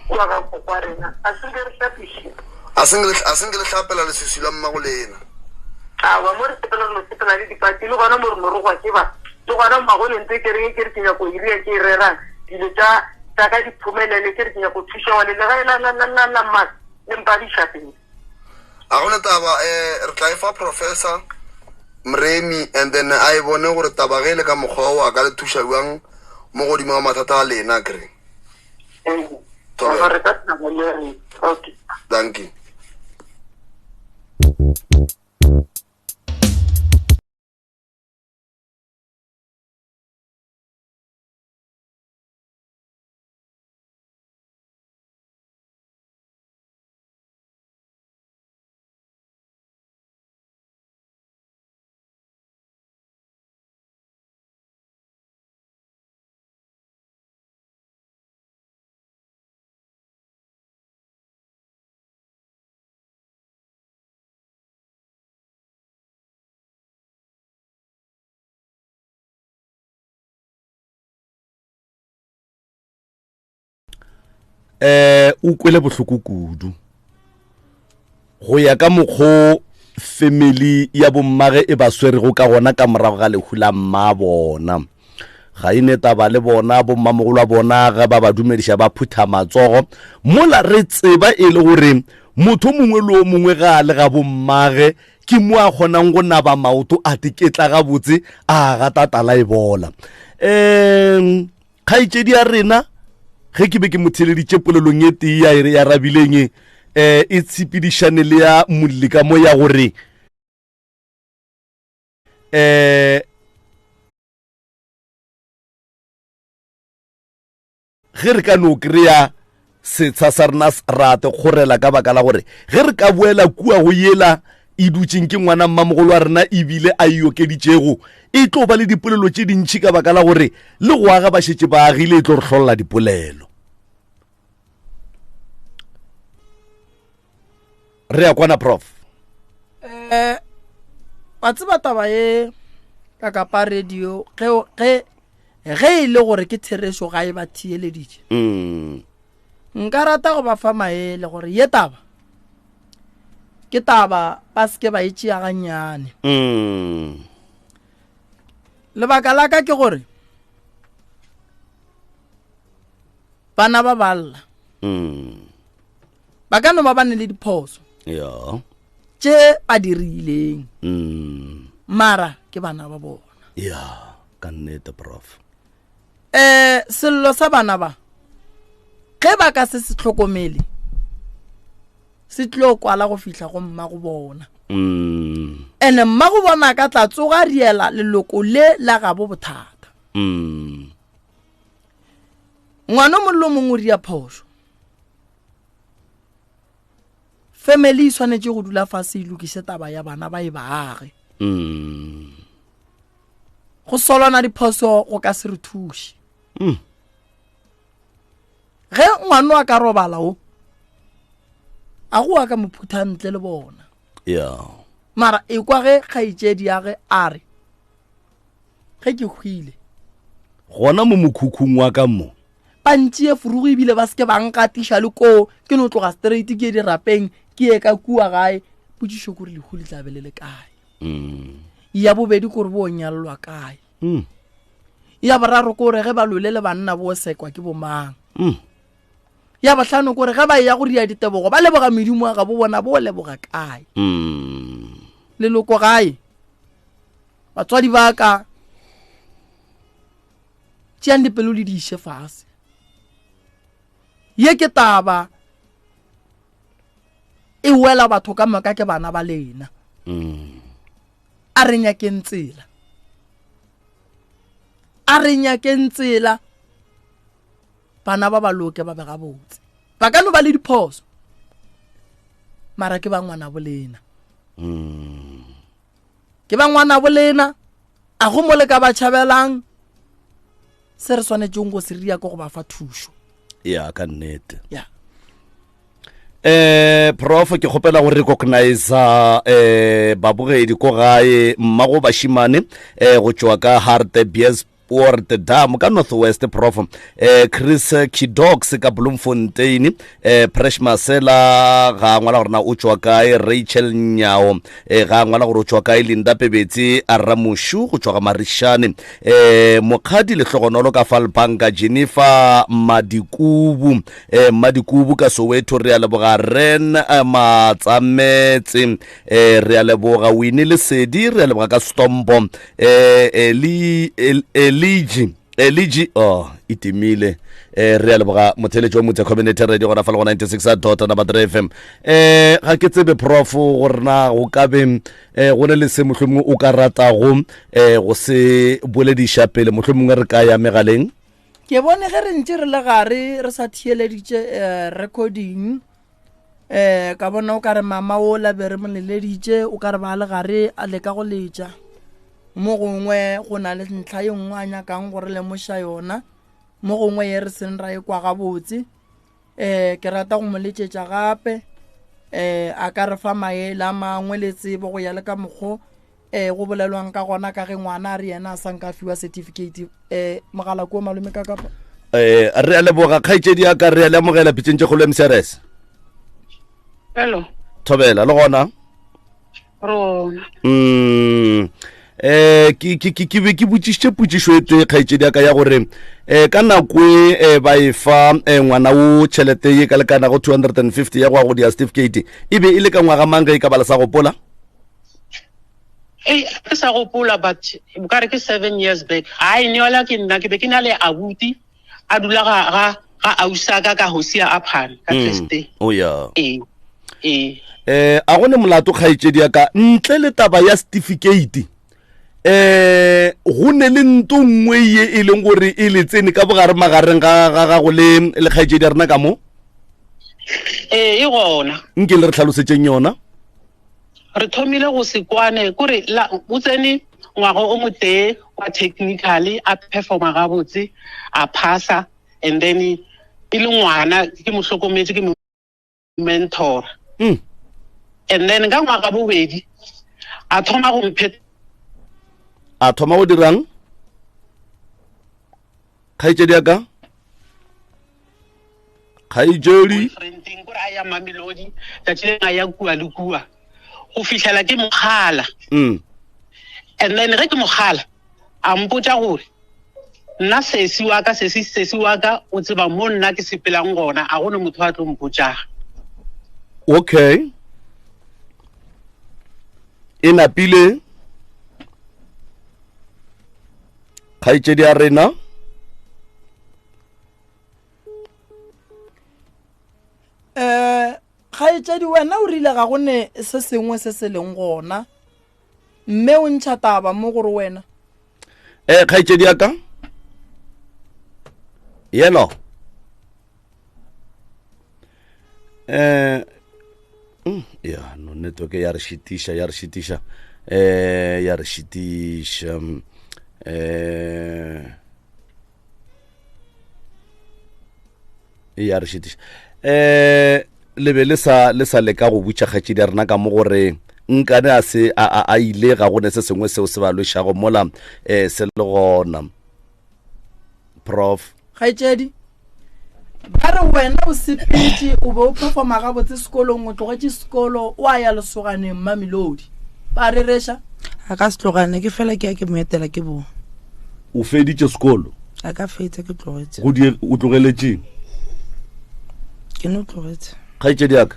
kua ga kokwa rena a se nke re hlapiše. A se nke a se nke le hlapela leswiswi la mmago lena. Awa mo re sepela re no sepela le dipati le gona mo re no rogwa ke ba le gona mmagone ntse ke reng ke re ke nyako iria ke e rerang dilo tša tša ka di phomelele ke re ke nyako thuša wa le legae la la la la la mma le mpadiša pele. A gona taba eh re tla e fa professor Mremi and then a e bone gore taba ge e le ka mokgwa o a ka le thuša bjang mo godimo ga mathata a lena kere. Ee. Re ka taba le re okay. Thank you. Eh o kwele bohloko kudu go ya ka mokgo family ya bommage e ba swerego ka gona ka morago ga lehu la mma bona ga e ne taba le bona bommamogolo wa bona ge ba ba dumediša ba phutha matsogo mola re tseba e le gore motho mongwe le o mongwe ga a le ga bommage ke mo a kgonang go naba maoto a teketla gabotse a gata tala e bola um kgaetšedi ya rena ge ke be ke mo theleditše polelong e tee ya e arabileng um e tshepedišane le ya molli ka mo ya gore um ge re ka no kry-a setsha sa rena rate kgorela ka baka la gore ge re ka boela kua go yela e dutšeng ke ngwana mmamogolo wa rena ebile a e okeditšego e tlo ba le dipolelo tše dintšhi ka baka la gore le go aga ba šetše ba agile e tlo re hlolela dipolelo re ya kwana prof um wa tseba taba ye ka kapa radio ge ge ge e le gore ke therešo ga e ba theeleditše mm. nka rata go ba fa maele gore ye taba ke taba ba seke ba e tšea gannyane mm. lebaka la ka ke gore bana ba balla mm. ba ka no ba ba ne le diphoso ya tše ba dirileng mm. mara ke bana ba bona ya ka nnete prof um sello sa bana ba ge ba ka se se tlhokomele se tlo kwala go fihla go mma go bona mm. ene mma go bona ka tla tsoga riela leloko le la gabo bothata mm. ngwana o mollo mongwe o ria phošo family e swanetše go dula fase e lokise taba ya bana ba e baage mm. go solana diphoso go ka se re thuše mm. ge ngwano a ka robala o a go a ka mo phutha ntle le bona yeah. mara e kwa ge kgaetšedi ya ge a re ge ke hwile gona mo mokhukhung wa ka mo ba ntšee furugo ebile ba seke ba nkatiša le koo ke no tloga straight ke ye dirapeng ke ye ka kua gae potšišo kore lehu le tla be le le kae mm. ya bobedi kore bo nyalelwa kae mm. ya boraro kore ge ba lole le banna bo sekwa ke bomang mm. ya bohlano kore ge ba ya go ria ditebogo ba leboga medimo wa gabo bona bo leboga kae mm. leloko gae batswadi ba ka tšeang dipelo le di iše fase ye ke taba e wela batho ka moka ke bana ba lena mm. a re nyakeng tsela a re nyakeng tsela bana ba ba loke ba be gabotse ba ka no ba le diphoso mara ke ba ngwana bolena mm. ke ba ngwana bolena a go mo le ka ba tšhabelang se re swanetšeng go se ria ke go ba fa thušo ya ka nnete ya eh prof ke kgopela go recognize eh babogedi ko gae mmago bashimane eh go tšwa ka Hartebees Poort Dam ka North West prof eh Chris Kidox ka Bloemfontein eh Fresh Masela ga ngwala gore na o tšwa kae Rachel Nyao eh ga ngwala gore o tšwa kae Linda Pebetse a Ramošu go tšwa ga Marishane eh Mokgadi Lehlogonolo ka Falbanka Jennifer Madikubu eh Madikubu ka Soweto re a leboga Ren eh, Matsametse eh re a leboga Winnie Lesedi re a leboga ka Stompo eh Eli Eliji Eliji oh e timile eh re a leboga motheletši wa motse community radio gona fa le go 96 dot number 3 fm eh ga ke tsebe prof gore na go ka be eh go ne le se mohlomongwe o ka ratago eh go se bolediša pele mohlomongwe re ka ya megaleng Ke bone ge re ntše re le gare re sa theeleditše eh, recording eh ka bona o ka re mama o la be re mo leleditše o ka re ba le gare a leka go letša mo gongwe go na le ntlha ye nngwe a nyakang go re lemoša yona mo gongwe ye re seng ra e kwa gabotse um ke rata go mo letšetša gape um a ka re fa maele a mangwe le tsebo go ya le ka mokgo um go bolelwang ka gona ka ge ngwana a re yena a sa nka fiwa certificate um mogala ko malome ka kapa um re a leboga kgaetšedi ya ka re a le amogela pitseng tše kgolo mcrs hello thobela le gona rona mm eh ke ke ke be ke botšišitše potšišo e tee kgaetšedi ya ka ya gore eh ka nako e eh, ba e fa eh, ngwana o tšhelete ye ka lekanago 250 ya go ya go dia certificate e be e le ka ngwaga mang ge e ka ba le sa gopola Ei, ke sa gopola but ka re ke seven years back hai neola ke nna ke be ke na le abuti a dula ga ga ga ausaka ka hosia a phane ka Kriste oh ya ee ee eh a go ne molato kgaetšedi ya ka ntle le taba ya certificate eh go ne le nto nngwe ye e leng gore e le tsene ka bogare magareng ga ga gago le le kgaetšedi ya rena ka mo ee e gona nke le re tlhalosetšeng yona Re thomile go se kwane kore la o tsene ngwaga o motee wa technical a performa gabotse a phasa and then e le ngwana ke mo hlokometse ke mo mentor mm. and then ka ngwaga bobedi a thoma go mphe a thoma go dirang kgaetšedi ya ka kgaetšedi boyfriendeng kore a ya mamelodi tsatsi le a ya kua le kua go fihlela ke mogala mm. and then ge ke mogala a mpotsa gore nna sesi wa ka sesi sesi wa ka o tseba mo nna ke sepelang gona a gone motho a tlo mpotsang okay e napile kgaetšedi ya rena um kgaetšedi wena o rile ga go ne se sengwe se se leng gona mme o ntšha taba mo gore wena um kgaetšedi ya ka yelo eh mm, ya no network ya re šitiša ya re šitiša eh ya re šitiša mm, eh ya re šitiša eh le be le sa le sa leka go butša kgatšedi ya rena ka mo gore nkane a se a a ile ga go ne se sengwe seo se ba lwešago mola eh se le gona prof kgaetšedi ba re wena o sepetše o be o performa gabotse sekolong o tlogetše sekolo o a ya lesoganeng mamelodi ba rereša a ka se tlogane ke fela ke ya ke mo etela ke bo o feditše sekolo a ka fetsa ke tlogetse go die o tlogeletšeng ke no tlogetse kgaetšedi yaka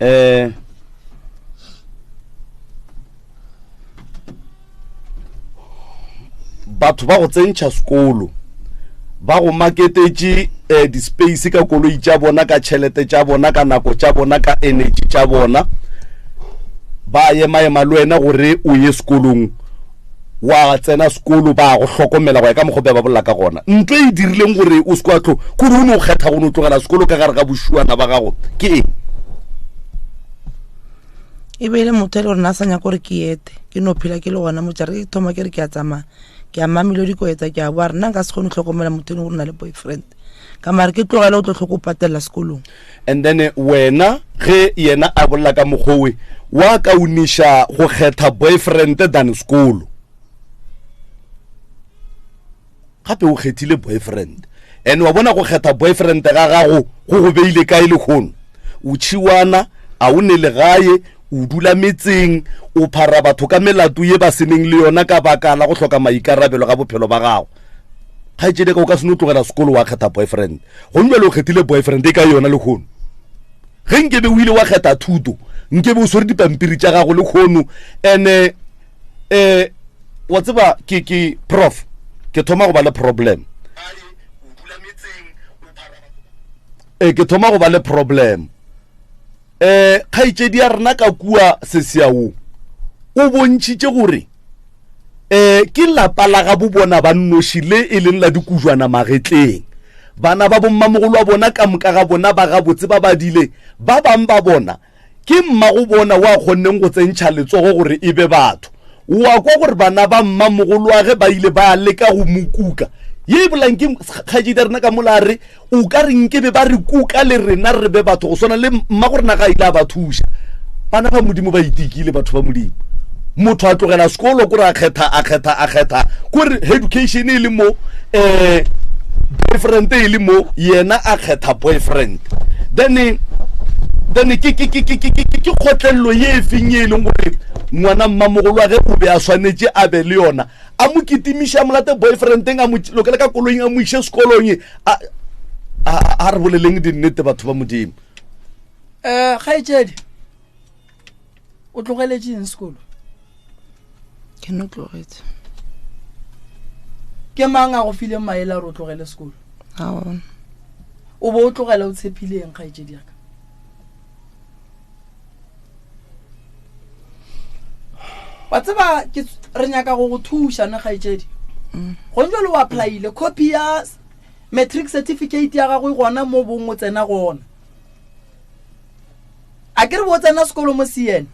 um batho ba go tsentšha sekolo ba go maketetše um di-space ka koloi tša bona ka tšhelete tša bona ka nako tša bona ka energy tša bona ba ema-ema le wena gore o ye sekolong wa tsena sekolo ba go hlokomela go ya ka mokgwa ba bolela ka gona ntlo e dirileng gore o se kwa tlo kore o ne o kgetha go no tlogela sekolo ka gare ga bošuana ba gago ke eng E be e le motho e le gore na sa nyaka gore ke ete ke no phela ke le gona motšare ke thoma ke re ke a tsamaya ke a mamelodi ko etsa ke a boa re nna nka se kgone go tlhokomela motho e leng gore o na le boyfriend ka mare ke tlogele o tlo tlhoko patelela sekolong and then wena ge yena a bolela ka mokgowe wa kauniša go kgetha boyfriend than sekolo. Gape o kgethile boyfriend. And wa bona go kgetha boyfriend ga gago go go beile kae lehono? O tšhiwana, a o ne legae, o dula metseng, o phara batho ka melato ye ba seneng le yona ka baka la go hloka maikarabelo ga bophelo ba gago. Kgaetšedi ka o ka se no tlogela sekolo wa kgetha boyfriend. Gomme bjale o kgethile boyfriend e ka yona lehono. Ge nkebe o ile wa kgetha thuto, nkebe o swere dipampiri tša gago lehono. And eh wa tseba ke ke prof ke thoma go ba le problem e ke thoma go ba le problem eh kgaetšedi ya rena ka kua sesiaong o bontšhitše gore eh ke lapa la ga bobona ba nnoši le e leng la dikujwana magetleng bana ba bommamogolo wa bona ka moka ga bona ba gabotse ba badile ba bang ba bona Ke mmagobona wa kgonneng go tsentšha letsogo gore e be batho. O a kwa gore bana ba mmamogoloage ba ile ba leka go mo kuka. Ye e bolang ke kgaetšedi ya rena ka mola a re, O ka re nke be ba re kuka le rena re be batho go swana le mmagorena ga a ile a ba thuša. Bana ba Modimo ba itekile, batho ba Modimo. Motho a tlogela sekolo kore a kgetha a kgetha a kgetha kore education e le mo um boyfriend e le mo yena a kgetha boyfriend then then ke ke ke ke ke ke ke kgotlelelo ye e feng ye e leng gore ngwana mmamogolo wa ge o be a swanetše a be le yona a mo kitimiše a mo late boyfriendeng a mo lokele ka koloing a mo iše sekolong a a re boleleng dinnete batho ba modimo um kgaetšedi o tlogeletše eng sekolo ke no tlogetse ke mang a go fileng maele a re o tlogele sekolo a o bo o tlogela o tshepile eng kgaetšedi yaka wa tseba ke re nyaka go go thuša ne kgaetšedi mm. gong jalo o applyile copy ya matric certificate ya gago e gona mo bong o tsena gona a ke re bo tsena sekolo mo cn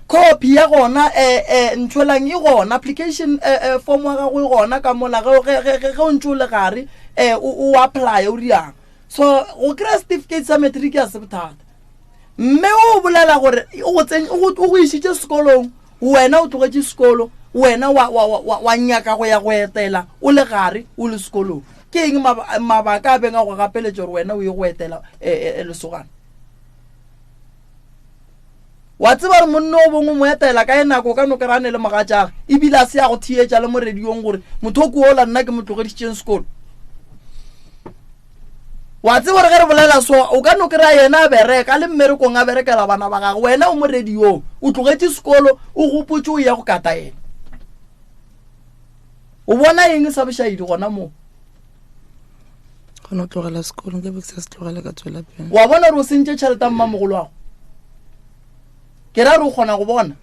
copy ya gona eh, eh, ntšhwelang e gona application eh, eh, form wa gago e gona ka mola ge o ntse o le gare eh, o apply o riang so go kry-a certificate sa matric ya se bothata mme o bolela gore o go isitše sekolong wena o tlogetše sekolo wena wa, wa, wa, wa nyaka go ya go etela o le gare o le sekolong ke eng mabaka a beng a go gapeletša gore wena o ye go etela e, e, lesogana wa tseba gore monne o bongwe mo etela ka e nako ka no kry-ane le mogatšage ebile a se ya go theetša le mo radiong gore motho o ke ola nna ke mo tlogedišitšeng sekolo wa tseba gore ge re bolela so o ka no kry-a yena a bereka le mmerekong a berekela bana ba gagwe wena o mo radiong o tlogetše sekolo o gopotse o ya go kata yena o bona eng sa bošaedi gona moo go no tlogela sekolo nke be ke sa se tlogele ka tswela pele wa bona gore o sentše tšhelete ya mmamogolo wago ke ra re o kgona go bona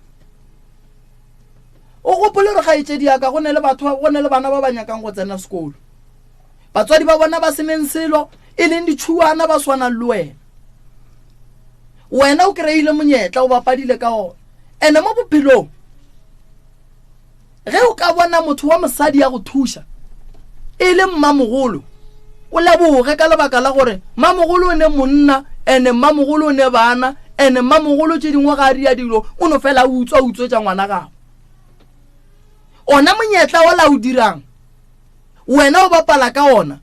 o gopole gore kgaetšedi yaka go ne le batho go ne le bana ba ba nyakang go tsena sekolo batswadi ba bona ba seneng selo e leng ditšhuana ba swanang le wena wena o kry-ile monyetla o bapadile ka ona ene mo bophelong Ge o ka bona motho wa mosadi ya go thuša e le mmamogolo, o leboge ka lebaka la gore mmamogolo o ne monna ene mmamogolo o ne bana ene mmamogolo tše dingwe ga a ria dilo o no fela a utswa utswetša ngwana gago. Ona monyetla ola o dirang wena o bapala ka ona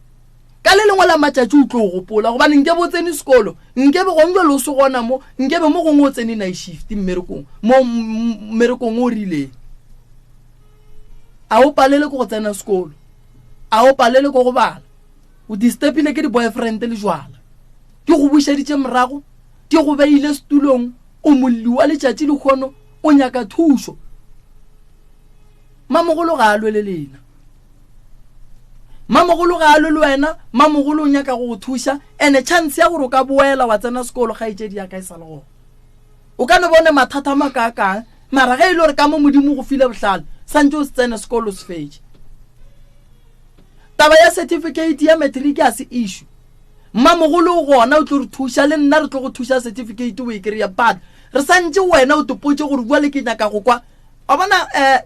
ka le lengwe la matšatši o tlo o gopola gobane nke bo tsene sekolo nke be gongwe jalo o se gona mo nke be mo gongwe o tsene night shift mmerekong mo mmerekong o rileng a o palele ke go tsena sekolo a o palele ke go bala o disturbile ke di-boyfriend le jwala ke go bušeditše morago ke go beile setulong o molli wa letšatši lekgono o nyaka thušo mamogolo ga a lwe le lena Mamogolo ga a lwe le wena, mamogolo o nyaka go go thuša, ene chance ya gore o ka boela wa tsena sekolo kgaetšedi ya ka e sa le gona. O ka no bone mathata a makaakang, mara ge e le gore ka mo Modimo go file bohlale, santse o se tsene sekolo o se fetše. Taba ya certificate ya matric a se issue. Mmamogolo o gona o tlo re thuša le nna re tlo go thuša certificate o e kry-a but re santse wena o topotse gore bua le ke nyaka go kwa wa bona um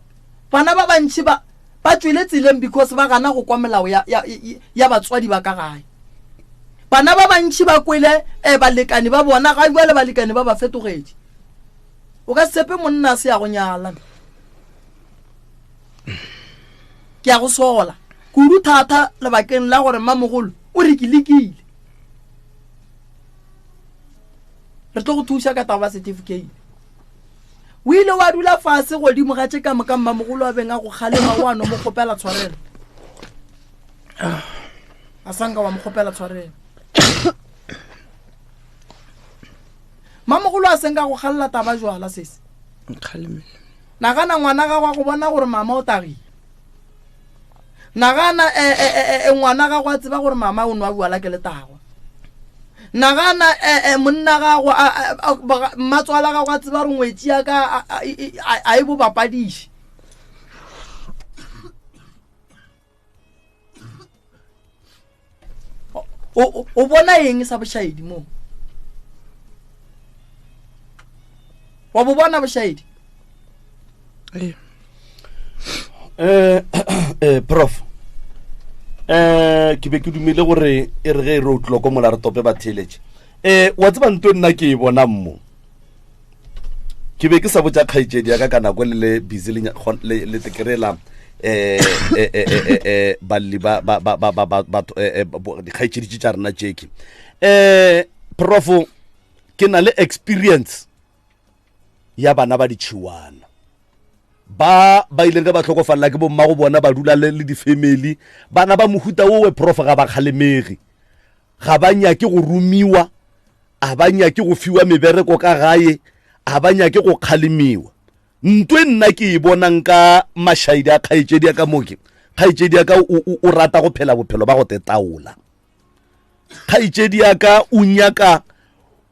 bana ba bantšhi ba ba tšwele tseleng because ba gana go kwa melao ya, ya, ya batswadi ba ka gae bana ba bantšhi ba kwele um balekane ba bona ga jale balekane ba ba fetogetše o ka sepe monna a se ya go nyala ke ya go sola. Kudu thata lebakeng la gore mmamogolo o re ke lekile. Re tlo go thuša ka taba certificate. O ile wa dula fase godimo ga tše ka moka mmamogolo a beng a go kgalema wa no mo kgopela tshwarelo. A sanka wa mo kgopela tshwarelo. Mamogolo a senka go kgalela taba jwala sese. Nkgalemele. Nagana ngwana gago a go bona gore mama o tagile. Nagana e, e, e, e, ngwana gago a tseba gore mama o nwa bjala ke letagwa. Nagana e, e, monna gago mmatswala gago a tseba gore ngwetši ya ka a e bo bapadiše. O bona eng sa bošaedi mo? Wa bo bona bošaedi? Ee. Eh, eh, prof eh ke be ke dumele gore e re ge e re o tloko mola re tope batheeletše eh wa tseba nto nna ke e bonang mo ke be ke sa botša kgaetšedi ya ka ka nako le le busy le le tekerela eh eh eh eh, eh balli ba ba ba ba ba batho eh, eh dikgaetšedi tše tša rena tšeke eh profo ke na le experience ya bana ba ditšhiwana ba ba ileng ge ba tlhokofalela ke bomma go bona ba dula le le di-family bana ba mohuta owe prof ga ba kgalemege ga ba nyake go romiwa a ba nyake go fiwa mebereko ka gae a ba nyake go kgalemiwa nto e nna ke e bonang ka mašaedi a kgaetšedi ya ka moke kgaetšedi ya ka o rata go phela bophelo ba go tetaola kgaetšedi ya ka o nyaka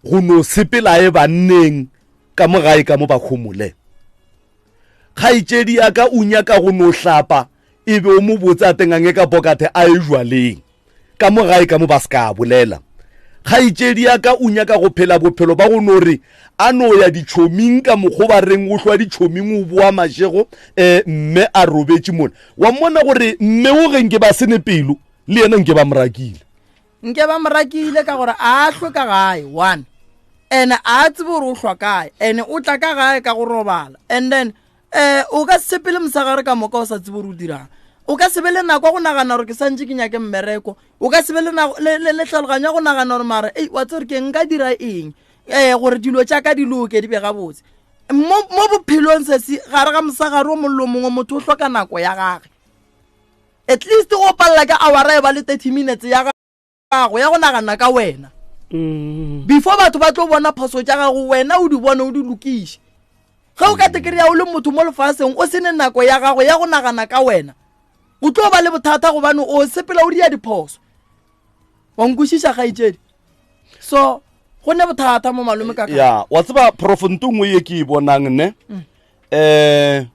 go no sepela e banneng ka mo gae ka mo ba homole kgaetšedi ya ka o nyaka go no hlapa e be o mo botse a tengange ka pokathe a e jwaleng ka mo gae ka mo ba se ka bolela kgaetšedi ya ka o nyaka go phela bophelo ba go no re a no ya ditšhoming ka mokgo ba reng o hlwa ditšhoming o boa mašego um mme a robetše mona wa mmona gore mme o ge nke ba sene pelo le yena nke ba morakile nke ba morakile ka gore a hlwe ka gae one and a tsebe gore o hlwa kae and o tla ka gae ka go robala and then um o ka se sepele mosegare ka moka o sa tsebe gore o dirang o ka se be le nako go nagana gore ke santse ke nyake mmereko o ka se be le tlhaloganyo ya go nagana gore mara ei wa tse gore ke nka dira eng um gore dilo tša ka di loke di be gabotse mo bophelong sesi gare ga mosegare o mollo mongwe motho o hloka nako ya gage at least go palela ka awara e ba le 30 minutes ya gago ya go nagana ka wena mm. before batho ba tlo bona phoso tša gago wena o di bone o di lokiše ge o ka tekreya o le motho mo lefaseng o sene nako ya gago ya go nagana ka wena o tlo ba le bothata gobane o sepela o dia diphoso wa nkwešiša kgaetšedi so go ne bothata mo malome ka ya wa tseba profonto nngwe ye ke e bonang ne um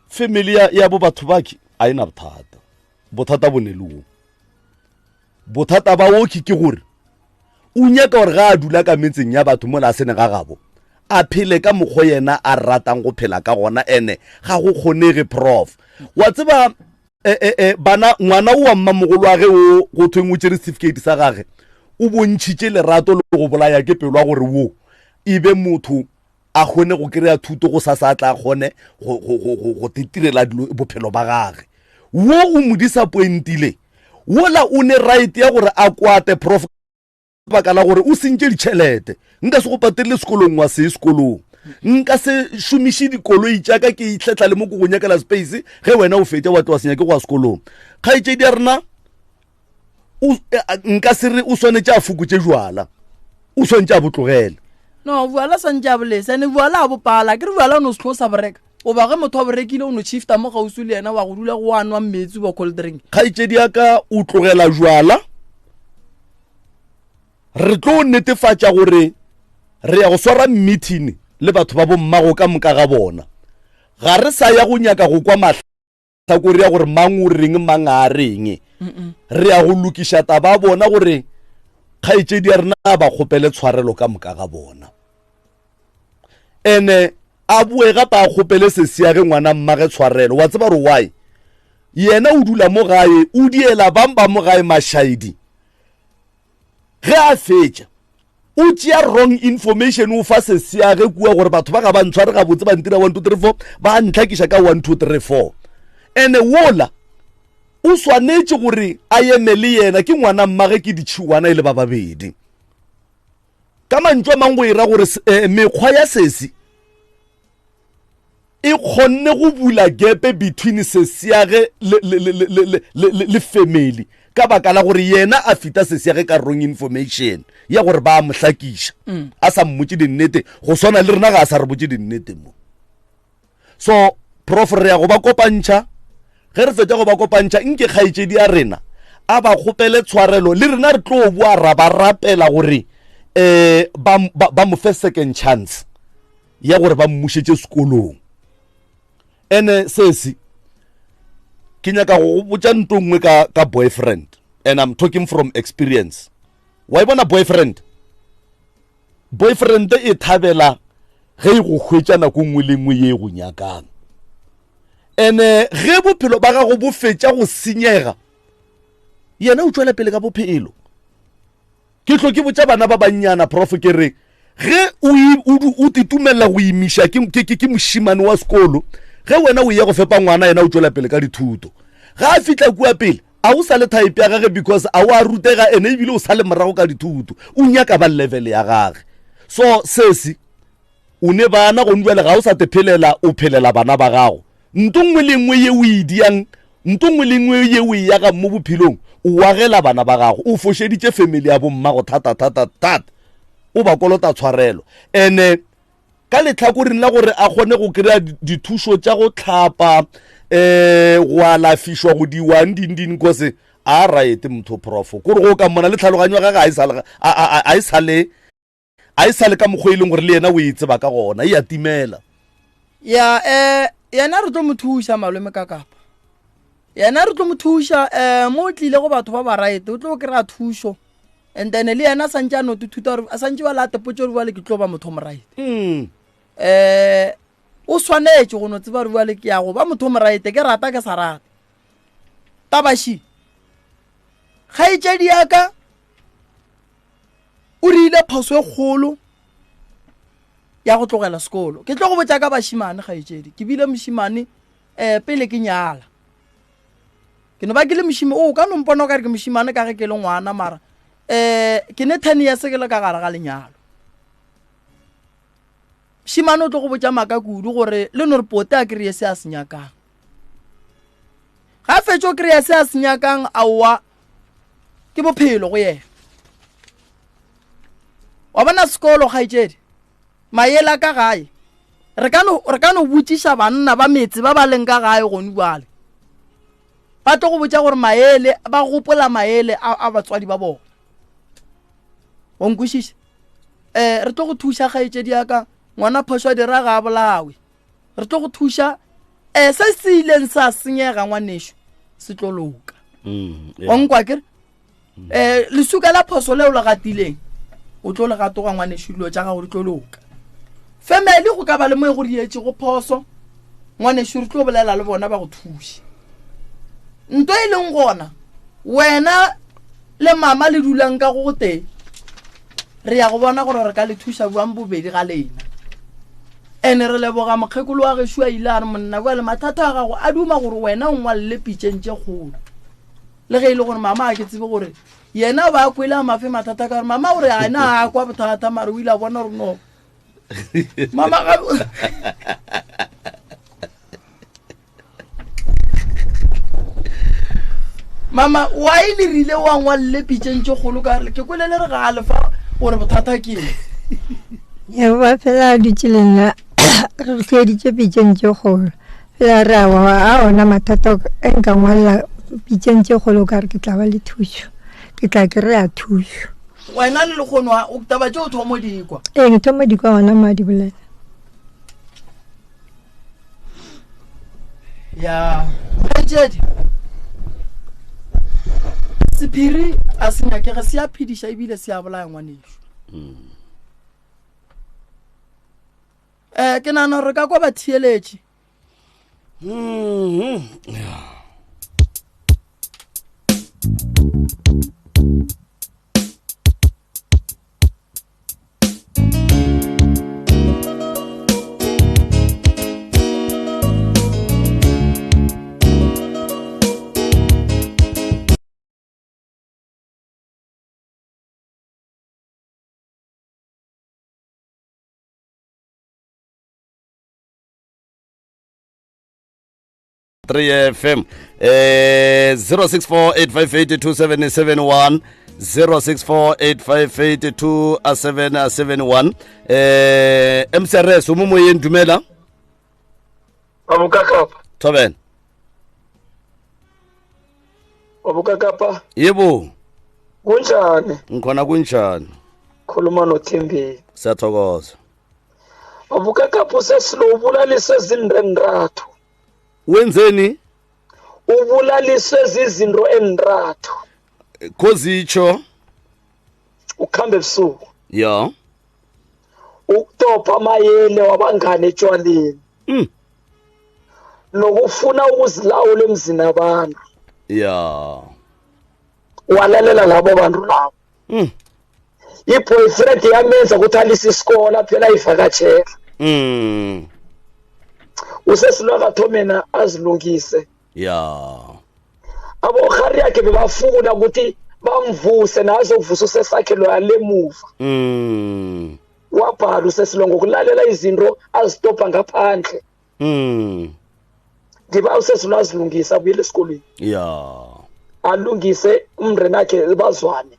family ya, ya bo batho bake a e na bothata bothata bo ne le wo bothata ba oki ke gore o nyaka gore ga a dula ka metseng ya batho mola a sene ga gabo a phele ka mokgwa yena a ratang go phela ka gona ene ga go kgonege prof wa tseba e, e, e, bana ngwana o wa mmamogolo wa ge o go thweng o tšere certificate sa gage o bontšhitše lerato le go bolaya ke pelo ya gore wo e be motho a kgone go kry-a thuto go sa sa tla kgone go tetirela dilo bophelo ba gage wo o mo disappointile wola o ne right ya gore a kwate prof baka la gore o sentše ditšhelete nka se go patelele sekolong wa se sekolong nka se šomiše dikoloi tša ka ke itlhetla le mo ko go nyakela space ge wena o fetša wa tloa senyake go ya sekolong kgaetšedi ya rena E, nka se re o swanetše a fokotše jwala o swanetše a botlogele no bjala swantše a bolese ane bjala a bopala ke re bjala o no se tlo sa boreka goba ge motho a borekile o no shifta mo gausi le yena wa go dula go a nwa metsi wa cold drink kgaetšedi ya ka o tlogela jwala re tlo netefatša gore re ya go swara meeting le batho ba bommago ka moka ga bona ga re sa ya go nyaka go kwa mahla tlhakore ya gore mang o reng mang a reng re ya go lokiša taba ya bona gore kgaetšedi ya rena a ba kgopele tshwarelo ka moka ga bona ene a boe gape a kgopele sesi ge ngwana mmage tshwarelo wa tseba gore why yena o dula mo gae o diela bang ba mo gae mašaedi ge a fetša o tšea wrong information o fa sesiage kua gore batho ba ga ba ntshware gabotse ba ntira 1 2 3 4 ba ntlhakiša ka 1 2 3 4. Ene wola o swanetše gore a eme le yena, ke ngwana mmage, ke ditšhiwana e le ba babedi. Ka mantšu a mangwe go e ra gore eh, mekgwa ya sesi e kgonne go bula gepe between sesiage le, le, le, le, le, le, le, le family ka baka la gore yena a fita sesiage ka wrong information ya gore ba mo hlakiša mm. a sa mmotse dinnete go swana le rena ga a sa re botse dinnete mo so prof re ya go ba kopantšha ge re fetša go ba kopantšha nke kgaetšedi ya rena a ba kgopele tshwarelo le rena re tlo boa ra ba rapela gore um ba, ba, ba mo fe second chance ya gore ba mmušetše sekolong ene sesi ke nyaka go botša nto nngwe ka, ka boyfriend and i'm talking from experience wa e bona boyfriend boyfriend e thabela ge e go hwetša nako nngwe le nngwe ye e go nyakang ene ge bophelo ba gago bo fetša go senyega yena o tšwela pele ka bophelo ke tlo ke botša bana ba bannyana prof ke re ge o titumelela go imiša ke mošimane wa sekolo ge wena o ya go fepa ngwana yena o tšwela pele ka dithuto ga a fihla kua pele a o sa le type ya gage because a o a rutega ene ebile o sa le morago ka dithuto o nyaka ba level ya gage so sesi o ne bana gone jale ga o sa te phelela o phelela bana ba gago nto nngwe le nngwe ye o e diang nto nngwe le nngwe ye o e yagang mo bophelong o agela bana ba gago o fošeditše family ya bommago thata thata thata o ba kolota tshwarelo ene ka letlhakoreng la gore a kgone go kry-a dithušo tša go tlhapa um go alafišwa go diwang ding ding kose a raete motho profo kore go ka mmona le tlhaloganyo ya gage a e sale a e sale ka mokgwa e leng gore le yena o e tseba ka gona e a timela ya um yena re tlo mo thuša malome ka kapa yena re tlo mo thuša um mo o tlile go batho ba ba right o tlo kry-a thušo and then le yena a santse a noto thuta gore a santse ba late potso gore bjale ke tlo ba motho o moraete um o swanetše go no tseba gore bjale ke ya go ba motho o moraete ke rata ke sa rata tabaši kgaetšedi ya ka o rile phoso e kgolo ya go tlogela sekolo ke tlo go botša ka bašimane kgaetšedi ke bile mošimane um pele ke nyala ke no ba ke le mošime o ka no mpona o ka re ke mošimane ka ge ke le ngwana mara um ke ne ten years ke le ka gare ga lenyalo mošimane o tlo go botša maaka kudu gore le no re pote a kry-e se a se nyakang ga fetše o kry-a se a se nyakang aowa ke bophelo go yena wa bona sekolo kgaetšedi mayela ka gae re ka no re ka no botšiša banna ba metse ba ba leng ka gae gone bjale ba tlo go botša gore maele ba gopola maele a, a batswadi ba bona o nkwešiša um re tlo go thuša kgaetšedi ya ka ngwana phošo a dira ga a bolawe re tlo go thuša um se se ileng sa senyega ngwanešo se tlo loka mm, wa nkwa kere um lesuka la phoso leo le gatileng o tlo le gatoga ngwanešo dilo tša gago di tlo loka family go ka ba le mo e go dietšego phoso ngwanešo re tlo bolela le bona ba go thuše nto e leng gona wena le mama le dulang ka go gotee re ya go bona gore re ka le thuša buang bobedi ga lena ene re leboga mokgekolo wa gešo a ile a re monna bjale mathata a gago a duma gore wena o ngwalele pitšeng tše kgolo le ge e le gore mama a ke tsebe gore yena ba kwele a mafe mathata ka gore mama gore a ena a kwa bothata mare o ile a bona gore no mama ga mama wa e le rile wa ngwalele pitšeng tše kgolo ka ke kwele le re ga a lefa gore bothata ke eng ya ba fela a dutše le nna re hweditše pitšeng tše kgolo fela re a a ona mathata e nka ngwalela pitšeng tše kgolo ka re ke tla ba le thušo ke tla kry-a thušo wena le lekgono o taba tše o thomo dikwa ee ke thomo dikwa gona mo a di bolela ya kgaetšedi sephiri a se nyakege se a phediša ebile se a bolaya ngwanešo um ke nagana gore ka kwa batheeletše mm-hmm. 3 fm eh 0648582771 0648582771 eh mcrs o mo moyeng dumela Abokakapa. Thobela. Abokakapa. Yebo. Kunjani? Ngikhona kunjani? Khuluma noThembeni. Siyathokoza. Abokakapa usesilo ubulalise izinto entathu. Wenzeni? Ubulaliswe zizinto entathu. Kozitsho. Ukuhamba ebusuku. Ya. Ukutopha amayele wabangane etshwaleni. Nokufuna ukuzilawula emzini abantu. Ya. Walalela labo bantu labo. I-boyfriend yamenza ukuthi alise isikole phela ayivakatshela. Usesilwa kathomena azilungise. Ya. Abohari yakhe bebafuna ukuthi bamvuse nazokuvusa usesakhe loya lemuva. Wabhala usesilo ngokulalela izinto azitopha ngaphandle. Ngiba usesilo azilungise abuyele esikolweni. Ya. Alungise umndeni wakhe bazwane.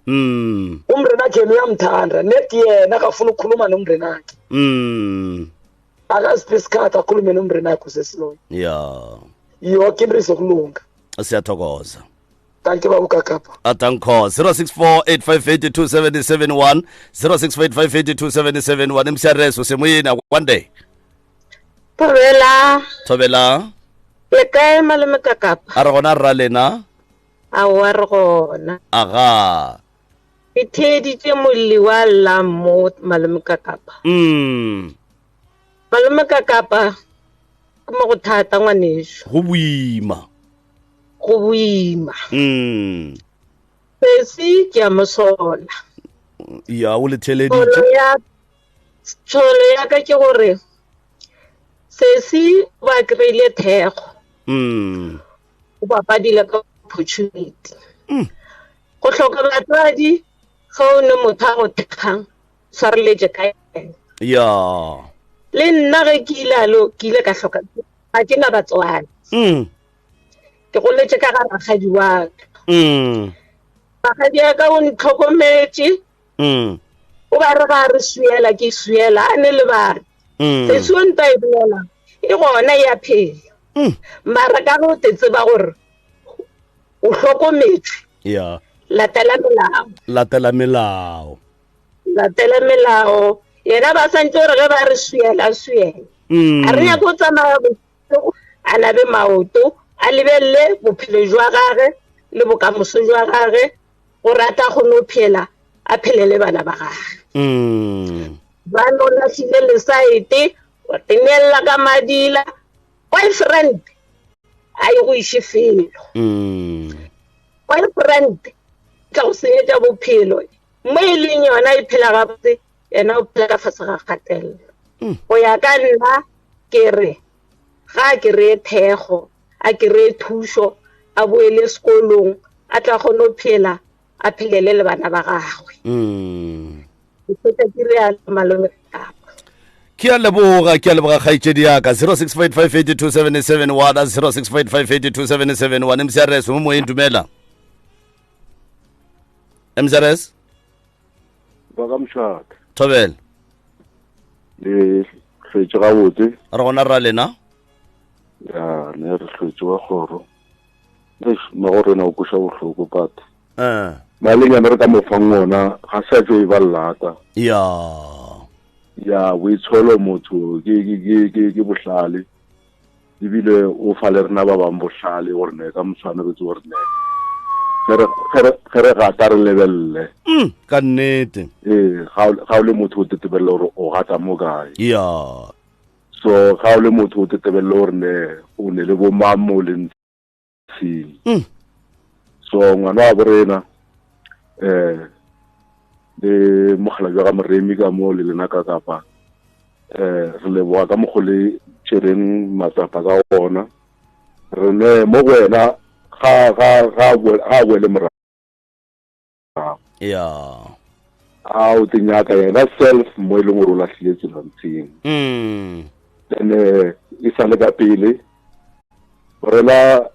Umndeni wakhe yena uyamthanda nedi yena akafuna ukukhuluma nomndeni wakhe. Akaziphi isikhathi akhulume nomndeni wakhe usesiloyo. Ya. Yonke into izokulunga. Siyathokoza. Thank you baba Kakapa. Adanko 0648582771 0648582771 MCRS usemoyeni one day. Thobela. Thobela. Le kae malome Kakapa? A re gona rra lena? Aowa re gona. Aga. Ke theeditše molli wa lla mo malome Kakapa. Malome Kakapa ke mo go thata ngwaneso. Go boima. Go boima. Sesi ke a mo sola. Ya o le theleditše. Tsholo ya ka ke gore sesi ba kry-ile thekgo. O bapadile ka opportunity. Go hloka batswadi ge o ne motho a go thekgang tshwareletše ka yena. Ya. Le nna ge ke ile alo ke ile ka hloka ga ke na batswadi. Ke goletše ka ga rakgadi wa ka. Rakgadi ya ka o ntlhokometše. O ba re ga re swiela ke swiela a ne le bana. Sesi o nta e bolela e gona ya phela. Mara ka go te tseba gore o hlokometswe. Ya. Latela melao. Latela melao. Latela melao. Yena ba santse gore ge ba re swiela swiela. A re nyaka go tsamaya bošego a nabe maoto a lebelele bophelo jwa gage le bokamoso jwa gage gore a tla kgone go phela a phelele bana ba gage. Ba no lahlile lesaete wa tenelela ka madila boyfriend a ye go iše felo. Boyfriend tla go senyetša bophelo mo e leng yona e phela gabotse yena o phela ka fase ga kgatelelo. Go ya ka nna ke re ga a kry-e thekgo a kry-e thušo a boele sekolong a tla kgone go phela a phelele le bana ba gagwe. Ke fetša ke realo malome Kapa. Ke a leboga, ke a leboga kgaetšedi ya ka 0655827771 0655827771 MCRS mo moyeng dumela. MCRS Ba ka mošate. Thobela. Le hlwetše gabotse. Re gona rra lena? Ya, ne re hlwetše wa kgoro. Eish, mmago rena o kweša bohloko but. Malenyana re ka mo fang ona ga se a tšo e ba llata. Ya. Ya, boitsholo motho ke ke ke ke ke bohlale. Ebile o fa le rena ba bang bohlale gore ne ka moswane re tse gore ne. Ge re gata re lebelele. Ka nnete. Ee, ga o le motho o tetebelele gore o gata mo kae. Ya. So ga o le motho o tetebelele gore ne o ne le bo mang mo le ntshing. So ngwana wa borena le mogala jwa ga Moremi ka mo le lena ka kapa re leboga ka mokgo le tšereng matsapa ka ona. Re ne mo go wena ga ga ga ga boele morago. Ya. A o te nyaka yena self mo e leng gore o lahlile tsela ntsheng. Then e sa le ka pele Rela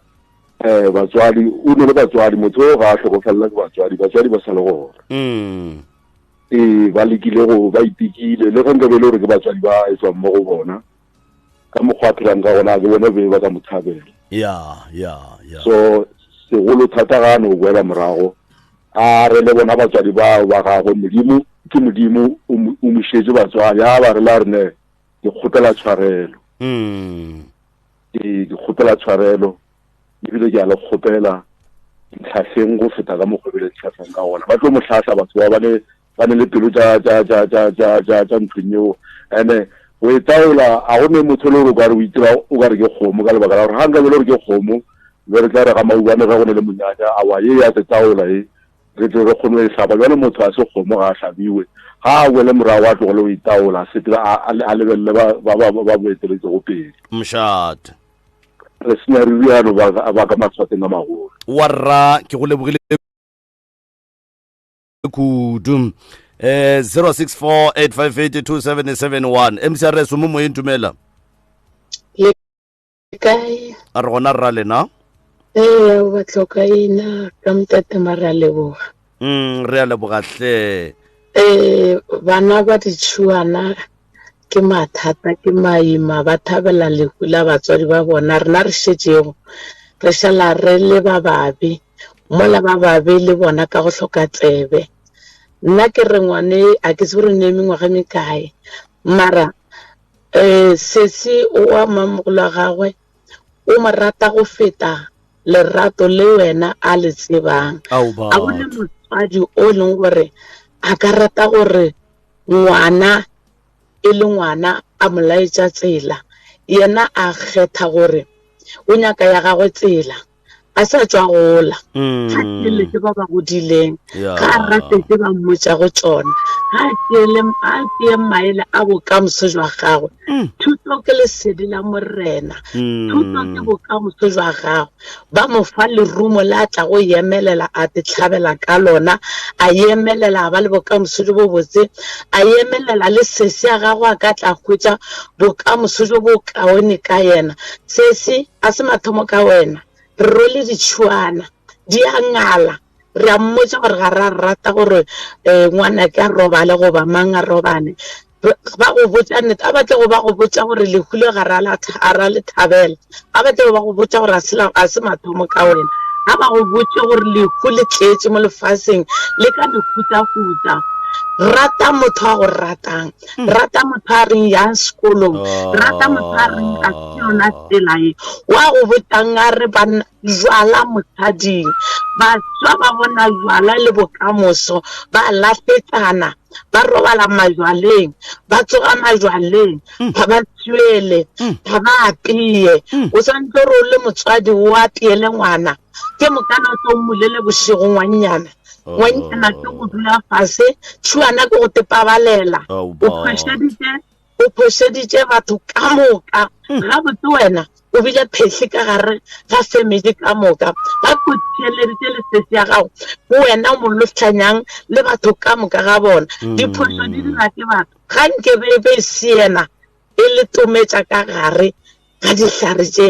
eh batswadi o ne le batswadi motho o ga a hlokofelela ke batswadi batswadi ba sa le gona mm. ee ba lekile go ba itekile le ge nkabe e le gore ke batswadi ba e tswang mo go bona ka mokgwa a phelang ka gona ke bone be ba ka mo thabela ya ya ya so segolo thata ga a no boela morago a re le bona batswadi bao ba gagwe modimo ke modimo o mo šetše batswadi a ba re la re ne ke kgopela tshwarelo mm. ke kgopela tshwarelo ebile ke a le kgopela ntlhahleng go feta ka mokgwa ebile ntlhahleng ka gona ba tlo mo hlahla batho ba bane ba ne le pelo tša tša tša tša tša tša tša nthong eo ene go e taola a go ne motho le gore o kare o itira o kare ke kgomo ka lebaka la gore ga nka be le gore ke kgomo be re tla re ga maubane ge go ne le monyanya awa ye ya se taola e re tle re kgone go e hlaba jale motho a se kgomo ga a hlabiwe ga a wele morago a tlogele go itaola a sepele a lebelele ba ba ba boeteletsego pele mošate re senya re rialo ba ka matshwateng a magolo warra ke go lebogile kudu eh 0648582771 mcrs mo moyeng tumela le kae a re gona rra lena ee o batla ka ena ka motete mara a leboga mm re a leboga hle ee bana ba ditšhuana ke mathata ke maima ba thabela lehu la batswadi ba bona rena re šetšego re šala re le ba babe mola ba babe le bona ka go hloka tsebe nna ke re ngwane a ke tsebe gore ne mengwaga mekae mara um sesi oa mamogolo wa gagwe o mo rata go feta lerato le wena a le tsebang a bone motswadi o e leng gore a ka rata gore ngwana e le ngwana a mo laetša tsela yena a kgetha gore o nyaka ya gagwe tsela a sa tšwa gola mm. ga tšelete ba ba godileng ga a ratetse ba mmotša go tšona ga a tšee maele a bokamoso jwa gagwe mm. thuto ke lesedi la morena mm. thuto ke bokamoso jwa gagwe ba mo fa lerumo le a tla go emelela a te tlhabela ka lona a emelela a ba le bokamoso jo bo botse a emelela le sesi ya gagwe a ka tla hwetša bokamoso jo bo kaone ka yena sesi a se mathomo ka wena re rwele ditšhuana di a ngala re a mmotsa gore ga ra rata gore um ngwana ke a robale goba mang a robane ba go botsa nnete a batle go ba go botsa gore lehu le ga ra le thabela a batle go ba go botsa gore a se mathomo ka wena ga ba go botse gore lehu le tletše mo lefaseng le ka mehutahuta rata motho a go ratang hmm. rata motho a reng yang sekolong oh. rata motho a reng a se yona tsela e wa go botang a re banna jwala mosading baswa ba bona jwala le bokamoso ba lahletsana ba robala majwaleng ba tsoga majwaleng hmm. ga ba tswele hmm. ga ba apeye o santse gore o le motswadi o apeele ngwana ke mokana o tlo mmulele bošego ngwannyana oh. ngwannyana ke go dula fase tšhuana ke go tepabalela o phošeditše o phošeditše batho ka moka hmm. gabotse wena o bile phehle ka gare ga family ka moka ba ko theeleditše lesesi ya gago go wena o molohlanyang le batho ka moka ga bona hmm. diphošo di dira ke batho ga nke be be siena e le tometša ka gare ga dihlare tše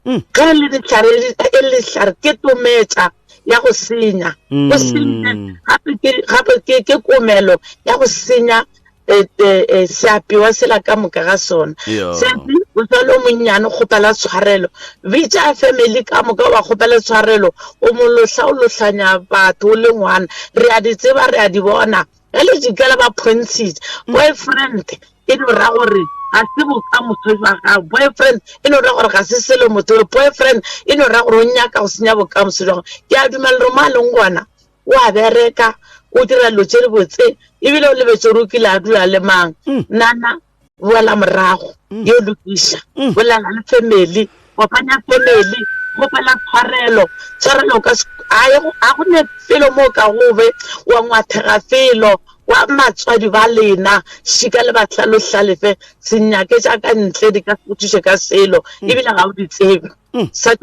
mm. ge e le dihlare e le dihlare ke tometša ya go senya go mm. senya gape ke gape ke ke komelo ya go senya e, e, e, seapewa sela ka moka ga sona sepi o sa le o monnyane kgopela tshwarelo bitša family ka moka wa kgopela tshwarelo o molohla o lohlanya batho o le ngwana re a di tseba re a di bona ge le jikela ba phontshitše mm. boyfriend e no ra gore ga se bokamoso jwa gago boyfriend e no ra gore ga se selo motho boyfriend e no ra gore o nyaka go senya bokamoso jwa gago ke a dumela gore mo a leng gona o a bereka o dira dilo tše di botse ebile o lebetse gore o kile a dula le mang mm. nana boela morago mm. yo lokiša mm. bolela le family kopanya family kgopela tshwarelo tshwarelo ka a go ne felo mo ka gobe wa ngwathega felo wa matswadi ba lena šika le batlhalohlalefe senyake tša ka ntle di ka se go thuše ka selo mm. ebile ga o di tsebe mm. sa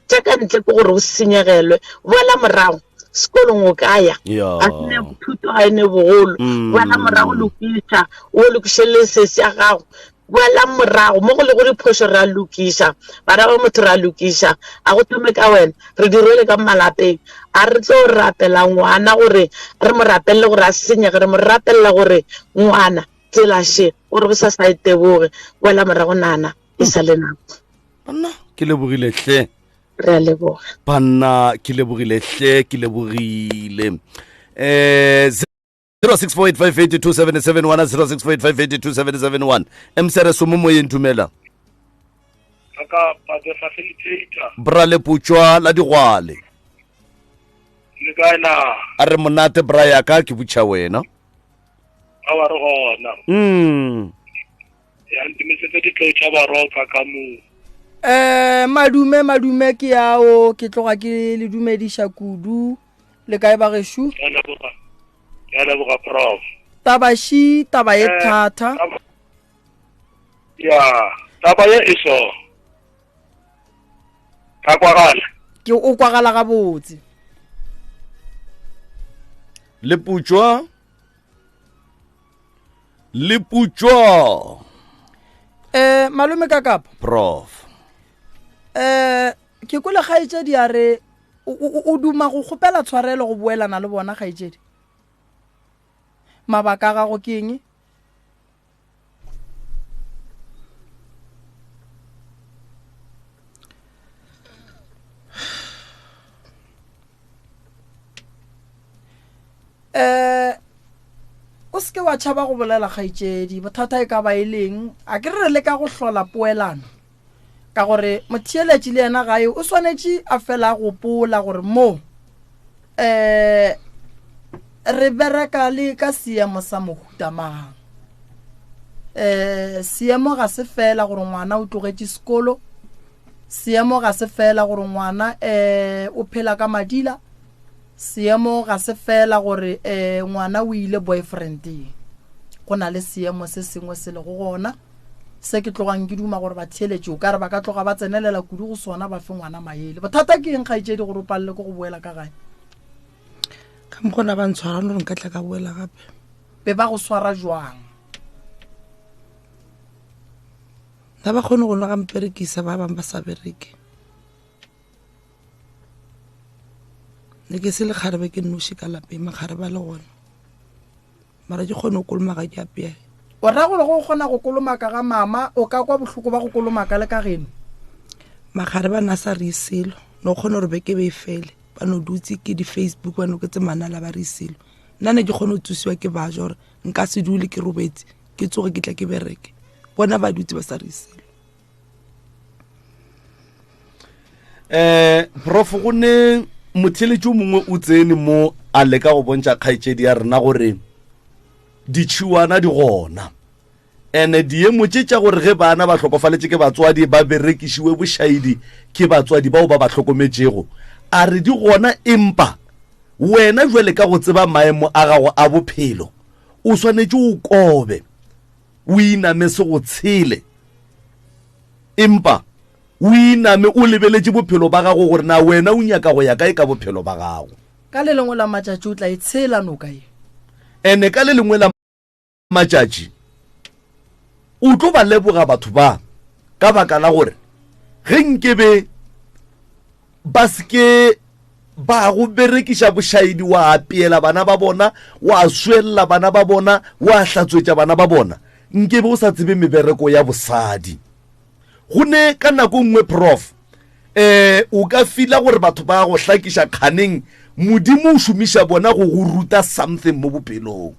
tša ka ntle ke gore o senyegelwe boela morago sekolong o ka ya ga se ne thuto ga e ne bogolo mm. boela morago lokiša o lokiše le sesi ya gago. Boelang morago mo go lego diphošo re a lokiša, bana ba motho re a lokiša, a go thome ka wena, re di rwele ka malapeng. A re tlo rapela ngwana gore re mo rapelele gore a senyege, re mo rapelela gore ngwana tsela še gore bo sa sa e teboge. Boela morago nana, e sa le nako. Banna, ke lebogile hle. Re a leboga. Banna, ke lebogile hle, ke lebogile. Eh, 0648582771 0648582771 mcrs o mo moyeng dumela bra leputšwa la digwale le kae na a re monate bra yaka ke butšha wena a wa re gona mm ya ntumisetse ditlou tša baroka ka moo eh madume madume ke yao ke tloga ke le dumediša kudu le kae bagešo Ke a leboga ke a leboga prof tabaši taba ye Eh, thata ya taba ye e so ka kwagala ke o kwagala gabotse leputšwa leputšwa eh malome ka kapa prof eh ke kwele kgaetšedi a re o duma go kgopela tshwarelo go boelana le bona kgaetšedi mabaka a gago ke eng eh o seke wa tšhaba go bolela kgaetšedi bothata e ka ba e leng a ke re re leka go hlola poelano ka gore motheeletši le yena gae o swanetše a fela a gopola gore mo um re bereka le ka seemo sa mohuta mang um seemo ga se fela gore ngwana o tlogetše sekolo seemo ga se fela gore ngwana um o phela ka madila seemo ga se fela gore um ngwana o ile boyfriendeng go na le seemo se sengwe se lego gona Se ke tlogang ke duma gore batheeletši o ka re ba ka tloga ba tsenelela kudu go sona ba fe ngwana maele. Bothata ke eng kgaetšedi gore o palele ke go boela ka gae? Ka mokgwa na ba ntshwara gore nka tla ka boela gape. Be ba go swara jwang? Na ba kgone go nwa ga mperekisa ba bangwe ba sa bereke. Ne ke se lekgarebe ke nnoši ka lapeng makgarebe a le gona. Mara ke kgone go kolomaka ke apea. O ra gore go kgona go kolomaka ga mama o ka kwa bohloko ba go kolomaka le ka geno? Magare ba na sa re selo. No kgone gore beke be e fele. Ba no dutse ke di Facebook ba no ke tse manala ba re selo. Nna ne ke kgone go tsosiwa ke ba gore nka se dule ke robetse ke tsoge ke tla ke bereke. Bona ba dutse ba sa re selo. Eh prof go ne motheletši o mongwe o tsene mo a leka go bontšha kgaetšedi ya rena gore ditšhiwana di gona ene diemo tše tša gore ge bana ba hlokofaletše ke batswadi ba berekišiwe bošaedi ke batswadi bao ba ba hlokometšego a re di gona empa wena jwale ka go tseba maemo a gago a bophelo o swanetše o kobe o iname se go tshele empa o iname o lebeletše bophelo ba gago gore na wena o nyaka go ya kae ka bophelo ba gago ka le lengwe la matšatši o tla e tshela noka ye ene ka le lengwe la matšatši o tlo ba leboga batho ba ka baka la gore ge nkebe ba se ke ba go berekiša bošaedi wa apeela bana ba bona wa swelela bana ba bona wa hlatswetša bana ba bona nkebe o sa tsebe mebereko ya bosadi go ne ka nako nngwe prof eh o ka fila gore batho ba go hlakiša kganeng modimo o šomiša bona go go ruta something mo bophelong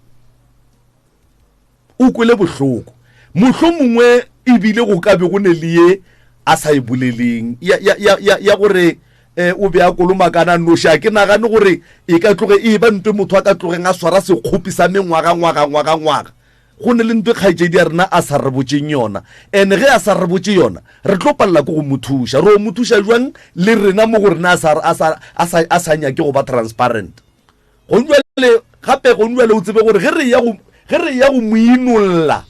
o kwele bohloko mohlho mongwe ebile go ka be go ne le ye a sa e boleleng ya, ya, ya, ya, ya gore eh, o be a kolomakana noši a ke nagane gore e ka tloge e ba ntwe motho a ka tlogeng a swara sekgopi sa mengwaga ngwaga ngwaga ngwaga go ne le ntwe kgaetšedi ya rena a sa re botšeng yona and ge a sa re botše yona re tlo palela ke go mo thuša re o mo thuša jwang le rena mo go rena a sa nyake go ba transparent Gonjwale gape gonjwale o tsebe gore ge re ya go ge re ya go moinolla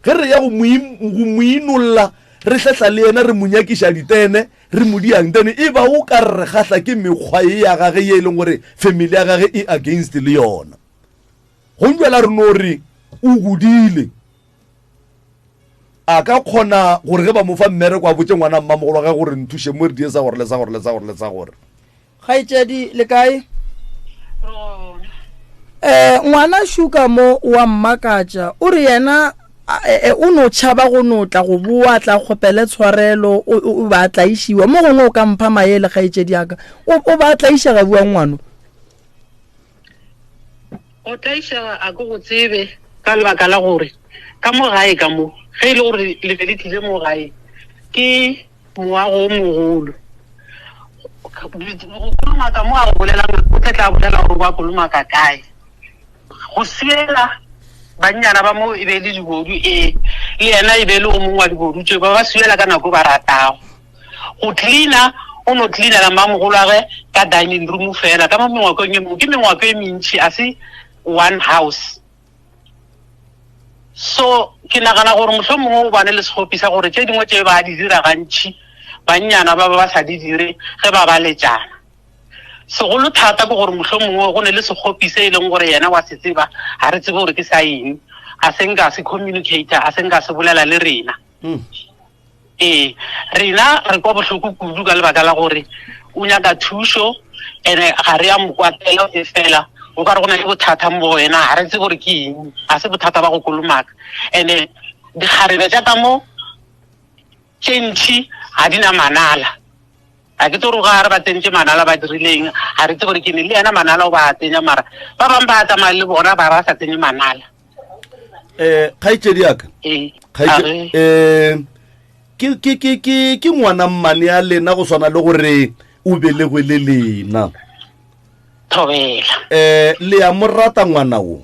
ge re ya go moinolla re hlehla le yena re mo nyakiša ditene re mo diang tene e ba o ka re gahla ke mekgwa ye ya gage ye e leng gore family ya gage e against le yona gonjwale re no re o godile. A ka kgona gore ge ba mo fa mmereko a botše ngwana mmamogolo wa gagwe gore nthuše mo re die sa gore le sa gore le sa gore le sa gore. Kgaetšedi, le kae? Eh, ngwana Shuka mo o a mmakatša. O re yena e, e, o no tšhaba go no tla go boa tla kgopele tshwarelo o, o, o ba a tlaišiwa. Mo gongwe o ka mpha maele kgaetšedi ya ka. O, o ba a tlaišega bua ngwano. Go tlaišega a ke go tsebe ka lebaka la gore ka mo gae ka mo ge e le gore le be le tlile mo gae ke moago o mogolo go kolomaka mo a go bolelang o tle tla bolela gore ba kolomaka kae go siela bannyana ba mo e be e le dibodu ee le yena e be e le o mongwe wa dibodu tse ba ba siela ka nako ba ratago go cleaner o no cleanela mmamogolwagwe ka dining room fela ka mo mengwakong e mengwe ke mengwako e mentšhi a se one house so ke nagana gore mohlho mongwe o bane le sekgopi sa gore tše dingwe tše ba di dira gantšhi bannyana ba ba ba sa di dire ge ba ba letšana segolo thata ke gore mohlho mongwe go ne le sekgopi se e leng gore yena wa se tseba ga re tsebe gore ke sa eng a se nka se communicator a se nka se bolela le rena mm. Ee, rena re kwa bohloko kudu ka lebaka la gore o nyaka thušo ene ga re ya mo kwatela e fela o ka re go na le bothata mo go wena ga re tsebe gore ke eng ga se bothata ba go kolomaka ene dikgarebe tša ka mo tše ntšhi ga di na manala ga ke tse ga re ba tsentše manala ba dirileng ga re tsebe gore ke ne le yena manala o ba a tsenya mara ba bangwe ba tsamaya le bona ba ba sa tsenye manala um kgaetšedi yaka ee um ke ke ke ke ke ngwana mmane ya lena go swana le gore o belegwe le lena thobela um le ya mo rata ngwana wo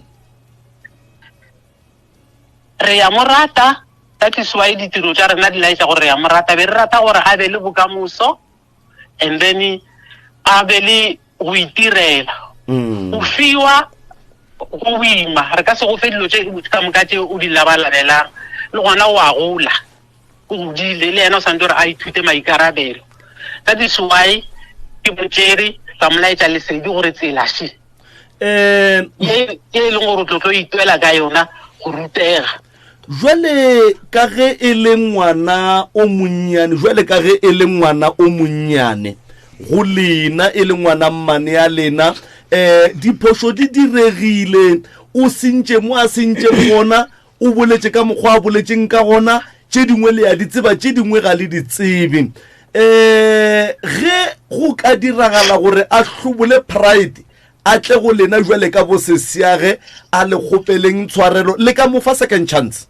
re ya mo rata that is why ditiro tša rena di laetša gore re ya mo rata be re rata gore a be le bokamoso and then a be le go itirela mm. go fiwa go boima re ka se go fe dilo tše ka moka tše o di labalabelang le gona o a gola o godile le yena o santse gore a ithute maikarabelo that is why ke motšere ka molaetša lesedi gore tsela še um ye e leng gore o tlo tlo itwela ka yona go rutega Jwale ka ge e le ngwana o monnyane, jwale ka ge e le ngwana o monnyane go lena, e le ngwana mmane ya lena, um diphošo di diregile, o sentše mo a sentšeng gona, o boletše ka mokgwa a boletšeng ka gona, tše dingwe le ya di tseba, tše dingwe ga le di tsebe. Um ge go ka diragala gore a hlobole pride, a tle go lena jwale ka bosesiage a le kgopeleng tshwarelo le ka mo fa second chance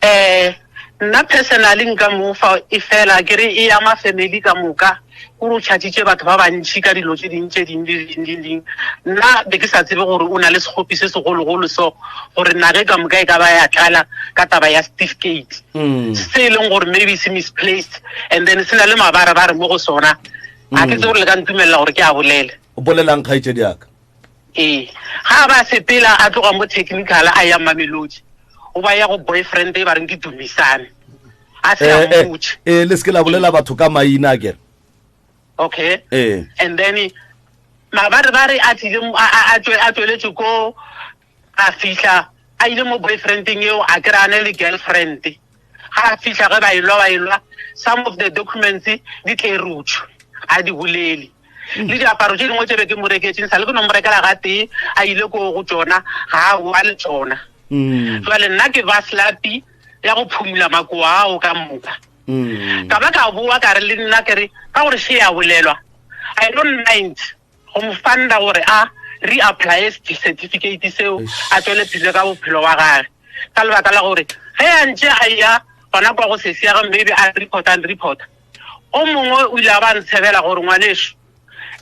eh nna personally nka mo fa e fela ke re e ama family ka moka kore o tšhatšitše batho ba bantšhi ka dilo tše ding tše ding le ding le ding nna be ke sa tsebe gore o na le sekgopi se segologolo so gore nage ka moka e ka ba ya tlala ka taba ya certificate mm. se e leng gore maybe se misplaced and then se na le mabarebare mo go sona ga ke tse gore le ka ntumelela gore ke a bolele bolelang kgaetšedi yaka ee ga a ba sepela a tloga mo technical a ya mamelodi o ba ya go boyfriend e ba reng ke dumisane a se a eh, eh, mmotse eh, le se ke la bolela batho ka maina a kere okay ee and then mabarebare a tlile mo- a a- a tswe- a tsweletše ko a fihla a ile mo boyfriendeng eo a kry ane le girlfriend ga a fihla ge ba elwa ba elwa some of the documents di tlerutšwe a di bolele le diaparo tše dingwe tše be ke mo reketseng sa le ke no mo rekela ga tee a ile ko go tsona ga a boa le tsona mm. jale nna ke ba slapi ya go phumula makoa ao ka moka mm. ka ba ka boa ka re le nna ke re ka gore se ya bolelwa i don't mind go mo funda gore a re-apply certificate seo a tswele pele ka bophelo wa gage ka lebaka la gore ge a ntse a ya gona kwa go sesi ya ge maybe a report and report o mongwe o ile a ba ntshebela gore ngwaneso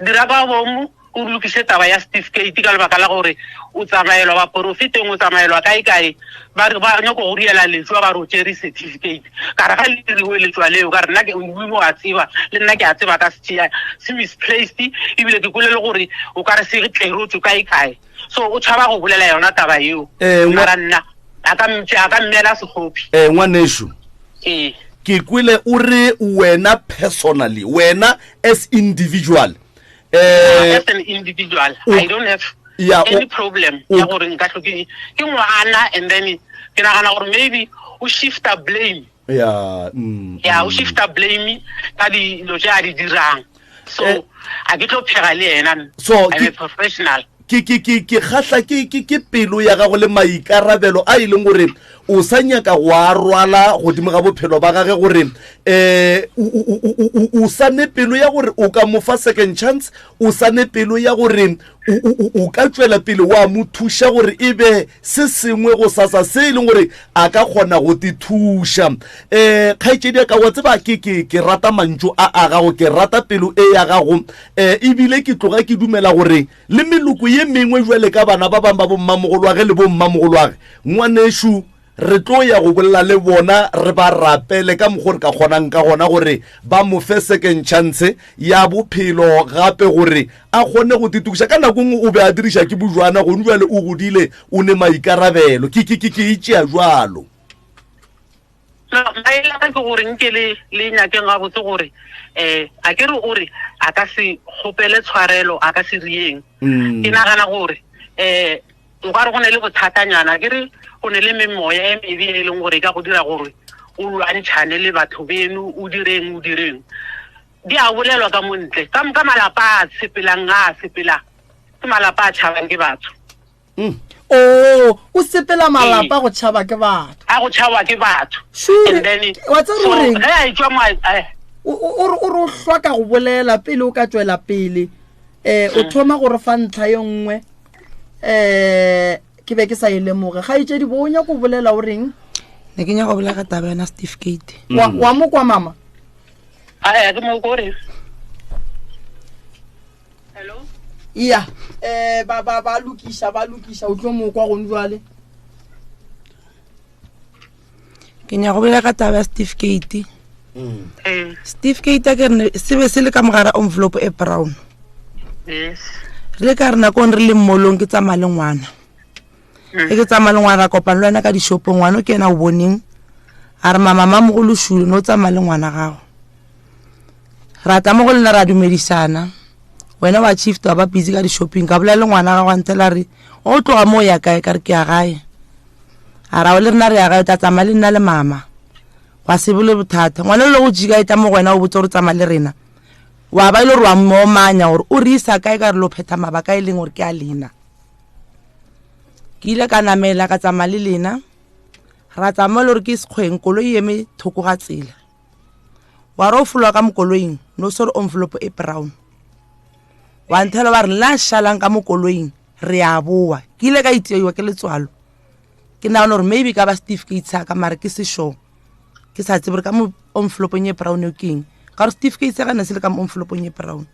dira ka bomo o lokiše taba ya certificate ka lebaka la gore o tsamaelwa baporofeteng o tsamaelwa kae kae ba re ba nyako go riela letswa ba re o tšere certificate ka re ga le diriwe letswa leo ka re nna ke modimo wa tseba le nna ke a tseba ka se se misplaced ebile ke kwele le gore o ka re se re tlerotswe kae kae so o tšhaba go bolela yona taba eo eh, mara nna a ka a ka mmeela sekgopi eh ngwanešu ee ke kwele o re wena personally wena as individual eh as an individual i don't have any problem ya gore nka hloke ke ngwana and then ke nagana gore maybe o shifta blame ya ya o shifta blame ka dilo tse a di dirang so eh. a ke tlo phega le yena so I'm a professional ke ke ke ke kgahla ke ke ke pelo ya gago le maikarabelo a e leng gore o sa nyaka go a rwala godimo ga bophelo ba gage gore um o sa ne pelo ya gore o ka mo fa second chance o sa ne pelo ya gore o ka tšwela pele wa mo thuša gore e be se sengwe go sasa se e leng gore a ka kgona go te thuša um kgaetšedi ya ka wa tseba ke ke ke rata mantšu a a gago ke rata pelo e ya gago um ebile ke tloga ke dumela gore le meloko ye mengwe jwale ka bana ba bangwe ba bommamogolwage le bommamogolwage ngwanešu re tlo ya go bolela le bona re ba rapele ka mokgwa re ka kgonang ka gona gore ba mo fe second chance ya bophelo gape gore a kgone go titukiša ka nako nngwe o be a diriša ke bojwana gone jale o godile o ne maikarabelo ke ke ke ke itšea jalo No, maele a ke gore nke le le nyakeng gabotse gore um a ke re o re a ka se kgopele tshwarelo a ka se rieng mm. ke nagana gore um o ka re go ne le bothatanyana ke re go ne le memoya e mebe e leng gore e ka go dira gore o lwantšhane le batho beno o direng o direng di a bolelwa ka montle ka moka malapa a sepelang a sepelang ke malapa a tšhabang ke batho mm. o oh, o sepela malapa go tšhaba ke batho a go tšhaba ke batho sure wa tseba gore ge a etswa mo eh. o re o hlwaka go bolela pele o ka tšwela pele eh o mm. thoma gore fa ntlha ye nngwe eh ke be ke sa e lemoge ga itse di bo o nyako bolela o reng ne ke nyaka go bolela ka taba yona certificate wa mm. wa mo kwa mama a ya ke mo kore hello iya eh ba ba ba lokiša ba lokiša o tlo mo kwa gone jwale ke nyaka go bolela ka taba ya certificate mm. eh. certificate a ke rene se be se le ka mogara envelope e brown yes re le ka re nakong re le mmolong ke tsamaya le ngwana mm. e ke tsamaya le ngwana ra kopana le wena ka dishopong ngwana o ke ena o boneng a re mama mamogolo šule ne o tsamaya le ngwana gago ra tla mo go lena ra dumedisana wena wa chief wa ba busy ka di-shopping ka bolela le ngwana gago a nthela re o tloga mo o ya kae ka re ke ya gae a ra o le rena re ya gae o tla tsamaya le nna le mama gwa se bole bothata ngwana le go jika e tla mo go wena o botse gore tsamaya le rena wa ba e le gore wa moomanya gore o re isa kae ka re lo phetha mabaka e leng gore ke a lena ke ile ka namela ka tsamaya le lena ra tsamaya le gore ke sekgweng koloi e eme thoko ga tsela wa re o folwa ka mokoloing no swere envelope e brown wa nthela ba re la šalang ka mokoloing re a boa ke ile ka iteiwa ke letswalo ke nagana gore maybe ka ba certificate sa ka mare ke sešo ke sa tsebe gore ka mo envelopeng e brown eo ke eng ka gore certificate sa ka ne se le ka mo envelopeng e brown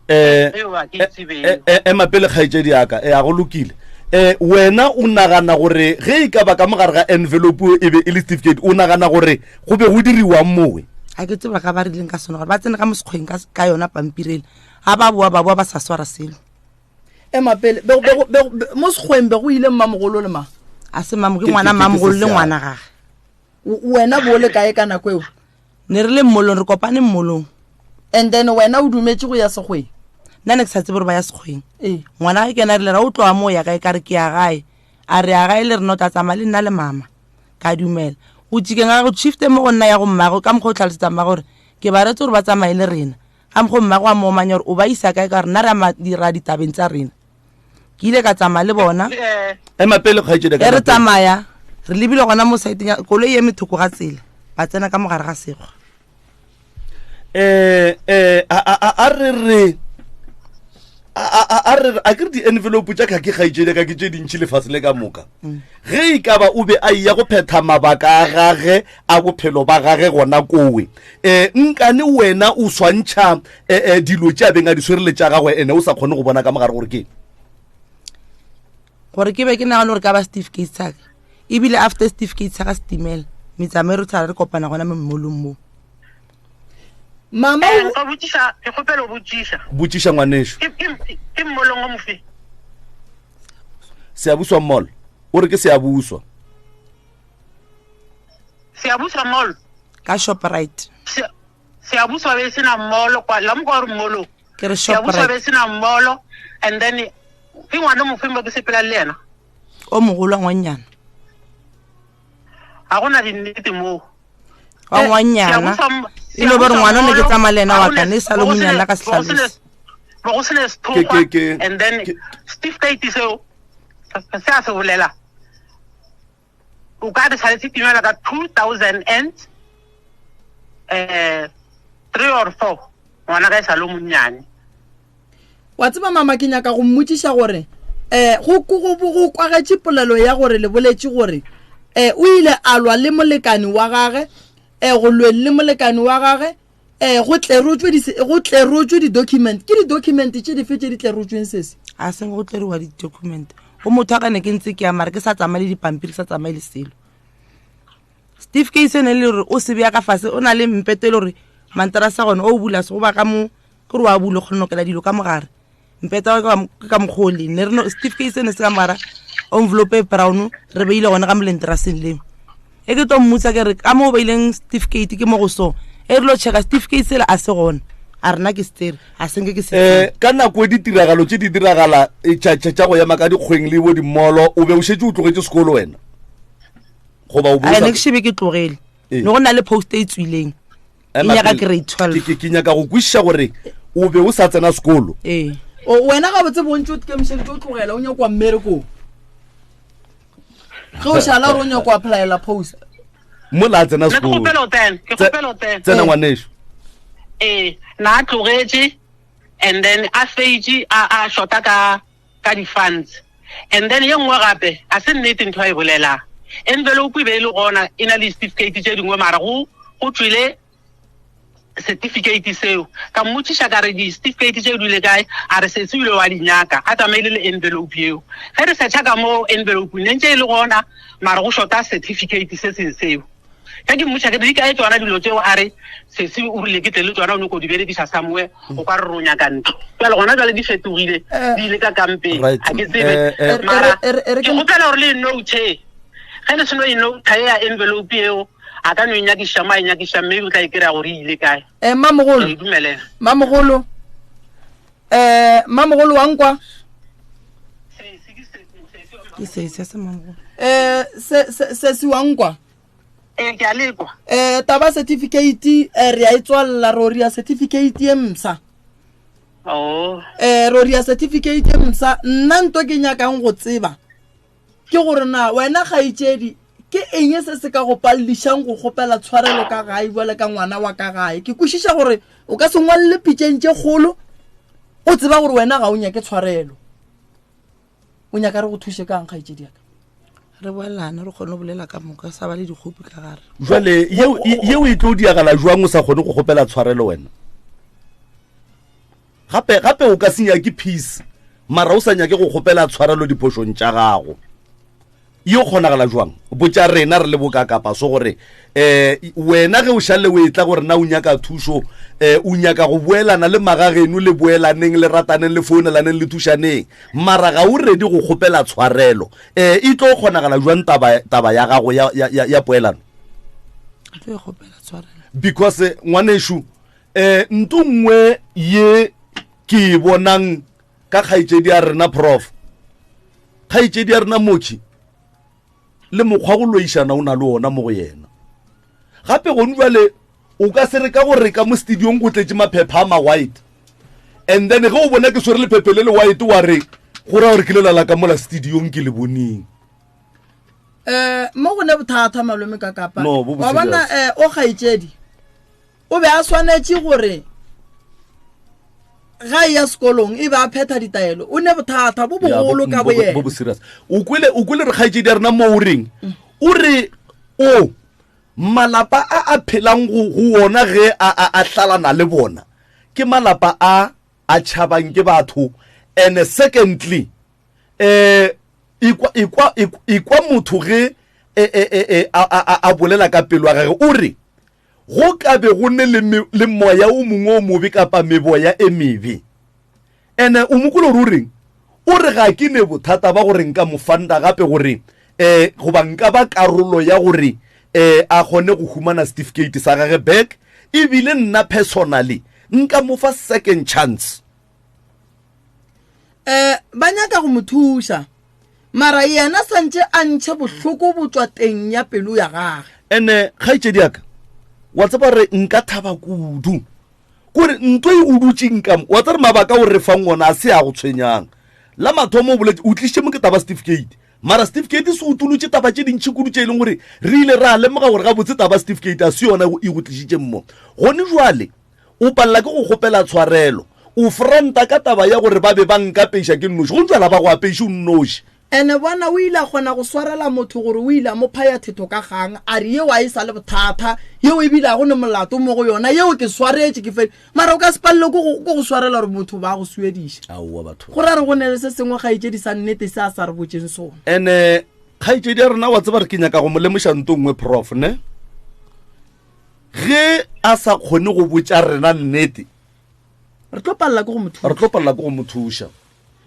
eh, eh, eh, ema pele kgaetšedi yaka e a go lokile eh wena o nagana gore ge e ka ba ka mogare ga envelope e be e le certificate o nagana gore go be go diriwang mowe a ke tseba ka ba rileng ka sone gore ba tsene ka mosekgweng ka yona pampirele ga ba boa ba boa ba sa swara selo ema pele mo sekgweng be go ile mmamogolo le mang a se mamo ke ngwana mmamogolo le ngwana gage wena bo le kae ka nako eo ne re le mmolong re kopane mmolong and then wena o dumetse go ya sekgweng nna ne ke sa tsebe gore ba ya sekgweng ee. ngwana ge kena rile ra o tloga moo ya kae ka re ke ya gae a re ya gae le rena o tla tsamaya le nna le mama ka dumela go tšikeng ga go shifte mo go nna ya go mmago ka mokgwa o tlhalosetsa mma gore ke ba retse gore ba tsamaye le rena ga mokgwa mmago a moomanya gore o ba isa kae ka gore nna re dira ditabeng tsa rena ke ile ka tsamaya le bona eh. ema pele kgaetšedi e re tsamaya re lebile gona mo saeteng ya koloi e eme thoko ga tsela ba tsena ka mogare ga sekgwa eh eh a re re a re a ke re di-envelope tša ka ke kgaetšedi ka ke tše dintšhi lefase le ka moka mm. ge e ka ba o be a eya go phetha mabaka a gage a bophelo ba gage gona kowe um nkane wena o swantšha eh, eh, dilo tše a beng a di swere le tša gagwe ene o sa kgone go bona ka mogare gore ke gore ke be ke nagane gore ka ba certificate saka ebile after certificate sa ga setimela metsamao re tshwara re kopana gona mo mmolong moo mama eh, nka botšiša ke kgopela o botšiša botšiša ngwaneso ke mmolong o mofe seabuswa mall o re ke seabuswa seabuswa mall ka shoprite seabuswa be se na mall kwa la mo kwa re mmolong Ke re Shoprite. Shoprite. Be sena mmolo and then ke ngwana mofeng ba ke sepela le yena o mogolo wa ngwannyana ga gona dinnete moo wa ngwannyana e no ba re ngwana o ne ke tsamaya le ena wa ka ne e sa le monyana ka setlhalosi bo go sene sethokgwa and then certificate seo se a se bolela o ka re sale se timela ka 2000 and eh 3 or 4 ngwana ka e sa le monnyane wa tseba mama ke nyaka go mmotšiša gore um go go kwagetše polelo ya gore le boletše gore um o ile a lwa le molekane wa gage um go lweng le molekane wa gage um go tlerotswe go tlerotswe di-document ke di-document tše dife tše di tlerotsweng sese a seng go tleriwa di-document go motho a ka ne ke ntse ke ya mare ke sa tsamaye le dipampiri ke sa tsamaye le selo steve ke ise ne le gore o se beya ka fase o na le mpeto e le gore mantara sa gone o bula se go ba ka mo ke gore wa bula o kgone nokela dilo ka mogare mpeta ke ka mokgwa o leng ne re no certificate sene se ka mogara envelope e brown re beile gone ka molenteraseng leo e ke tlo mmutsa ke re ka mo o beileng certificate ke mo go so e re lo checka certificate sela a se gona a rena ke setere a senke ke se um ka nako e ditiragalo tše di diragala e, tša go ema ka dikgweng le bo dimmolo o be o šetše o tlogetše sekolo wena goba o ne ke shebe ke tlogele ne go na le post e tswileng ke nyaka grade 12 ke ke nyaka go kwešiša gore o be o sa tsena sekolo ee o wena ga botse bontsi o ikemišeditse o tlogela o nyako wa mmerekong ge o šala gore o nyako applyela post mola a tsena Nna ke sekolo kgopela o tsena ke kgopela o tsena tsena ngwaneso ee na a tlogetše and then a feitše a a shota ka ka di-funds and then ye nngwe gape a se nnete ntho a e bolelang envelope e be e le gona e na le certificate tše dingwe mara go go tswile certificate seo ka mmotšiša ka re di-certificate tše dule kae a re setse ile wa di nyaka a tsamaile le envelope eo ge re searcha ka mo envelope ne ntse e le gona mara go shota certificate se seng seo ge ke mmotša ke di kae tsona dilo tseo a re sese o rile ke tle le tsona o nyako di berekisa somewhere o ka re ro nyaka ntlo jale gona jale di fetogile eh. di ile ka kampeng ga ke tsebe eh, eh. mara ke kgopela gore le e note ge le seno e note e ya envelope eo a ka no e nyakiša mo a e nyakiša mme o tla e kry-a gore e ile kae um mamogolo dumelela mamogolo um mamogolo wa nkwa ke sese se mamogolo um sesi wa nkwa ee ke a lekwa um taba certificate eh, re a e tswalela ro ria certificate e msa oh um ro ria certificate e msa nna nto ke nyakang go tseba ke gore na wena kgaetšedi ke eng se se ka go paledišang go kgopela tshwarelo ka gae bjale ka ngwana wa ka gae ke kwešiša gore o ka se ngwalele pitšeng tše kgolo o tseba gore wena ga o nyake tshwarelo o nyaka re go thuše kang kgaetšedi yaka re boelane re kgone go bolela ka moka sa ba le dikgopi ka gare jale yeo e tlo diagala jwang o sa kgone go kgopela tshwarelo wena gape gape o ka se nyake peace mara o sa nyake go kgopela tshwarelo diphošong tša gago yo kgonagala jwang botša rena re le bokakapa so gore um wena ge o šale o etla gore na o nyaka thušo um o nyaka go boelana le magageno le boelaneng le rataneng le founelaneng le thušaneng mara ga o ready go kgopela tshwarelo um e tlo kgonagala jwang taba, taba ya gago ya, ya, ya, ya poelano because eh, ngwanešu um nto nngwe ye ke e bonang ka kgaetšedi ya rena prof kgaetšedi ya rena mokhi le mokgwa go loišana o na le ona mo go yena gape gone jale o ka se re ka gore ka mo studiong go tletše maphepha a ma-white and then ge o bona ke swere lephephe le le white wa re go ra gore ke le lala ka mola studiong ke le boneng um mo go ne bothata malome ka kapa No, bo bo wa bona serious. um o kgaetšedi o be a swanetše gore ga e ya sekolong e be a phetha ditaelo o ne bothata bo bogolo ka bo boyena serious o kwele o kwele re kgaetšedi ya rena mo o reng o re o malapa a a phelang go go wona ge a a a hlalana le bona ke malapa a a tšhabang ke batho and secondly eh ikwa ikwa ikwa motho ge e, e, e, e, a, a, a bolela ka pelo ya gage o re go ka be go ne le, le moya o mongwe o mobe kapa meboya e mebe ene o mokolo gore o reng o re ga ke ne bothata ba gore nka mo fanda gape gore um goba nka ba karolo ya gore um a kgone go humana certificate sa gage back ebile nna personally nka mo fa second chance. Um ba nyaka go mo thuša mara yena santše a ntšhe bohloko bo tšwa teng ya pelo ya gage. Ene kgaetšedi ya ka, wa tseba re nka thaba kudu kore nto e o dutšeng ka mo, wa tseba re mabaka o re fang ona a se a go tshwenyang. La mathomo o boletše, o tlišitše mo ke taba certificate, mara certificate se utolotše taba tše dintši kudu tše e leng gore re ile ra lemoga gore gabotse taba certificate a se yona e go tlišitšeng mo. Gone jwale o palela ke go kgopela tshwarelo, o franta ka taba ya gore ba be ba nkapeiša ke nnoši, go jwala ba go apeiše o nnoši. Ene bona o ile a kgona go swarela motho gore o ile a mo phaya thetho ka kgang, a re yeo a e sa le bothata, yeo e bile ga go ne molato mo go yona, yeo ke swaretše ke fedi. Mara o ka se palelwe ke go, ke go swarela gore motho ba go suediša. Aowa batho. Go ra re go ne le se sengwe kgaetšedi sa nnete se a sa re botšeng sona. Ene kgaetšedi ya rena wa tseba re ke nyaka go mo lemoša nto nngwe prof ne. Ge a sa kgone go botša rena nnete, Re tlo palela ke go mo thuša. Re tlo palela ke go mo thuša.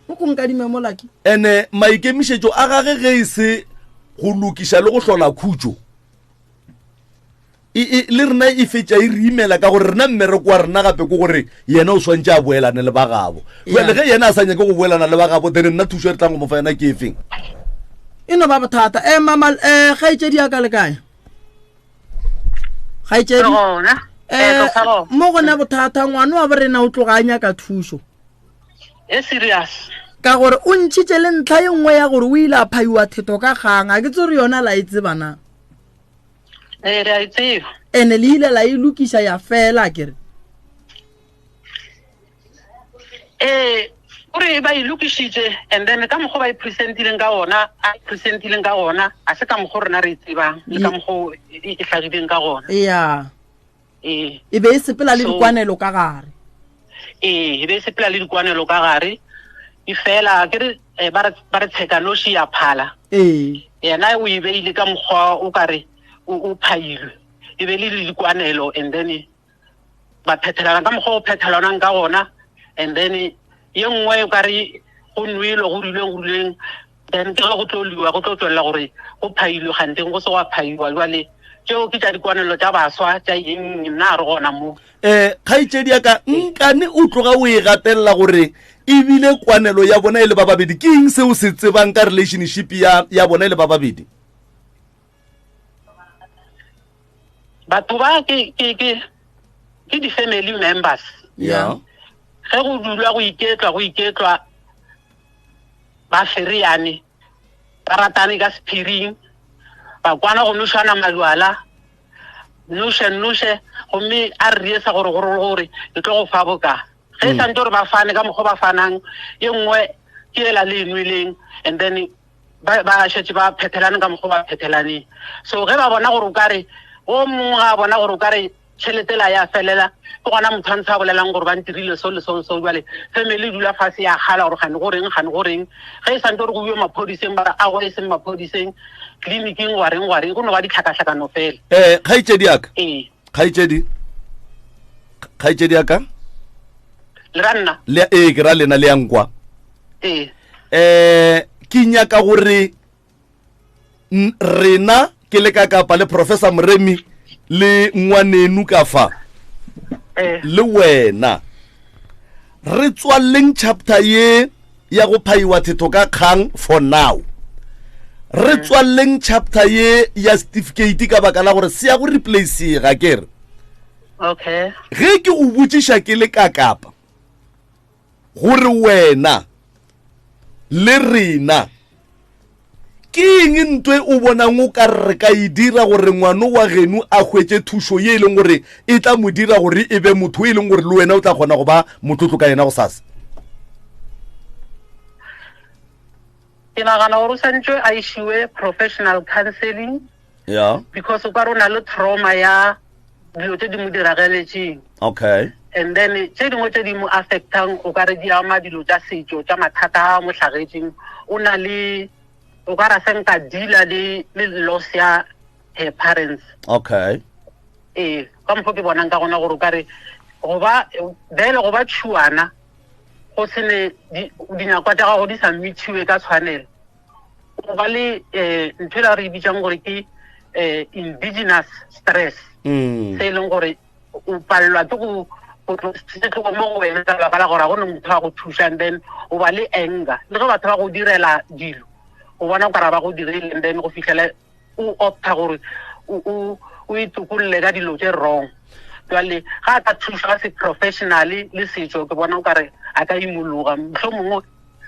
O ko nkadime mola ke. Ene maikemišetšo a gage ge e se go lokiša le go hlola khutšo, e, e, le rena e fetša e re imela ka gore rena mmereko wa rena gape ke gore yena o swantše a boelane le ba gabo. Jale ge yena a sa nyake go boelana le ba gabo, then nna thušo e re tlang go mo fa yona ke efeng? E no ba bothata. E, mama, e, kgaetšedi ya ka le kae? Kgaetšedi? E, mo gona bothata, ngwana wa borena o tloga a nyaka thušo. E serious. Ka gore o ntšhitše le ntlha ye nngwe ya gore o ile a phaiwa thetho ka kgang, a ke tse gore yona la e tseba na? Ee, re a e tseba. Ene le ile la e lokiša ya fela, ke re. Ee, o re ba e lokišitše and then ka mokgwa ba e presentileng ka gona, a e presentileng ka gona, a se ka mokgwa rena re e tsebang le ka mokgwa e hlagileng ka gona. Ya. Ee. E be e sepela le dikwanelo ka gare. Ee, e be e sepela le dikwanelo ka gare. E fela ke re eh, ba re ba re tshekanoši ya phala. Ee. Yena o e beile ka mokgwa o ka re o phailwe. E be le dikwanelo and then ba phethelana ka mokgwa o phethelanang ka gona and then ye nngwe o ka re go nwelwe go rileng go rileng then ke ge go tlo liwa go tlo tswelela gore go phailwe kganteng go se gwa phaiwa jwale tšeo ke tša dikwanelo tša baswa tša eng nna a re gona mo um kgaetšedi ya ka nkane o tloga o e gatelela gore ebile kwanelo ya bona e le ba babedi ke eng se o se tsebang ka relationship ya, ya bona e le ba babedi Batho ba ke ke ke ke di-family members. Yeah. Ge go dulwa go iketlwa go iketlwa ba fereyane ba ratane ka sephiring ba kwana go nošana majwala noše noše gomme a re riesa gore gore gore ke tlo go fa boka ge e santse gore ba fane ka mokgwa ba fanang ye nngwe ke ela le e nweleng and then ba ba šetše ba phethelane ka mokgwa ba phethelaneng so ge ba bona gore o kare o mongwe ga a bona gore o kare tšhelete la ya felela ke gona motho a ntse a bolelang gore ba ntirile so le so le so jale family e dula fase ya kgala gore gane goreng gane goreng ge e santse gore go iwe maphodiseng ba re a go e seng maphodiseng tleliniking gwa reng gwa reng go no ba ditlhakatlhakano fela um kgaetšedi yaka ee kgaetšedi kgaetšedi yaka le ra nna le ee ke ra lena le yang kwa ee eh ke nyaka gore rena ke le ka kapa le professor Moremi le ngwanenu ka fa eh. le wena re tswalleng chapter ye ya go phaiwa thetho ka kgang for now re eh. tswalleng chapter ye ya certificate ka baka la gore se ya go replacega ke re okay ge ke go botšiša ke le ka kapa gore wena le rena ke eng ntwe o bonang o ka re ka e dira gore ngwano wa geno a hwetše thušo ye e leng gore e tla mo dira gore e be motho e leng gore le wena o tla kgona go ba motlotlo ka yena go sasa ke nagana gore o santse a išiwe professional counseling yeah because o ka re o na le trauma ya dilo tse di mo dirageletšeng okay and then tše dingwe tše di mo affectang o ka re di ama dilo tša setšo tša mathata a mo hlagetšeng o na le o ka ra se nka deala le le loss ya her parents okay ee ka mokgwa ke bonang ka gona gore o ka re go ba bele go ba tšhuana go sene dinyakwa tša gago di sa methiwe ka tshwanelo go ba le um ntho e la re e bitsang gore ke um indigenous stress mm. se e leng gore o palelwa ke go go tlo se tlogo mo go wena ka lebaka la gore ga go ne motho a go thuša and then o ba le anger le ge batho ba go direla dilo o bona o kara ba go dirile and then go fitlhela o opta gore o o itokolle ka dilo tse wrong jale ga a ka thušwa ka se-professionally le setšo ke bona o kare a ka imologa motlho mongwe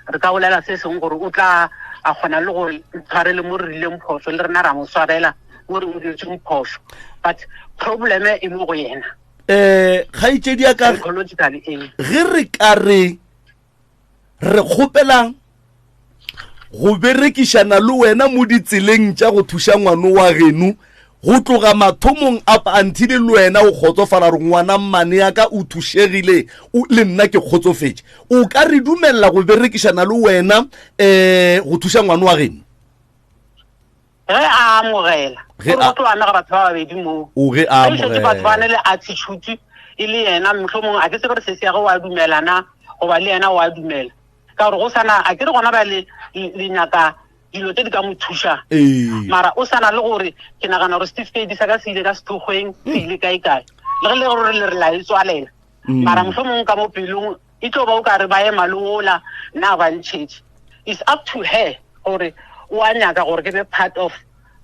re ka bolela se sengwe gore o tla a kgona le gore tshwarele mo re rileng phoso le rena ra mo swarela mo re mo diretseng phoso but probleme e mo go yena um kgaetšedi ya ka ge re ka re re kgopela go berekišana le wena mo ditseleng tša go thuša ngwano wa geno go tloga mathomong up until le wena o kgotsofala gore ngwana mmane ya ka o thušegile le nna ke kgotsofetše o ka re dumelela go berekišana le wena um go thuša ngwana wa geno ge a amogela Ge gore a- o tlo amega batho ba babedi moo O ge a Ge šetše batho ba amogela. ne le attitude e le yena mohlomongwe a ke tsebe gore sesi ya ge o a dumela na goba le yena o a dumela ka gore go sana a ke re gona ba le le nyaka dilo tse di ka mo thušang Ee. mara o sana le gore ke nagana gore certificate sa ka se ile ka sethokgweng se ile kae kae le ge le gore le re la e tswalela mara mohlomongwe ka mo pelong e tlo ba o ka re ba ema le ola nna ba ntšhetše it's up to her gore o a nyaka gore ke be part of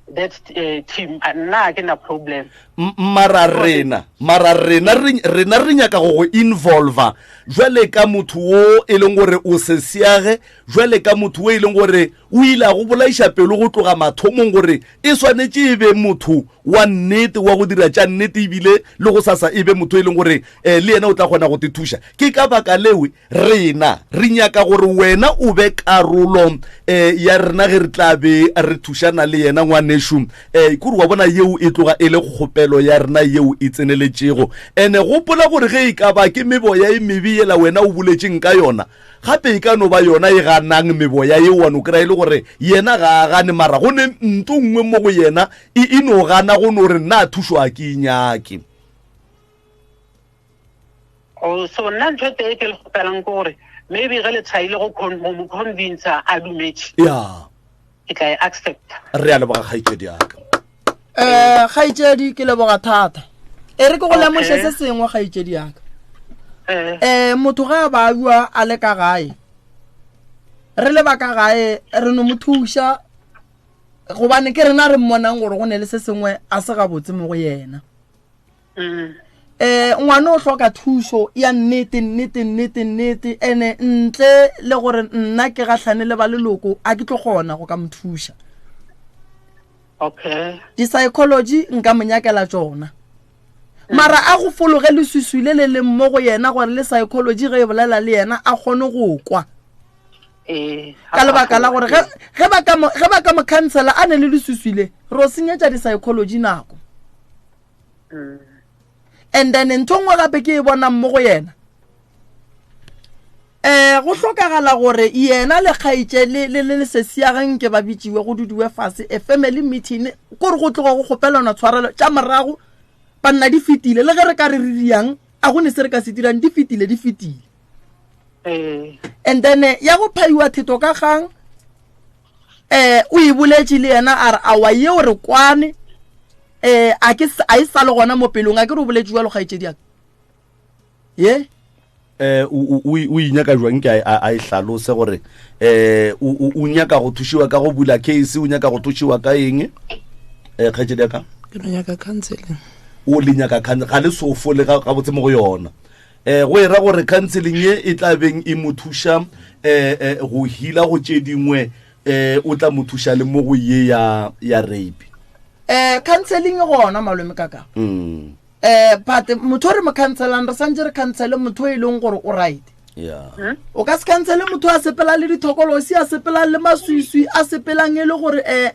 that uh, team nna ke na problem mara rena mara rena rena re nyaka go go involva jwale ka motho wo e leng gore o se seage jwale ka motho wo e leng gore o ile a go bolaiša pelo go tloga mathomong gore e swanetše e be motho wa nnete wa go dira tša nnete ebile le go sasa e be motho e leng gore um le yena o tla kgona go te thuša ke ka baka lewe rena re nyaka gore wena o be karolo um ya rena ge re tla be re thušana le yena ngwanešu um kore wa bona yeo e tloga e le kgopelo ya rena yeo e tseneletšego ene gopola gore ge e ka ba ke meboya e mebe yela wena o boletšeng ka yona Gape e ka no ba yona e ganang meboya yeo wa no kry-a e le gore yena ga a gane mara go ne nto nngwe mo go yena e, e no gana go no re nna thušo a ke e nyake. Oh, so nna ntho e tee ke le kgopelang ke gore maybe ge le tshwaile go go mo convince a dumetše ya ke tla e accepta re a leboga kgaetšedi yaka um kgaetšedi ke leboga thata e re ke go lemoše se sengwe kgaetšedi yaka um motho ga a ba bua a le ka gae re le ba ka gae re no mo thuša gobane ke rena re mmonang gore go ne le se sengwe a se gabotse mo go yena um ngwana o hloka thušo ya nnete nnete nnete nnete ene ntle le gore nna ke gahlane le ba leloko a ke tlo kgona go ka mo thuša okay di-psychology nka mo nyakela tšona mara a go fologe leswiswi le le leng mo go yena gore le psychology ge e bolela le yena a kgone go kwa ee ka lebaka la gore ge ba ka mo khansela a ne le leswiswi le ro senyetša di-psychology nako mm. and then ntho nngwe gape ke e bonang mo go yena um go hlokagala gore yena le kgaetše le le le sesiageng ke ba bitšiwe go dudiwe fase a family meeting kore go tloga go kgopelana tshwarelo tša morago banna di fetile le ge re ka re re diang a go ne se re ka se dirang di fetile di fetile ee. and then eh, ya go phaiwa theto ka gang um o e boletše le yena a re awa yeo re kwane um a ke a e sa le gona mo pelong a ke re o boletše jalo kgaetšedi yaka ye eh o o inyaka jwang ke a e hlalose gore eh o nyaka go thušiwa ka go bula case o nyaka go thušiwa ka eng eh kgaetšedi ya ka ke no nyaka counseling o le nyaka ga le sofo le ga botse mo go yona eh go e ra gore counseling ye e tla beng e mo thuša eh, eh go hila go tše dingwe eh o tla mo thuša le mo go ye ya ya rape eh counseling e gona malome kaka mm. eh but motho o re mo counselang re santse re counsele motho e leng gore o right yeah hmm? o ka se counsele motho a sepelang le dithokolosi a sepelang le maswiswi a sepelang e le gore um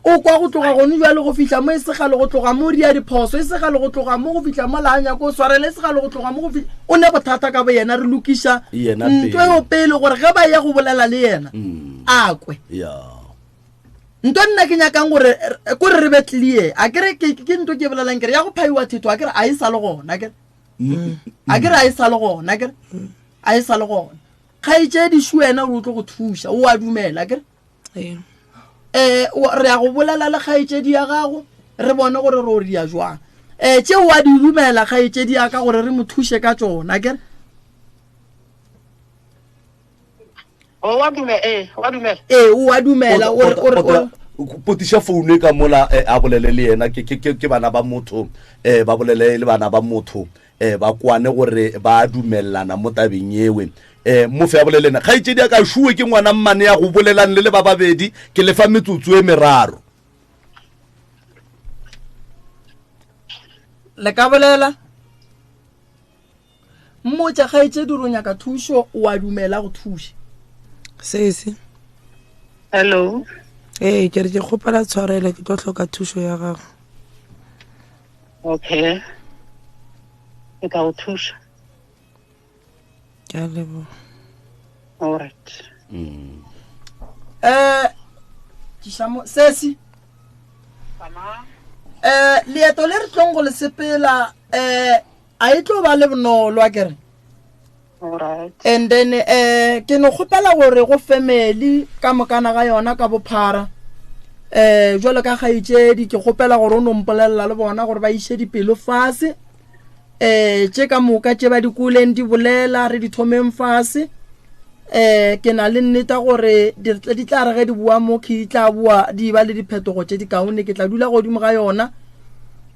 o kwa go tloga gone jale go fitlha mo e segale go tloga mo ria diphoso e segale go tloga mo go fitlha mo la a nyako o swarele e segale go tloga mo go fitlha o ne bothata ka bo yena re lokiša ntho eo pele gore ge ba ya go bolela le yena mm. a kwe nto nna ke nyakang gore kore re be clear a kere ke nto ke bolelang kere ya go phaiwa thetho a kere a e sa le gona kere mm. a kere a e sa le gona kere a e sa le gona kgaetšedi šu wena o tlo go thuša o a dumela kere um re ya go bolela le kgaetšedi ya gago re bone gore re o ria jwang. um tšeo wa di dumela kgaetšedi ya ka gore re mo thuše ka tšona kere Ee, o a dumela gore potiša founu e ka mola eh, a bolele le yena ke bana ba motho um ba bolele le bana ba motho um ba kwane gore ba dumelelana mo tabeng ewe um mofe a bolele ena kgaetšedi a ka šuwe ke ngwana mmane ya go bolelang le le ba babedi ke lefa metsotso e meraro Le ka bolela mmotša kgaetšedi gore o nyaka thušo o a dumela go thuša sese hello ee ke re ke kgopela tshwarelo ke tlo hloka thušo ya gago okay ke tla go thuša ke a leboga alright um tšiša sesi um leeto le re tlong go le sepela um a e tlo ba le bonolo a kere and then um ke no kgopela gore go family ka mokana ga yona ka bophara um jalo ka kgaetšedi ke kgopela gore o no mpolelela le bona gore ba iše dipelo fase um tše ka moka tše ba di kuleng di bolela re di thomeng fase um ke na le nneta gore di tla re ge di boa mo ke di tla boa di ba le diphetogo tše di kaone ke tla dula godimo ga yona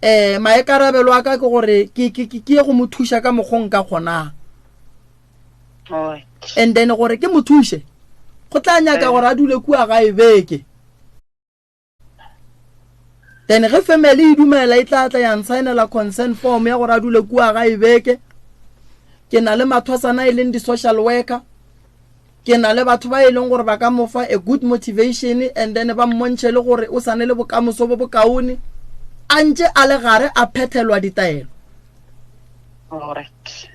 um maikarabelo a ka ke gore ke ye go mo thuša ka mokgwa nka kgonang and then gore ke mo thuše go tla nyaka gore a dule kua gae beke then ge family e dumela e tla tla ya nsaenela consent form ya gore a dule kua gae beke ke na le mathwasana e leng di-social worker ke na le batho ba e leng gore ba ka mo fa a good motivation and then ba mmontšhe le gore o sane le bokamoso bo bokaone a ntše a le gare a phethelwa ditaelo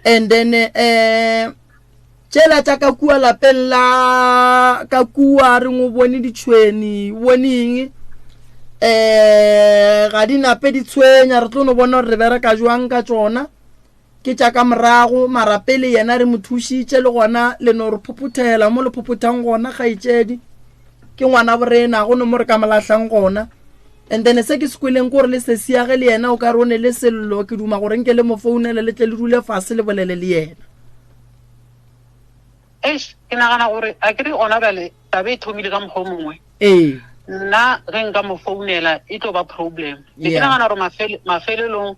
and then um tšela tša ka kua lapeng la ka kua re ngo bone ditšhweni boneng um ga di nape di tshwenya re tlo no bona gore re bereka jwang ka tšona ke tša ka morago mara pele yena re mo thušitše le gona le no re phophothela mo le phophothang gona kgaetšedi ke ngwana borena go no mo re ka molahlang gona and then se ke se kweleng kore le sesiage le yena o ka re o ne le sello ke duma gore nke le mo founele le tle le dule fase le bolele le yena Eish, ke nagana gore a ke re gona bjale taba e thomile ka mokgwa o mongwe ee nna ge nka mo founela e tlo ba problem be ke nagana gore mafelelong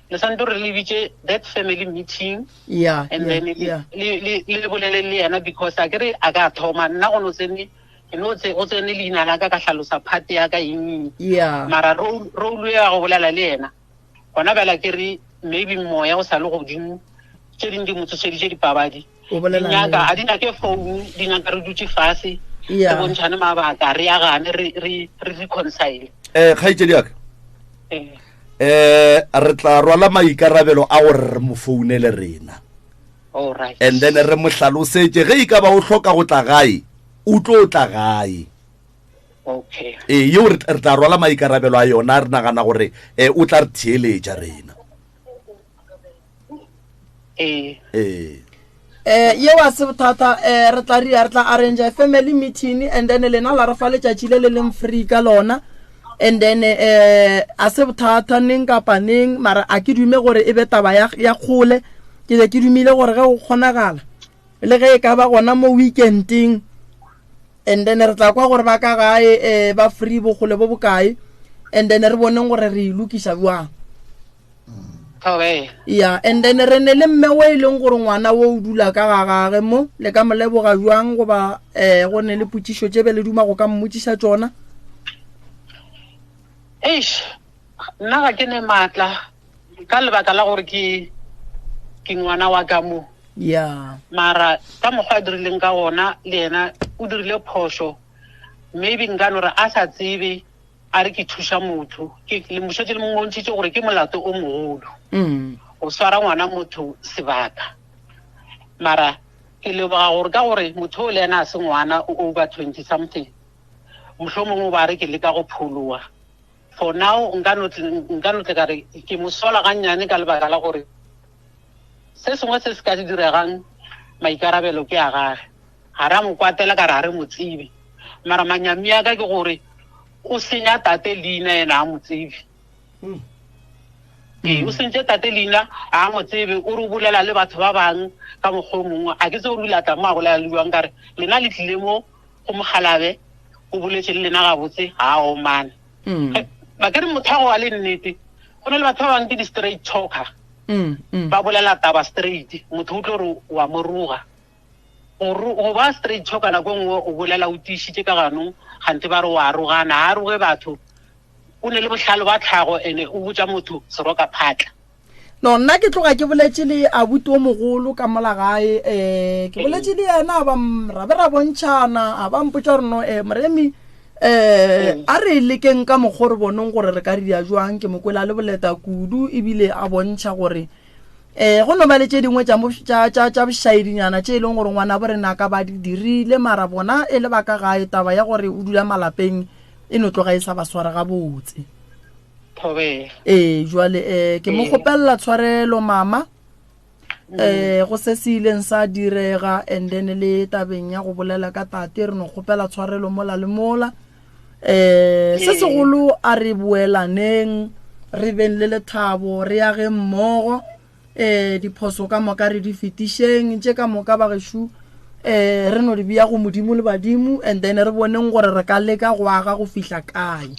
le santse re le bitse that family meeting yeah, and yeah, then yeah. le le bolele le yena because a ke re a ka thoma nna go no tsene ke no tse go tsene leina la ka ka hlalosa part ya ka eng yeah. mara role ya go bolela le yena gona bjala ke re maybe moya o sa le godimo tše ding di mo tsošeditše dipabadi nyaka a di nyake founu di nyaka re dutse fase re bontšhane mabaka re agane re reconcile um kgaetšedi yaka um re tla rwala maikarabelo a gore re mo founele rena and then re mo hlalosetše ge e ka ba o hloka go tla gae o tlo tla gae okay ee yeo re tla rwala maikarabelo a yona re nagana gore um o tla re theeletša rena ee ee eh yeo a se bothata eh re tla ria re tla arrange family meeting and then lena la re fa letšatši le le leng free ka lona and then eh a se bothata neng kapa neng mara a ke dume gore e be taba ya ya kgole ke be ke dumile gore ge go kgonagala le ge e ka ba gona mo weekending and then re tla kwa gore ba ka gae eh ba free bogole bo bokae and then re boneng gore re e lokiša bjang ya and then re ne le mme o e leng gore ngwana o o dula ka ga gage mo le ka mo leboga jwang goba um go ne le potšišo tše be le duma go ka mmotšiša tšona eish nna ga ke ne maatla ka lebaka la gore ke ke ngwana wa ka mo ya mara ka mokgwa a dirileng ka gona le yena o dirile phošo maybe nka no re a sa tsebe a re ke thuša motho ke le mošetše le mongwe gore ke molato o mogolo mm. go swara ngwana motho sebaka mara ke leboga gore ka gore motho o le ena a se ngwana o over 20 something mohlomongwe o ba re ke leka go phologa for now nka no tle ka re ke mo sola gannyane ka lebaka la gore se sengwe se se ka se diregang maikarabelo ke a gage ga ra mo kwatela ka re ga re mo tsebe mara manyami ya ka ke gore o senya tate leina ena a mo tsebe hmm. Ee, o sentše tate leina, a mo tsebe, o re o bolela le batho ba bang ka mokgwa o mongwe. A ke tsebe gore o ile a tla mo a bolela le bjang, ka re lena le tlile mo go mokgalabe, o boletše le lena gabotse, ga a omane. Ba ke re motho wa go ba le nnete, go na le batho ba bangwe ke di-straight talker, ba bolela taba straight, motho o tlo re wa mo roga. Go ba straight talker nako e nngwe o bolela o tiišitše ka ganong, kganthe ba re wa rogana, ga a roge batho. O ne le bohlale ba tlhago ene o botša motho seroka phatla. No, nna ke tloga ke boletše le abuti o mogolo ka mola gae, um ke boletše le yena a ba ra be ra bontšhana, a ba mpotša gore no, um Moremi, um a re lekeng ka mokgwa re boneng gore re ka dira jwang. Ke mo kwele a le boleta kudu ebile a bontšha gore um go no ba le tše dingwe tša bošaedinyana tše e leng gore ngwana bo rena ka ba di dirile, mara bona e le ba ka gae taba ya gore o dula malapeng e no tloga e sa ba swara gabotse. Thobela. Ee, jwale um ke mo kgopelela tshwarelo mama um go se se ileng sa direga, and then le tabeng ya go bolela ka tate re no kgopela tshwarelo mola le mola. Um se segolo a re boelaneng, re beng le lethabo, re age mmogo. um diphoso ka moka re di fetišeng, tše ka moka ba gešo um re no di bea go Modimo le badimo, and then re boneng gore re ka leka go aga go fihla kae.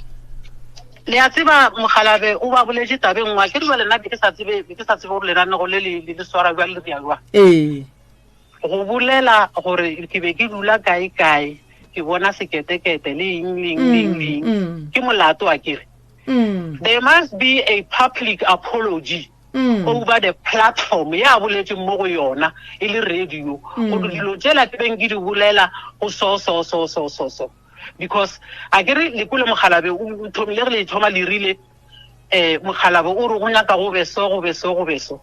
Le a tseba mogalabe o ba boletše tabeng nngwe, a ke re jwale nna be ke sa tsebe, be ke sa tsebe gore lenanego le le le swara bjang le ria jwang. Ee. Go bolela gore ke be ke dula kae kae, ke bona seketekete le eng le eng le eng le eng, ke molato a ke re. There must be a public apology. Over the platform ya boletseng mo go yona e le radio, gore dilo tsela ke beng ke di bolela go so so so so so so, because a ke re le kule mogalabe o thomile re le thoma le rile mogalabe o re go nyaka go be so go be so go be so.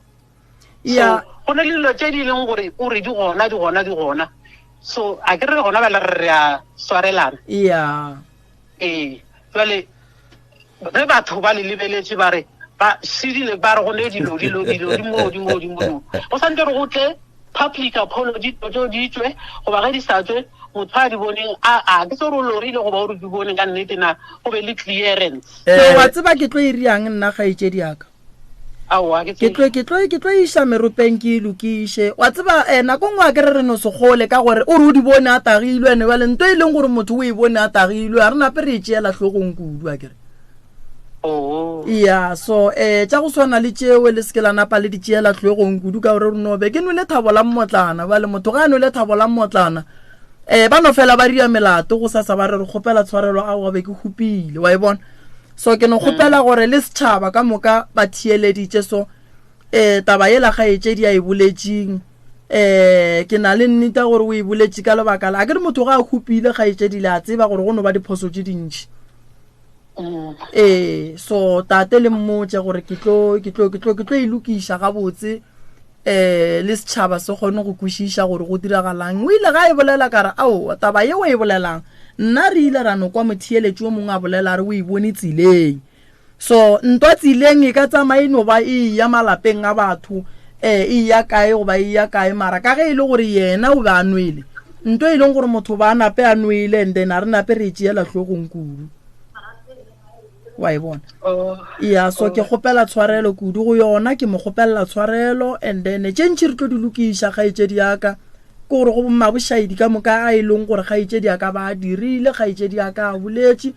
Yeah. So go na le dilo tse di leng gore o re di gona di gona di gona, so a ke re gona ba le re a swarelana. Yeah. Ee, jwale ge batho ba le lebeletše ba re ba šidile, ba re go ne dilo dilo dilo di mo di mo di mo, go santse re go tle public apology, dilo tseo di tswe, goba ge di sa tswe motho a di boneng a a ke se gore o lorile goba o re di boneng ka nnete na, go be le clearance. So wa tseba ke tlo e riang nna kgaetšedi ya ka? Aowa, ke Ke tlo, ke tlo, ke tlo iša meropeng ke e lokiše. Wa tseba, eh, nako nngwe a ke re re no se kgole ka gore o re o di bone a tagilwe, ene bjale nto e leng gore motho o e bone a tagilwe, ga re nape re e tšeela hlogong kudu, a ke re. Oh. Ya, so, eh, tša go swana le tšeo le se ke la napa le di tšeela hlogong kudu ka gore re no be ke nwele thabo la mmotlana. Bjale motho ga a nwele thabo la mmotlana, eh, ba no fela ba ria melato go sasa ba re re kgopela tshwarelo, aowa be ke hupile, wa e bona. So ke no kgopela gore le setšhaba ka moka ba theeleditše so um taba yela kgaetšedi a e boletšeng, um ke na le nnete gore o e boletše ka lebaka la a ke re motho ga a hupile kgaetšedi le a tseba gore go no ba diphoso tše dintši. Ee, so tate le mmotše gore ke tlo ke tlo ke tlo ke tlo e lokiša gabotse, um le setšhaba se kgone go kwešiša gore go diragalang. O ile ga e bolela ka re aowa taba yeo e bolelang nna re ile ra no kwa motheeletši o mongwe a bolela a re o e bone tseleng. So ntwa tseleng e ka tsamaya e no ba e ya malapeng a batho, um e ya kae goba e ya kae, mara ka ge e le gore yena o be a nwele nto e leng gore motho ba nape a nwele, and then a re nape re e tšeela hlogong kudu, wa e bona. Oh. Ya, so ke kgopela tshwarelo kudu go yona, ke mo kgopelela tshwarelo, and then tše ntši re tlo di lokiša kgaetšedi ya ka. Ke gore go bommabošaedi ka moka a e leng gore kgaetšedi ya ka ba a dirile, kgaetšedi ya ka a boletše,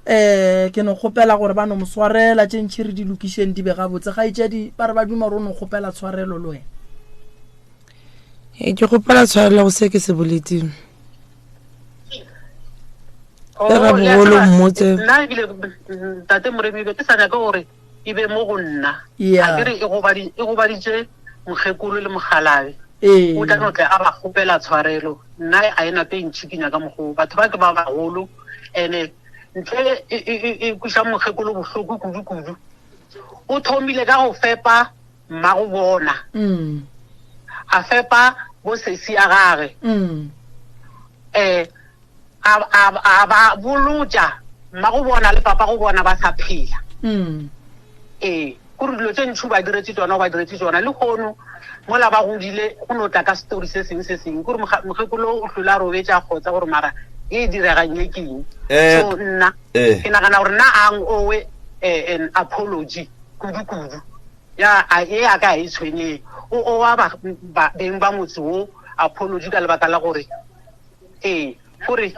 um ke no kgopela gore ba no mo swarela, tše ntši re di lokišeng di be gabotse. Kgaetšedi ba re ba duma gore o no kgopela tshwarelo le wena. Ee, ke kgopela tshwarelo go se ke se boletseng. Oh, Le rabogolo le a tseba, mmotse. Nna ebile tate Moremi be ke sa nyake gore e be mo go nna. Yeah. A ke re e e gobaditše mokgekolo le mokgalabe. Ee. O tla no tle a ba kgopela tshwarelo. Nna a e nape e ntšhikinya ka mokgwa o. Batho ba ke ba bagolo, ene ntho e, e, e, e, e kweša mokgekolo bohloko kudu-kudu. O thomile ka go fepa mmago bona. A fepa bo sesi a gage. A ba bolotša mmago bona le papa go bona ba sa phela. Ee, kore dilo tše ntši o ba diretše tšona, o ba diretše tšona. Le kgono mola ba godile go no tla ka story se sengwe se sengwe. Kore mokgekolo o hlole a robetše a kgotsa gore mara e e diregang ye ke eng. So nna ke nagana gore nna a owe an apology. kudu-kudu ya a e a ka e tshwenyeng o o wa ba beng ba motse wo apology ka lebaka la gore ee gore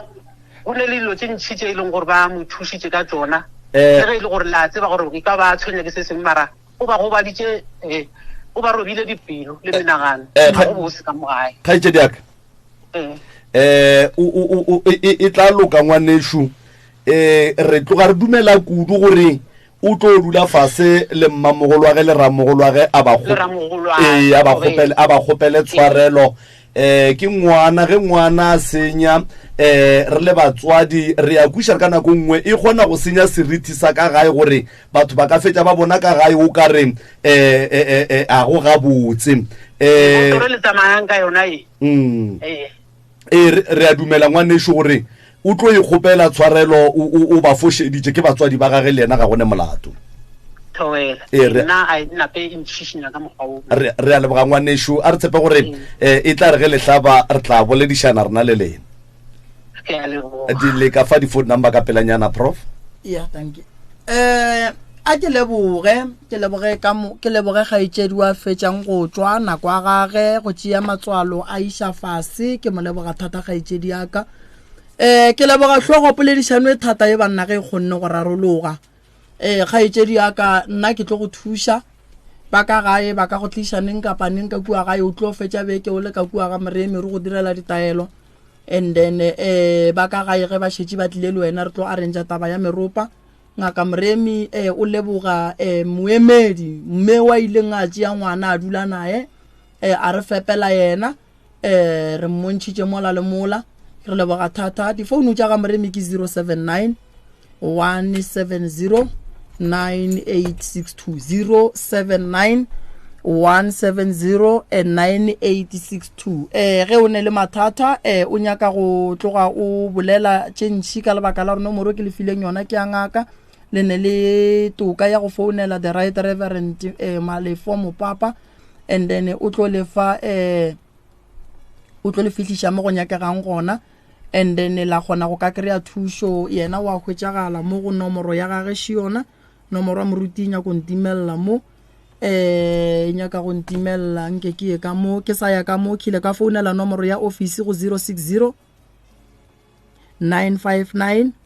go ne le dilo tše ntšhi tše e leng gore ba mo thušitše ka tsona eh. le ge e le gore la tseba gore e ka ba tshwenya ke se sengwe mara o ba gobaditše um o ba robile dipelo le eh, menagano eh, ga go bose ka mo gae kgaetšedi yaka um e tla loka ngwanešu um re tloga re dumela kudu gore o tlo dula fase le mmamogolwage le ramogolwage a ba ee, a ba kgopele tshwarelo um ke ngwana ge ngwana a senya um re le batswadi re ya kwiša re ka nako nngwe e kgona go senya seriti sa ka gae gore batho ba ka fetša ba bona ka gae o ka re um a go gabotse um le tsamayang ka yona e mm. ee re a dumela ngwanešu gore o tlo ikgopela tshwarelo o ba fošeditše ke batswadi ba gage le yena ga gone molato. Thobela. Ee, re- Nna a e nape e ntšhišinya ka mokgwa wo. Re re a leboga ngwanešu a re tshepe gore um e tla re ge lehlaba re tla boledišana rena le lena. Ke a leboga. Di le ka fa di-phone number ka pelanyana prof. Yeah, thank you. Eh, a ke leboge ke leboge ka mo ke leboge kgaetšedi wa fetšang go tšwa nako ya gage go tšea matswalo a iša fase ke mo leboga thata kgaetšedi ya ka um ke leboga hlogo poledišano e thata e banna ge e kgonne go rarologa um kgaetšedi ya ka nna ke tlo go thuša ba ka gae ba ka go tliša neng kapa neng ka kua gae o tlo fetša beke o le ka kua ga moremi re go direla ditaelo and then um ba ka gae ge ba šetše ba tlile le wena re tlo arrangea taba ya meropa Ngaka Moremi eh, o leboga eh, moemedi mme wa ileng a tšea ngwana a dula naye eh, a re fepela yena eh, re mmontšhitše mola le mola re leboga thata difounu tša ga Moremi ke 079 170 9862 079 170 9862 eh ge o ne le mathata eh o nyaka go tloga o bolela tše ntši ka lebaka la gore nomoro ke le fileng yona ke ya ngaka le ne le toka ya go founela the right reverend eh, malefo mopapa and then o tlo lefa eh o tlo le fihliša mo go nyakegang gona and then la kgona go ka kry-a thušo yena wa hwetšagala mo go nomoro ya gage še yona nomoro ya moruti e nyako ntimelela mo eh e nyaka go ntimelela nke ke ye ka mo ke sa ya ka mo ke ile ka founela nomoro ya ofisi go 060 959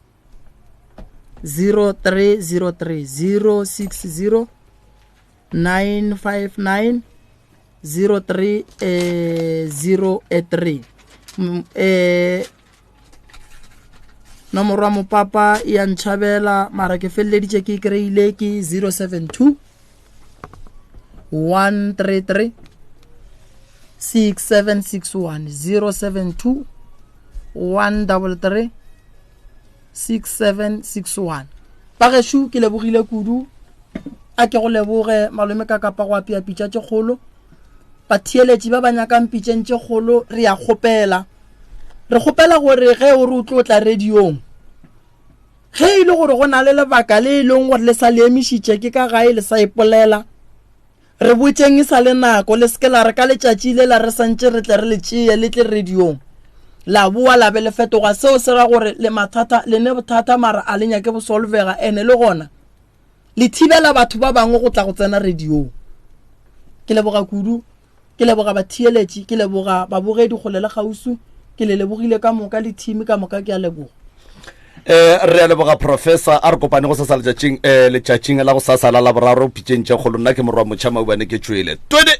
0303 060 959 03 eh, 03 eh nomoro ya mopapa ya ntšhabela mara ke feleleditše ke e kry-ile ke 072 133 6761 072 133 6761 bagešo ke lebogile kudu a ke go leboge malome ka kapa go apea pitša tše kgolo batheeletši ba ba nyakang pitšeng tše kgolo re ya kgopela re kgopela gore ge o re o tlo tla radiong ge e le gore go na le lebaka le e leng gore le sa le emišitše ke ka gae le sa ipolela re botšeng e sa le nako le seke la re ka letšatši le la re santše re tle re le tšeye le tle radiong la boa la be le fetoga seo se ra gore le mathata le ne bothata mara a le nyake bo solvega ene le gona le thibela batho ba bangwe go tla go tsena radiong ke leboga kudu ke leboga batheeletši ke leboga babogedi kgole le kgausu ke le lebogile ka moka le team ka moka ke a leboga eh re a leboga professor a re kopane go sasa letšatšing eh letšatšing la go sasa la laboraro pitšeng tše kgolo nna ke morwa motšha maubane ke tšwele twede.